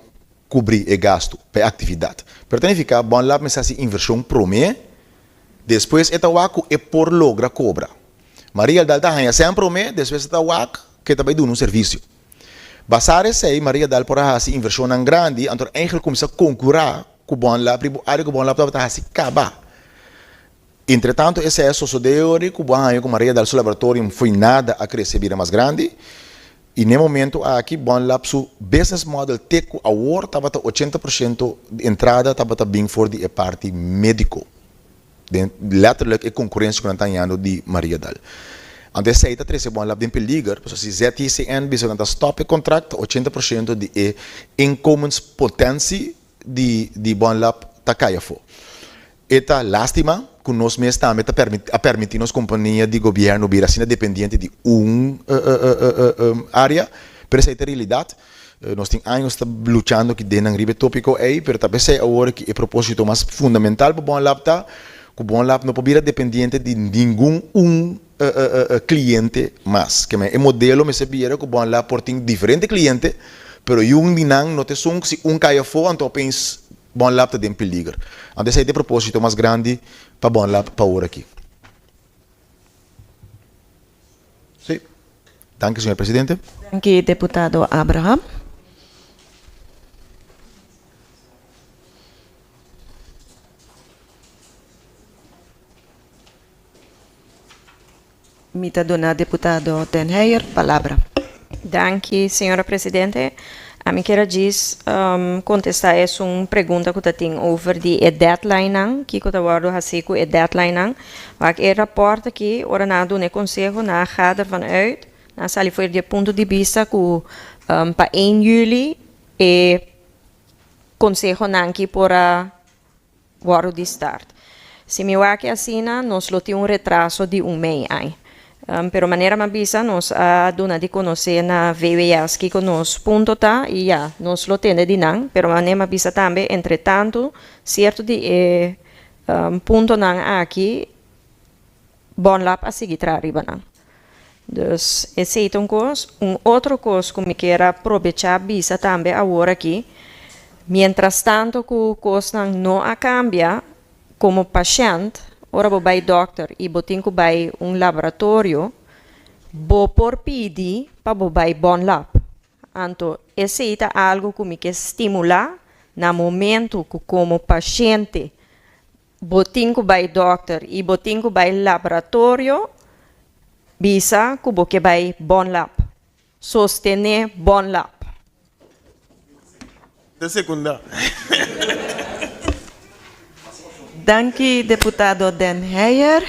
kubrí e gastu pa e aktividat. Pero ta nifiká Bonlab mester hasi invershon promé, despues e ta wak ku e por logra kobra. Maria Dal ta haña sèn promé, despues e ta wak ku e ta bai duna un servisio. Basá esei, Maria Dal por a hasi invershonnan grandi, anto eigenlijk kuminsá konkurá ku Bonlab riba un área ku Bonlab tabata hasi kaba. Entretantu esei a sosodé ora ku bo a haña ku Maria Dal su laboratorium fo'i nada a krese bira mas grandi i n'e momentu aki Bonlab su business model te ku awor tabata 80% di entrada tabata bin for di e parti médiko. Den letterlijk e konkurensia ku nan ta hañando di Mariadal. Anto esei ta trese Bonlab den peliger, pasobra si ZJCN bisa ku nan ta stòp e kontrakt, 80% di e inkomenspotentie di di Bonlab ta kai afó. E ta lástima ku nos mes tambe ta a permití nos kompania di gobièrnu bira asina dependiente di un área, pero esei ta e realidat. Nos tin años ta luchando aki den nan riba e tópiko ei, pero ta p'esei awor ki e propósito mas fundamental pa Bonlab ta ku Bonlab no por bira dependiente di ningun un kliente mas. Ke men e modelo mester bira ku Bonlab por tin diferente kliente, pero yun di nan no ta esun ku si un kai afó anto opeens Bonlab ta den peliger. Anto esei ta e propósito mas grandi pa Bonlab pa awor aki. Sí. Danki, señor presidente. Danki, deputado Abraham. Mi ta duna deputado Den Heyer palabra. Danki, señora presidente. Ami kier a djis contesta esun pregunta cu ta tin over di e deadlinenan, kico ta wordo haci cu e deadlinenan. Wak e rapport aki, ora nan a duna e conseho, nan a ga dervan uit, nan a sali for di e punto di bista cu pa een juli e consehonan ki por a wòrdu di start. Si mi wak asina, nos lo tin un retraso di un mei ai. Pero manera mi a bisa, nos a duna di konosé na VWS kiko nos punto ta i ya, nos lo tende di nan. Pero manera mi a bisa tambe, entretantu, sierto di e puntonan aki Bonlab a sigui traha riba nan. Dus esei ta un kos. Un otro kos ku mi kier a probechá bisa tambe awor aki, mientrastanto ku kosnan no a kambia, komo pashènt, ora bo bai dòkter i bo tin ku bai un laboratorio, bo por pidi pa bo bai Bonlab. Anto esei ta algu ku mi ke stimulá na momentu ku komo pashente Bo tin ku bai dòkter i bo tin ku bai laboratorio, bisa ku bo ke bai Bonlab. Sostené Bonlab. Ta sekundá. Danki deputado Den Heyer.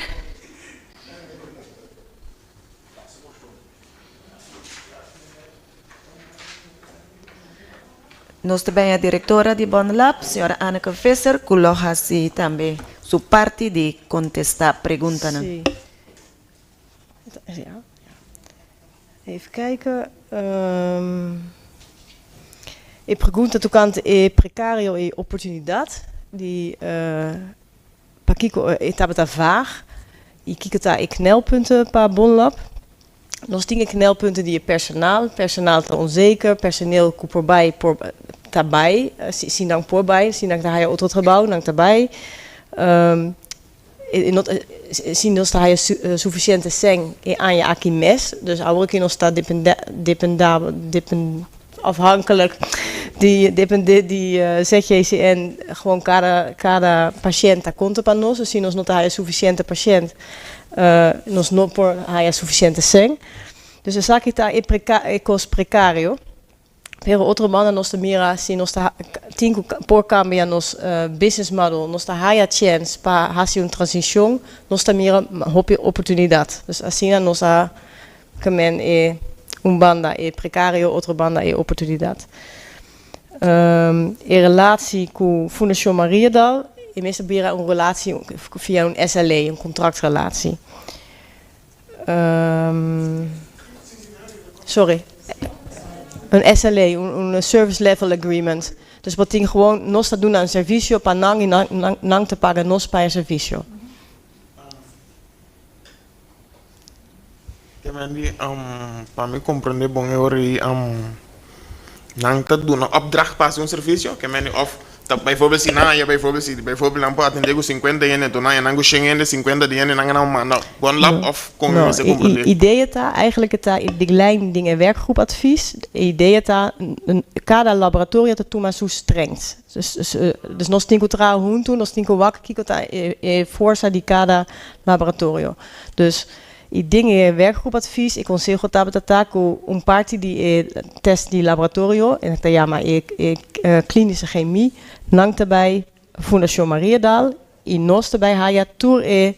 Nos ta benya directora di Bonlab, señora Anneke Visser, cu lo haci tambe su parti di contesta preguntanan. Sí. Ja. Even kijken. E pregunta tocante e precario y oportunidad di Pakiko e tabata vaag y kiko ta e knelpunten pa Bonlab? Nos tin e knelpunten di e personal, personal ta onzeker, personeel ku por bai por ta bai, si nan por bai, si nan ta haya otro trabou nan ta bai. Si nos ta haya sufisiente sèn e aña aki mes, dus awor aki nos ta dependabel, afhankelijk di depende di ZJCN gewoon kada kada pashent ta konta pa nos, dus si nos no ta haya sufisiente pashent nos no por haya sufisiente sèn. Dus esaki ta e e kos prekario. Pero otro banda nos ta mira si nos ta tin ku por kambia nos business model, nos ta haya chèns pa hasi un transishon, nos ta mira hopi oportunidat. Dus asina nos a kemen e un banda e prekario, otro banda e oportunidat. E relatie ku Fundashon Mariadal e mester bira un relatie via un SLA, un contractrelatie. Sorry. Un SLA, un Service Level Agreement. Dus bo tin gewoon, nos ta duna un servisio pa nan i nan nan ta paga nos pa e servisio. Te men di, pa mi comprende bon e ora ei, nan ta duna opdracht pa hasi un servisio? Ke men di of ta bijvoorbeeld si nan haya bijvoorbeeld si bijvoorbeeld nan por atende ku sinkuenta hende enton nan haya nan ku shen hende sinkuenta di hende nan a nan manda Bonlab of kon mi No, mester e comprende? idea ta eigenlijk ta di lijn den e werkgroepadvies, e idea ta kada laboratorio ta tuma su strengths. Dus dus nos tin ku traha huntu, nos tin ku wak kiko ta e e forsa di kada laboratorio. Dus i den e werkgroepadvies e konseho tabata ta ku un parti di e tèst di laboratorio, e ta yama e e klinische chemie, nan ta bai Fundashon Mariadal. I nos ta bai haya tur e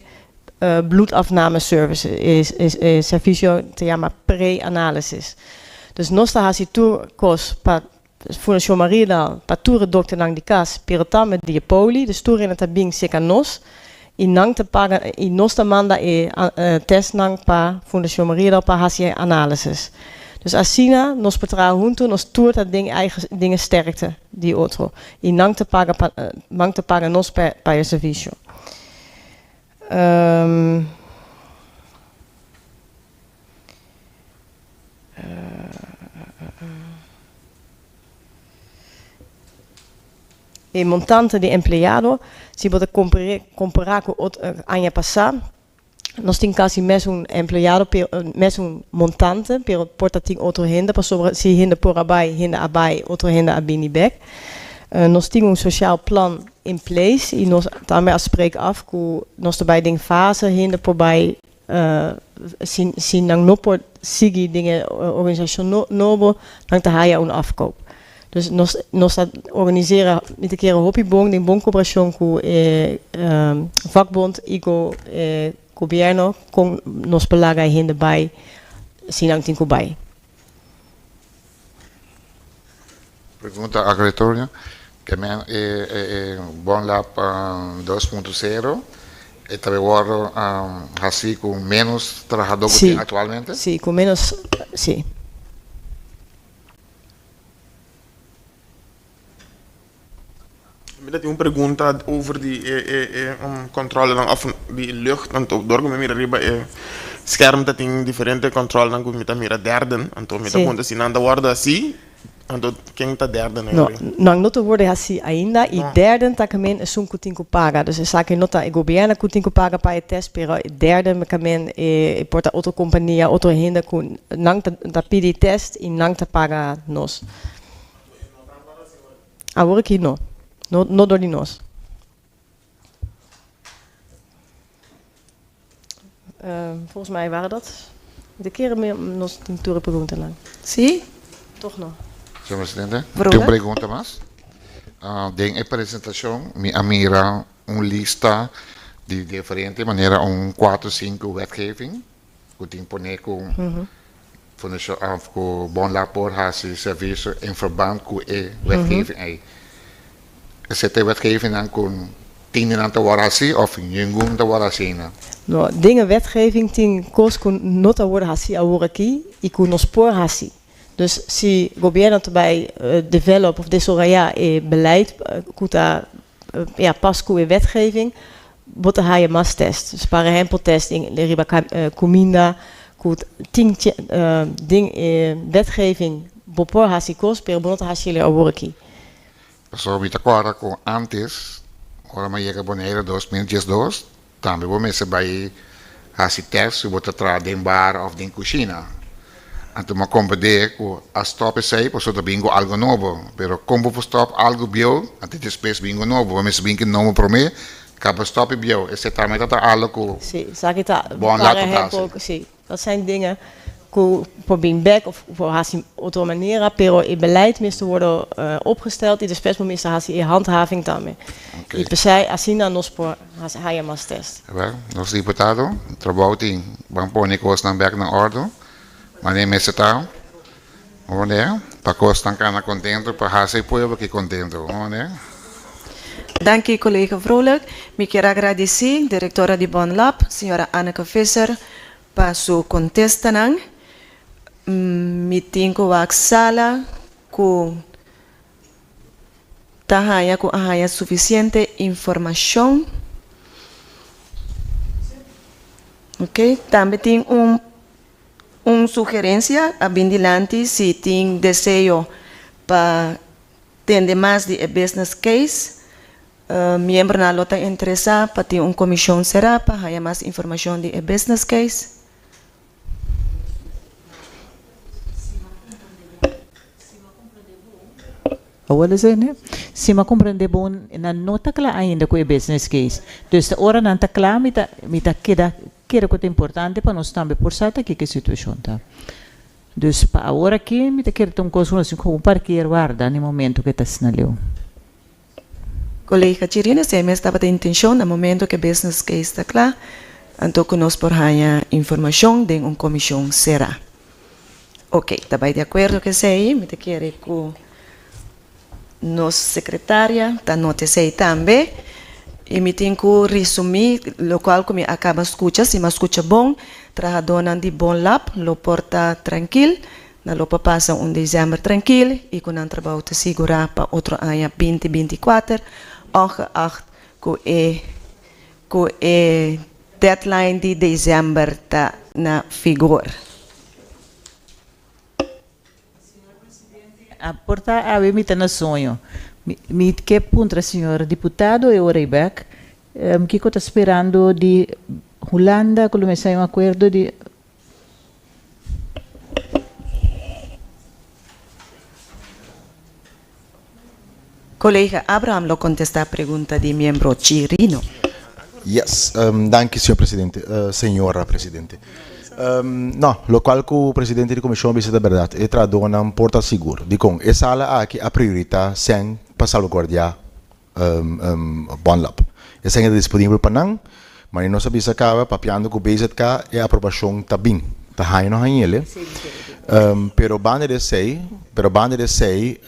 bloedafname service, e servisio ta yama pre-analysis. Dus nos ta hasi tur kos pa Fundashon Mariadal, pa tur e dokternan di kas, pero tambe di e poli, dus tur hende ta bin serka nos i nan ta paga i nos ta manda e testnan pa Fundashon Mariadal pa hasi e analysis. Dus asina nos por traha huntu, nos tur ta den eigen den e sterkte di otro i nan ta paga pa nan ta paga nos pa pa e servisio. E montante di empleado, si bo ta kompará ku aña pasá, nos tin kasi mesun empleado, mesun montante, pero por ta tin otro hende, pasobra si hende por a bai, hende a bai, otro hende a bini bèk. Nos tin un sosiaal plan in place i nos tambe a spreek af ku nos ta bai den fase hende por bai Si si nan no por sigui den e organisashon nobo, nan ta haya un afkoop. Dus nos nos ta organisera mi ta kere hopi bon den bon koperashon ku e vakbond i ku e gobierno kon nos por laga e hende bai si nan tin ku bai. Pregunta aclaratorio, ke men e e Bonlab 2.0 e ta wordo haci cu menos trahador cu tin actualmente? Si, cu menos, si. Mi ta tin un pregunta over di e e e controlenan of di lucht anto dor cu mi mira riba e scherm ta tin diferente controlenan cu mi ta mira derden anto mi ta puntra si nan ta wordo haci anto ken ta derden No, nan no ta wordo haci ainda y derden ta kamen esun cu tin cu paga dus esaki no ta e gobierno cu tin cu paga pa e test pero e derden kamen e por ta otro compania otro hende cu nan ta pidi test y nan ta paga nos. Awor aki no. No, no dor di nos. Volgens mij waren dat de keren meer nos tin tur e preguntanan. Sí? Toch no. Señor Presidente, tin un pregunta mas. Den e presentacion mi a mira un lista di diferente manera un cuatro cinco wetgeving ku tin pone ku Fundashon òf ku Bonlab por hasi servisio en verband ku e wetgeving ei. Esei ta e wetgevingnan ku tin di nan ta wòrdu hasi òf ningun ta wòrdu hasi einan? No, den e wetgeving tin kos ku no ta wòrdu hasi aworakí i ku nos por hasi. Dus si gobièrnu ta bai develop òf desorayá e beleid ku ta ja, pas ku e wetgeving, bo ta haya mas test. Dus par ehempel test riba kuminda ku tin den e wetgeving bo por hasi kos pero bo no ta hasi el'e awor aki. Pasobra mi ta kòrda ku ántes ora mi a yega Bonaire 2012 Tambe bo mester bai hasi tèst si bo ta traha den bar òf den kushina. Anto mi a komprendé ku a stòp esei pasobra ta bin ku algu nobo. Pero kon bo por stòp algu bieu anto despues bin ku nobo? Bo mester bin ku nobo promé kaba stòp e bieu. Esei tambe ta ta algu ku Sí, esaki ta bon par lato ta ehempel, hasi. sí, dat zijn dingen ku por bin bek of por hasi otro manera, pero e beleid mester wordo opgesteld y despues bo mester hasi e handhaving tambe. Oké. Y p'esei asina nos por hasi haya mas test. Wel, nos diputado, trabou tin ban pone kosnan bek na ordo, manera mester ta, hoor, pa kosnan kana kontento, pa hasi e pueblo aki kontento, hoor. Danki collega Vrolijk. Mi kier a gradisi directora di Bonlab, señora Anneke Visser, Pa su kontestanan, mi tin ku wak sala ku ta haña ku a haña sufisiente informashon. Ok, tambe tin un un sugerensia a bin dilanti si tin deseo pa tende mas di e business case. Miembronan lo ta interesá pa tin un komishon será pa haña mas informashon di e business case. Awor esei ne? Si mi a komprendé bon, nan no ta kla ainda ku e business case. Dus ta ora nan ta kla mi ta mi ta keda kere ku ta importante pa nos tambe por sa ta kiko e situashon ta. Dus pa awor aki mi ta kere ta un kos ku nos tin ku parkeer warda na e momento ku e ta asina leu. Collega Chirino, esei mes tabata intencion na momento cu e business case ta cla, anto cu nos por haya informacion den un comision cera. Ok, ta bay di acuerdo cu esei, mi ta kere cu nos secretaria ta nota esei tambe y mi tin cu resumi locual cu mi a caba scucha, si mi a scucha bon, trahadornan di Bonlab lo por ta trankil, Nan lo por pasa un december trankil y cu nan trabou ta sigura pa otro aña 2024, ongeacht cu e cu e deadline di december ta na vigor. A por ta awe mi ta na soño. Mi ke puntra señor diputado e ora ei bek, kiko ta sperando di Hulanda ku lo mester hay un akuerdo di. Colega Abraham lo contesta pregunta di miembro Chirino. Yes, danki señor presidente, señora presidente. No, locual cu presidente di comision a bisa ta berdad, e trahadornan por ta sigur. Dicon? E sala aki a priorita cen pa salvaguardia Bonlab. Esaki ta disponibel pa nan, ma nos a bisa caba papiando cu BZK e aprobacion ta bin. Ta haña no hañ'el, pero banda di esey, pero banda di esey,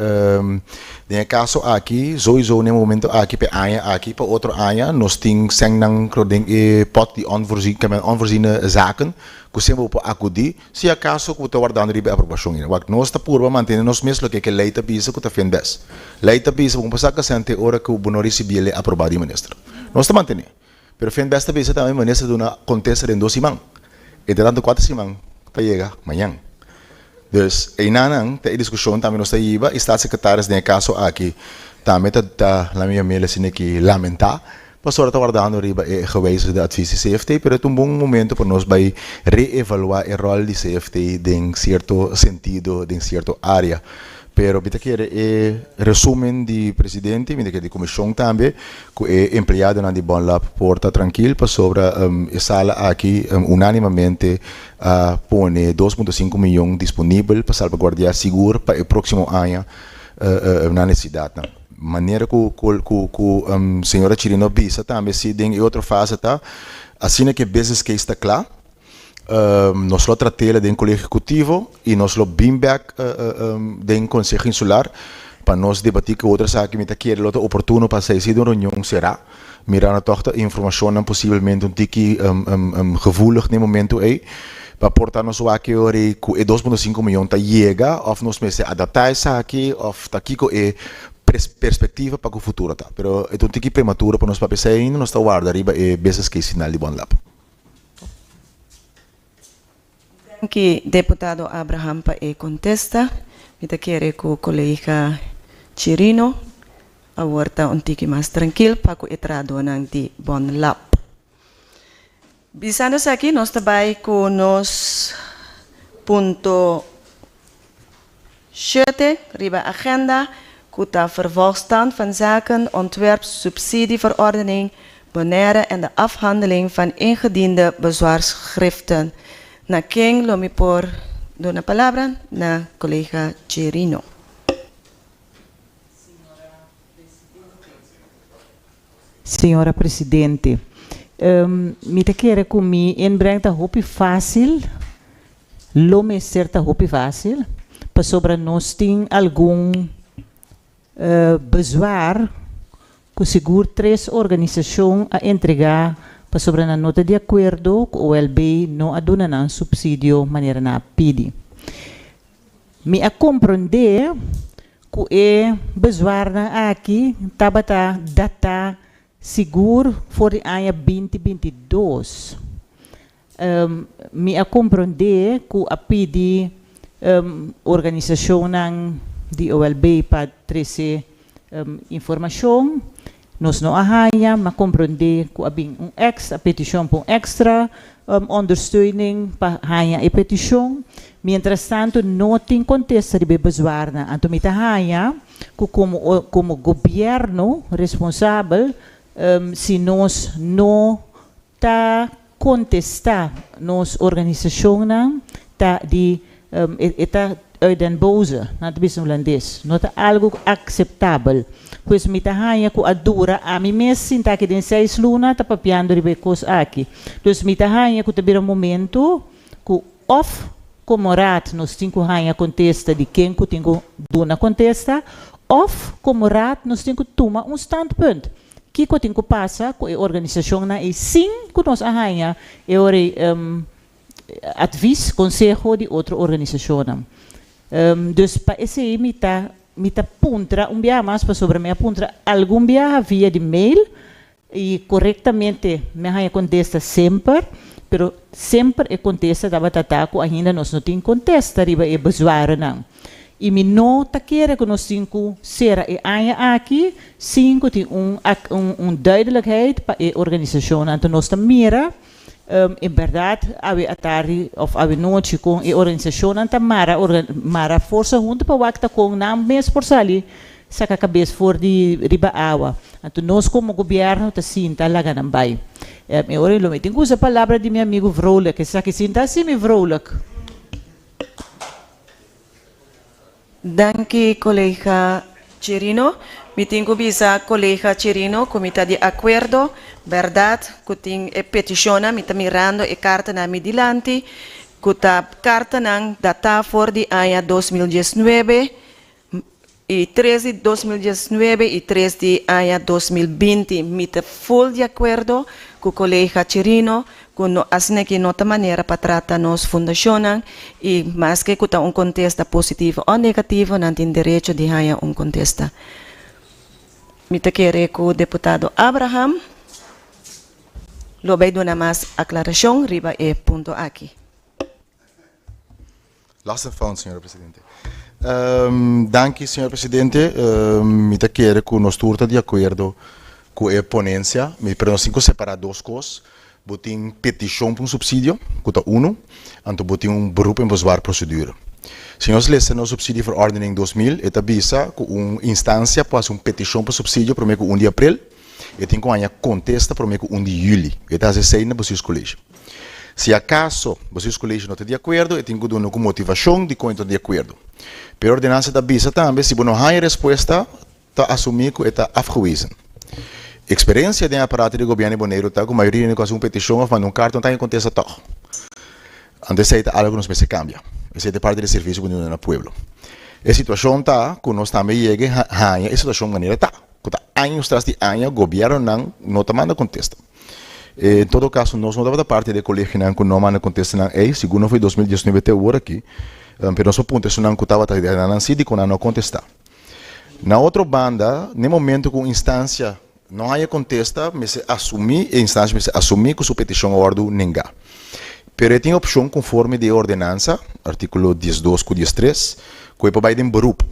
den e caso aki, sowieso na e momento aki, pa e aña aki, pa otro aña, nos tin sènnan creo den e pot di onvoorziene zaken cu semper bo por acudi. Si acaso cu ta wardando riba e aprobacion ei. Wak, nos ta purba mantene nos mes loke ke ley ta bisa cu ta fin bes. Ley ta bisa bo no por saca cen te ora cu bo no ricibi e ley aproba di minister. Nos ta mantene. Pero fin bes ta bisa tambe minister duna contesta den dos siman. Entre tanto cuater siman ta yega mañan. Dus einanan ta e discusion tambe nos ta hiba y staatssecretaris den e caso aki tambe ta ta laat mi yam'el asina aki lamenta Pasobra ta wardando riba e gewijzigde advies di CFT, pero e ta un bon momento pa nos bai reevaluá e ròl di CFT den sierto sentido, den sierto área. Pero mi ta kere e resumen di presidente, mi ta kere di komishon tambe, ku e empleadonan di Bonlab por ta trankil pasobra e sala aki unánimamente a pone 2.5 miyon disponibel pa salbaguardiá sigur pa e próksimo aña nan nesesidatnan. Manera ku ku ku señora Chirino a bisa tambe si den e otro fase ta asina ku e business case ta kla nos lo trat'el den Kolegio Ehekutivo i nos lo bin bek den Konseho Insular pa nos debatí ku otro esaki mi ta kere lo ta oportuno pa hasi un reunion será mirando tòg ta informashonnan posiblemente un tiki gevoelig den e momento ei pa por ta nos wak e ora ei ku e 2.5 miyon ta yega òf nos mester adaptá esaki òf ta kiko e perspectiva pa ku futuro ta. Pero e ta un tiki prematuro pa nos papia esei ainda, nos ta warda riba e business case final di Bonlab. Danki Deputado Abraham pa e kontesta. Mi ta kere ku kolega Chirino awor ta un tiki mas trankil pa ku e trahadónan di Bonlab. Bisando esaki nos ta bai ku nos punto shete riba agenda ku ta Vervolgstand van zaken ontwerp subsidieverordening Bonaire en de afhandeling van ingediende bezwaarschriften. Na ken lo mi por duna palabra? Na kolega Chirino. Señora Presidente, mi ta kere ku mi inbreng ta hopi fásil, lo mester ta hopi fásil, pasobra nos tin algun bezwaar ku sigur tres organisashon a entregá pasobra nan no ta di akuerdo ku OLB no a duna nan supsidio manera nan a pidi. Mi a komprondé ku e bezwaarnan aki tabata datá sigur for di aña 2022. Mi a komprondé ku a pidi organisashonnan di OLB pa trese informashon. Nos no a haña, m'a komprondé ku a bin un èks, a petishon pa un èkstra ondersteuning pa haña e petishon. Mientrastantu no tin kontesta riba e bezwaarnan. Anto mi ta haña ku komo komo gobièrnu responsabel si nos no ta kontestá nos organisashonnan ta di. E ta uit den boze, nan ta bisa hulandes. No ta algu akseptabel. Pues mi ta haña ku a dura ami mes sinta aki den seis luna ta papiando riba e kos aki. Dus mi ta haña ku ta bira momentu ku òf komo raad nos tin ku haña kontesta di ken ku tin ku duna kontesta òf komo raad nos tin ku tuma un standpunt. Kiko tin ku pasa ku e organisashonnan ei sin ku nos a haña e ora ei advis, konseho di otro organisashonnan. Dus pa esei mi ta mi ta puntra un biaha mas pasobra mi a puntra algun biaha via di mail i korektamente mi a haña kontesta semper, pero semper e kontesta tabata ta ku ainda nos no tin kontesta riba e bezwarennan. I mi no ta kere ku nos tin ku sera e aña aki sin ku tin un un duidelijkheid pa e organisashonnan. Anto nos ta mira En berdad awe atardi of awe nochi con e organisacionnan ta mara mara forsa hunto pa wak ta con nan mes por sali saca cabes for di riba awa. Anto nos como gobierno ta sinta laga nan bay. E ora lo mi tin cu usa palabra di mi amigo Vrolijk, esaki sinta asi mi Vrolijk. Danki colega Chirino. Mi tin cu bisa colega Chirino cu mi ta di acuerdo, berdad cu tin e peticionnan, mi ta mirando e cartanan mi dilanti, cu ta cartanan data for di aña 2019 y tres di 2019 y tres di aña 2020. Mi ta full di acuerdo cu colega Chirino Ku no asina ki no ta manera pa trata nos fundashonnan i maske ku ta un kontesta positivo o negativo nan tin derecho di haña un kontesta. Mi ta kere ku deputado Abraham lo bai duna mas aklarashon riba e punto aki. Lost and found, señora presidente. Danki, señor presidente. Mi ta kere ku nos tur ta di akuerdo ku e ponensia, mi pero nos tin ku separá dos kos. Bo tin petishon pa un supsidio, ku ta unu, anto bo tin un beroep en bezwaar procedure. Si nos lesa nos Subsidieverordening 2000, e ta bisa ku un instansia por hasi un petishon pa supsidio promé ku un di aprel, e tin ku haña kontesta promé ku un di yüli. E ta hasi esei na Bestuurscollege. Si akaso Bestuurscollege no ta di akuerdo, e tin ku duna ku motivashon dikon e ta di akuerdo. Pero e ordenansa ta bisa tambe si bo no haña respuesta, ta asumí ku e ta afgewezen. Eksperensia den aparato di gobièrnu di Boneiru ta ku mayoria hende ku hasi un petishon òf manda un karta no ta haña kontesta tòg. Anto esei ta algu ku nos mester kambia. Esei ta parti di e servisio ku nos duna na pueblo. E situashon ta ku nos tambe yega haña e situashon manera ta, ku ta años tras di aña gobièrnunan no ta manda kontesta. En todo caso nos no tabata parti di e colegionan cu no a manda contestanan ey, segun no foi 2019 te awor aki, pero nos por puntra esunnan cu tabata di nan si dicon nan no a contesta. Na otro banda, n'e momento cu un instancia no haya contesta, mester asumi, e instancia mester asumi cu su peticion a wordo nenga. Pero e tin opcion conforme di e ordenansa, articulo 12 cu 13, cu e por bay den beroep.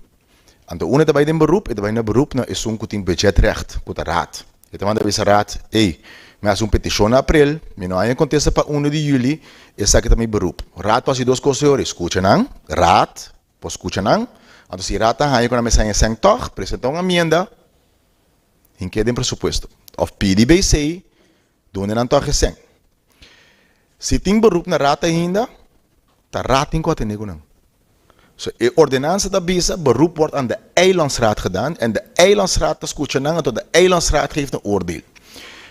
Anto unda e ta bai den beroep? E ta bai na beroep na esun ku tin budgetrecht, ku ta raad. E ta manda bisa raad, Ey, mi hasi un petishon na aprel, mi no haña kontesta pa uno di yuli, esaki ta mi beroep. Raad por hasi dos kos e ora, e skucha nan, raad por skucha nan, anto si raad ta haña ku nan mester haña sèn tòg, presenta un amienda, hink'é den presupuesto. Òf pidi BC, duna nan tòg e sèn. Si tin beroep na raad ainda, ta raad tin ku atendé ku nan. So e ordenansa ta bisa, beroep wordt aan de eilandsraad gedaan en de eilandsraad ta skucha nan anto de eilandsraad geeft een oordeel.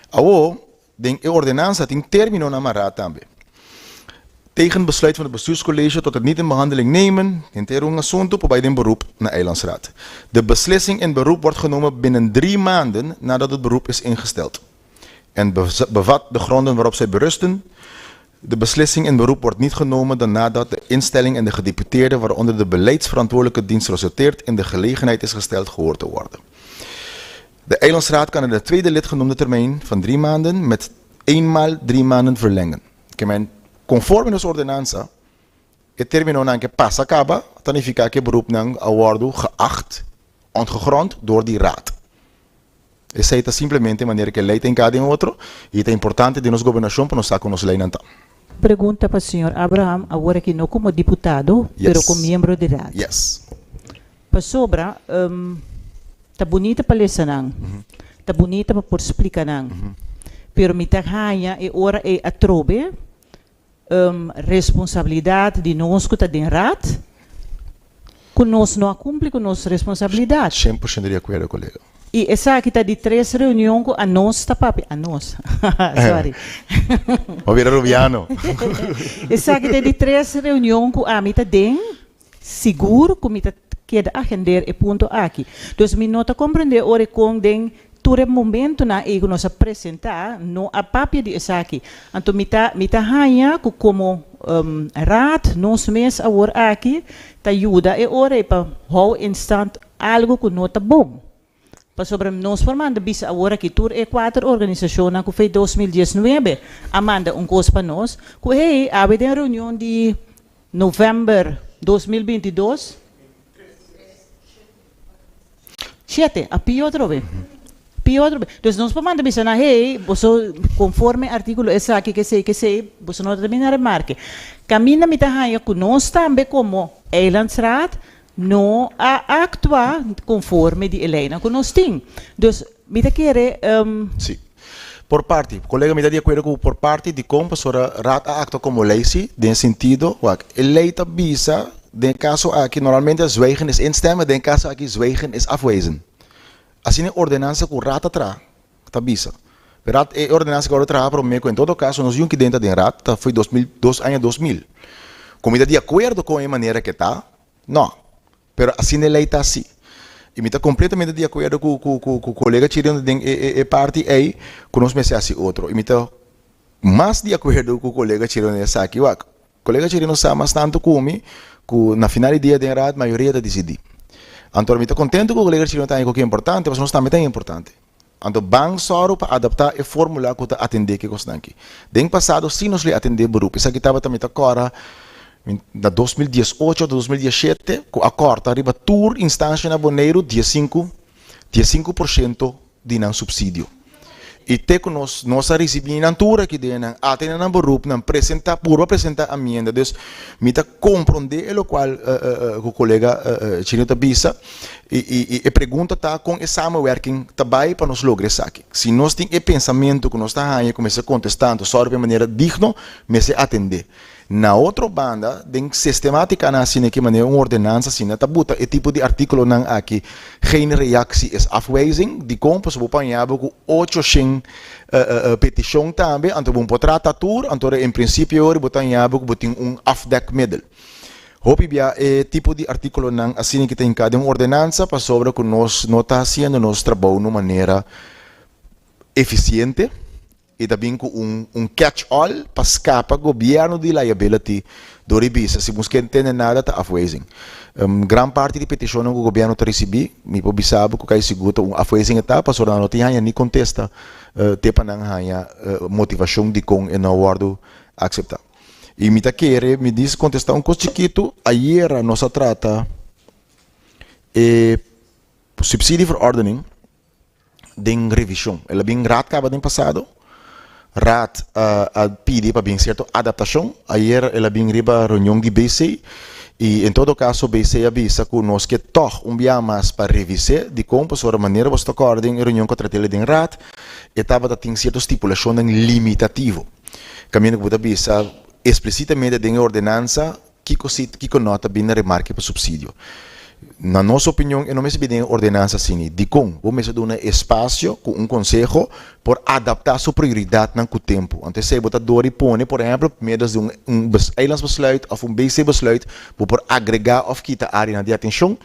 Awo, den e ordenansa tin terminonan mará tambe. Tegen besluit van het bestuurscollege tot het niet in behandeling nemen, henter un asuntu por bai den beroep na eilandsraad. De beslissing in beroep wordt genomen binnen drie maanden nadat het beroep is ingesteld en bevat de gronden waarop zij berusten. De beslissing in beroep wordt niet genomen dan nadat de instelling en de gedeputeerde waaronder de beleidsverantwoordelijke dienst resulteert in de gelegenheid is gesteld gehoord te worden. De Eilandsraad kan in de tweede lid genoemde termijn van drie maanden met eenmaal drie maanden verlengen. Ke men conforme nos ordenansa, e términonan ke pasa kaba, ta nifiká ku e beroepnan a wòrdu geacht ongegrond door di raad. Esei ta simplemente manera ku e lei ta hinká den otro i ta importante den nos gobernashon pa nos sa kon nos leinan ta. Pregunta pa señor Abraham, awor aki no komo diputado, pero komo miembro di Raad. Yes. Pasobra ta bunita pa lesa nan, ta bunita pa por splika nan, pero mi ta haña e ora ei atrobe. Responsabilidat di nos ku ta den Raad, ku nos no a kumpli ku nos responsabilidat. 100% di akuerdo, kolega. I esaki ta di tres reunion ku anos ta papia, anos, sorry. Bo bira rubiano. Esaki ta di tres reunion ku ami ta den, sigur ku mi ta keda agender e punto aki. Dus mi no ta komprende ora e kon den tur e momentonan ei ku nos a presentá no a papia di esaki. Anto mi ta mi ta haña ku komo raad nos mes awor aki ta yuda e ora ei pa hou in stand algu ku no ta bon. Pasobra nos por manda bisa awor aki tur e kuater organisashonnan ku fei 2019 a manda un kos pa nos ku hey awe den reunion di november 2022, Shete, a pio atrobe. Pio atrobe. Dus nos por manda bisa nan, hey, boso conforme artículo esaki, kesei, kesei, boso no ta bini na remarke. Caminda mi ta haña cu nos tambe como Eilandsraad no a actua conforme di e leynan cu nos tin. Dus mi ta kere. Sí. Por parti, colega mi ta di acuerdo cu por parti dicon pasobra Raad a actua como ley si, den sentido, wak, e ley ta bisa den e caso aki normalmente zwijgen is instemmen, den e caso aki zwijgen is afwijzen. Asina e ordenansa cu Raad a traha ta bisa. Pero Raad e ordenansa cu a traha prome cu en todo caso nos yunki den ta den Raad ta foi 2000 dos aña 2000. Cu mi ta di acuerdo con e manera ke ta? No. Pero asina e ley ta asi. Y mi ta completamente di acuerdo cu cu cu cu colega Chirino den e e e parti ey cu nos mester haci otro. Y mi ta mas di acuerdo cu colega Chirino den esaki. Wak, colega Chirino sa mas tanto cu mi cu na final di dia den raad mayoria ta dicidi. Anto mi ta contento cu colega Chirino ta haña cu importante pasobra nos tambe ta importante. Anto ban sòru pa adaptá e fórmula ku ta atendé ke kosnan aki. Den pasado sí nos lo e atendé beroep. Esaki tabata mi ta kòrda na 2018 òf 2017 ku a kòrta riba tur instansha na Boneiru 15, 15 porshento di nan supsidio. I te ku nos nos a risibí nan tur aki den nan atendé nan beroep, nan presentá, purba presentá amienda. Dus mi ta komprondé e lokual ku kolega Chino ta bisa. I e pregunta ta kon e samenwerking ta bai pa nos logra esaki. Si nos tin e pensamentu ku nos ta haña ku mester kontestá anto sòru pa e manera digno, mester atendé. Na otro banda, den sistematikanan asina ki manera un ordenansa asina ta buta e tipo di artíkulonan aki, geen reactie is afwijzing, dikon? Pasobra bo por haña bo ku 800 petishon tambe, anto bo no por trata tur, anto en prinsipio bo ta haña bo ku bo tin un afdekmiddel. Hopi bia e tipo di artíkulonan asina ki ta hinká den un ordenansa pasobra ku nos no ta hasiendo nos trabou na un manera efisiente i ta bin ku un un catch all pa skapa gobièrnu di liability dor di bisa si bos ke ntende nada ta afwijzing. Gran parti di petishonnan ku gobièrnu ta risibí mi por bisa bo ku kai sigur ta un afwijzing e ta pasobra nan no tin haña ni kontesta te pa nan haña motivashon dikon e no a wòrdu akseptá. I mi ta kere mi dis kontestá un kos chikitu. Ayera nos a trata e subsidieverordening den revishon. El a bin Raad kaba den pasado. Raad a pidi pa bin sierto adaptashon. Ayera el a bin riba reunion di BC i en todo kaso BC a bisa ku nos ke tòg un bia mas pa revis'é. Dikon? Pasobra manera boso ta kòrda den e reunion ku a trat'el den Raad e tabata tin sierto stipulashonnan limitativo. Kaminda ku bo ta bisa esplisitamente den e ordenansa kiko si kiko no ta bini na remarke pa supsidio. Na nos opinion e no mester bini den e ordenansa asini. Dikon? Bo mester duna espasio ku un konseho por adaptá su prioridatnan ku tempu. Anto esei bo ta dor di pone, por ehèmpel, miéntras di un un eilandsbesluit òf un BC-besluit bo por agregá òf kita áreanan di atenshon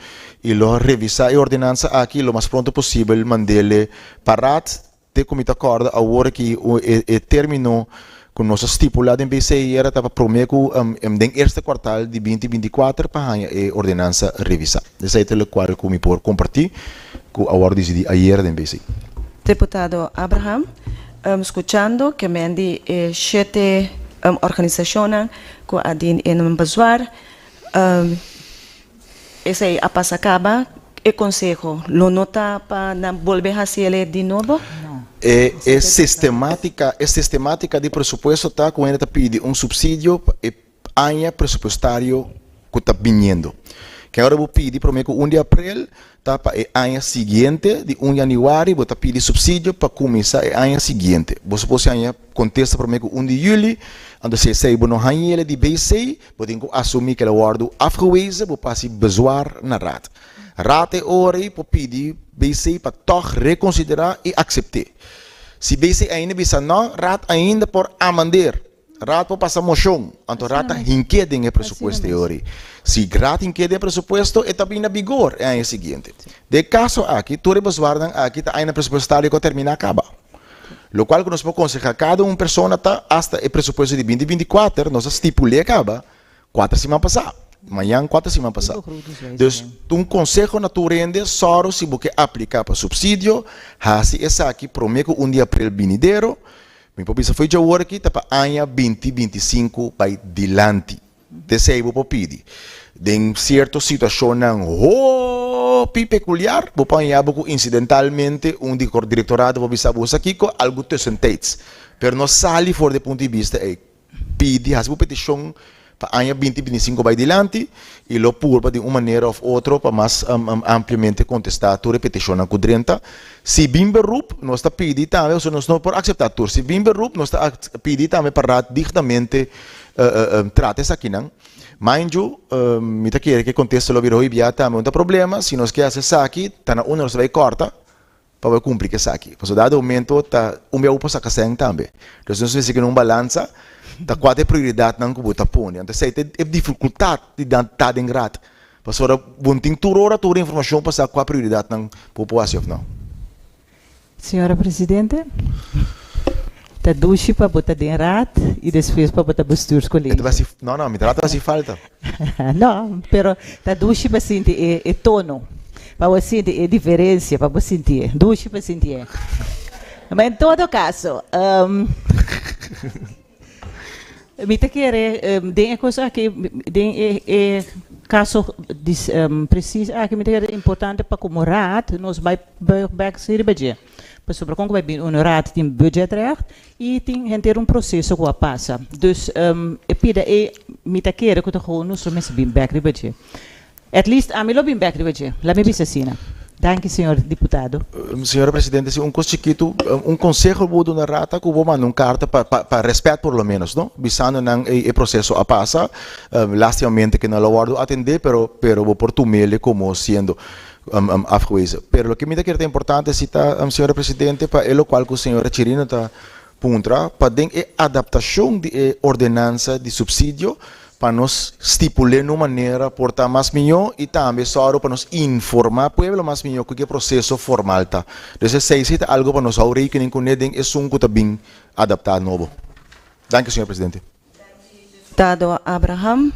i lo revisá e ordenansa aki lo mas pronto posibel mand'é pa Raad. Te ku mi ta kòrda awor aki e término ku nos a stipulá den BCIR ta pa promé ku den eerste kwartal di 2024 pa haña e ordenansa revisá. Esei ta lokual ku mi por kompartí ku a wòrdu disidí ayera den BCI. Diputado Abraham, skuchando ke men di e shete organisashonnan ku a dien e nan bezwaar, Esei a pasa caba, e conseho lo no ta pa nan bolbe haci ele di nobo? E e sistematica e sistematica di presupuesto ta cu hende ta pidi un subsidio pa e aña presupuestario cu ta biniendo. Ken ora bo pidi promé ku un di aprel ta pa e aña siguiente di un yanüari bo ta pidi supsidio pa kuminsá e aña siguiente. Bo supos haña kontesta promé ku un di yüli, anto si esei bo no hañ'el di BC, bo tin ku asumí ku el a wòrdu afgewezen, bo por hasi bezwaar na Raad. Raad e ora ei por pidi BC pa tòg rekonsiderá i aksept'é. Si BC ainda bisa nò, Raad ainda por amandeer. Raad por pasa moshon, anto Raad ta hink'é den e presupuesto e ora ei. Si Raad hink'é den e presupuesto, e ta bini na bigor e aña siguiente. Den e kaso aki, tur e bezwaarnan aki ta aña presupuestario ku a terminá kaba. Lokual ku nos por konsehá kada un persona ta, asta e presupuesto di binti 24, nos a stipul'é kaba kuater siman pasá, mañan kuater siman pasá. Dus, un konseho na tur hende, sòru si bo ke apliká pa supsidio, hasi esaki promé ku un di aprel binidero, Mi por bisa fo'i djawor aki ta pa aña binti 25 bai dilanti. T'esei bo por pidi. Den sierto situashonnan hopi pekuliar bo por haña bo ku insidentalmente un di direktorado por bisa bo sa kiko, algu tussentijds. Pero no sali for di e punto di bista ei. Pidi, hasi bo petishon pa aña binti 25 bai dilanti i lo purba di un manera òf otro pa mas ampliamente kontestá tur e petishonnan ku drenta. Si bin beroep, nos ta pidi tambe, pasobra nos no por akseptá tur, si bin beroep nos ta pidi tambe pa Raad dignamente trata esakinan. Mind you, mi ta kere ku e kontesta lo bira hoy bia tambe un ta problema, si nos ke hasi esaki ta na unda nos ta bai kòrta pa bo cumpli cu esaki. Pasobra dado momento ta un bia bo por saca cen tambe. Entonces nos mester keda un balansa ta cua ta e prioridadnan cu bo ta pone. Anto esey ta e dificultad di ta den raad. Pasobra bo no tin tur ora tur e informacion pa sa cua prioridadnan bo por haci of no. Señora Presidente, ta dushi pa bo ta den raad y despues pa bo ta bestuurscollege. E ta haci, no no, mi ta ta haci falta. No, pero ta dushi pa sinti e tono. Pa bo sinti e diferencia, pa bo sinti e. Dushi pa sinti e. Ma en todo caso, mi ta kere den e cos aki, den e e caso precies aki, mi ta kere importante pa como raad nos bai buig bek riba dje. Pasobra kon ku bai bini un raad tin budgetrecht i tin henter un proseso ku a pasa. Dus e pida ei mi ta kere ku ta gewoon nos lo mester bin bek riba dje. At least ami lo bin bek riba dje. Laat mi bisa asina. Danki señor diputado. Señora Presidente, si un kos chikitu, un konseho bo duna raad ta ku bo manda un karta pa pa rèspèt por lo ménos no, bisando nan ei e proseso a pasa, lastimamente ke no lo wòrdu atendé pero pero bo por tum'el komo siendo afgewezen. Pero loke mi ta kere ta importante si ta, señora Presidente, pa e lokual ku señora Chirino ta puntra, pa den e adaptashon di e ordenansa di supsidio, pa nos stipul'é na un manera por ta mas mihó i tambe sòru pa nos informá pueblo mas mihó ku ke proseso formal ta. Dus esei si ta algu pa nos hou rekening kuné den esun ku ta bin adaptá nobo. Danki, señor Presidente. Diputado Abraham,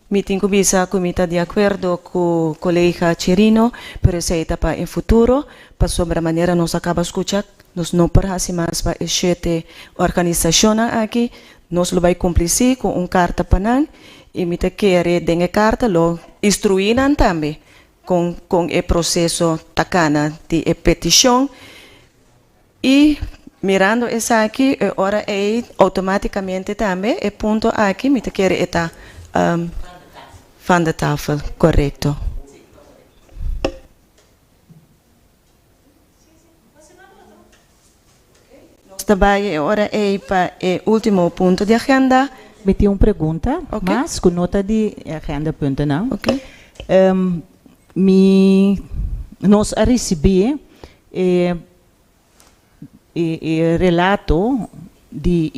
Mi tin ku bisa ku mi ta di akuerdo ku kolega Chirino, pero esei ta pa e futuro, pasobra manera nos a kaba skucha, nos no por hasi mas pa e shete organisashonnan aki. Nos lo bai kumpli sí ku un karta pa nan i mi ta kere den e karta lo instruí nan tambe kon kon e proseso ta kana di e petishon. I mirando esaki e ora ei outomátikamente tambe e punto aki mi ta kere e ta van de tafel, korekto. Nos ta bai e ora ei pa e último punto di agenda. Mi tin un pregunta mas ku no ta di e agendapuntonan. Mi nos a risibí e e relato di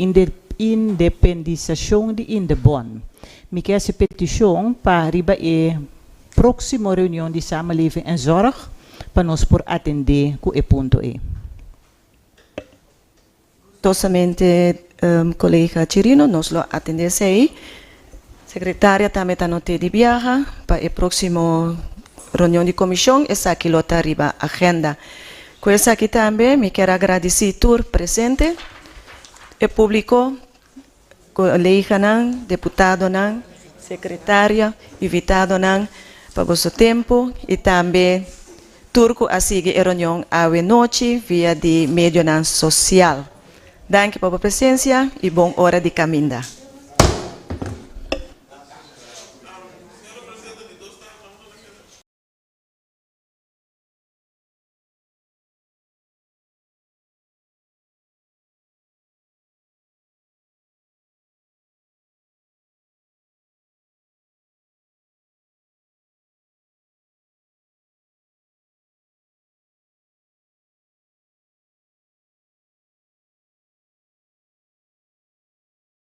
independisashon di Indebon. Mi ke hasi petishon pa riba e próksimo reunion di Samenleving en Zorg pa nos por atendé ku e punto ei. Gustosamente kolega Chirino nos lo atendé esei. Sekretaria tambe ta noté di biaha pa e próksimo reunion di komishon esaki lo ta riba agenda. Ku esaki tambe mi kier a gradisí tur presente, e públiko, koleganan, deputadonan, sekretaria, invitadonan pa boso tempu i tambe tur ku a sigui e reunion awe nochi via di medionan sosial. Danki pa bo presensia i bon ora di kaminda.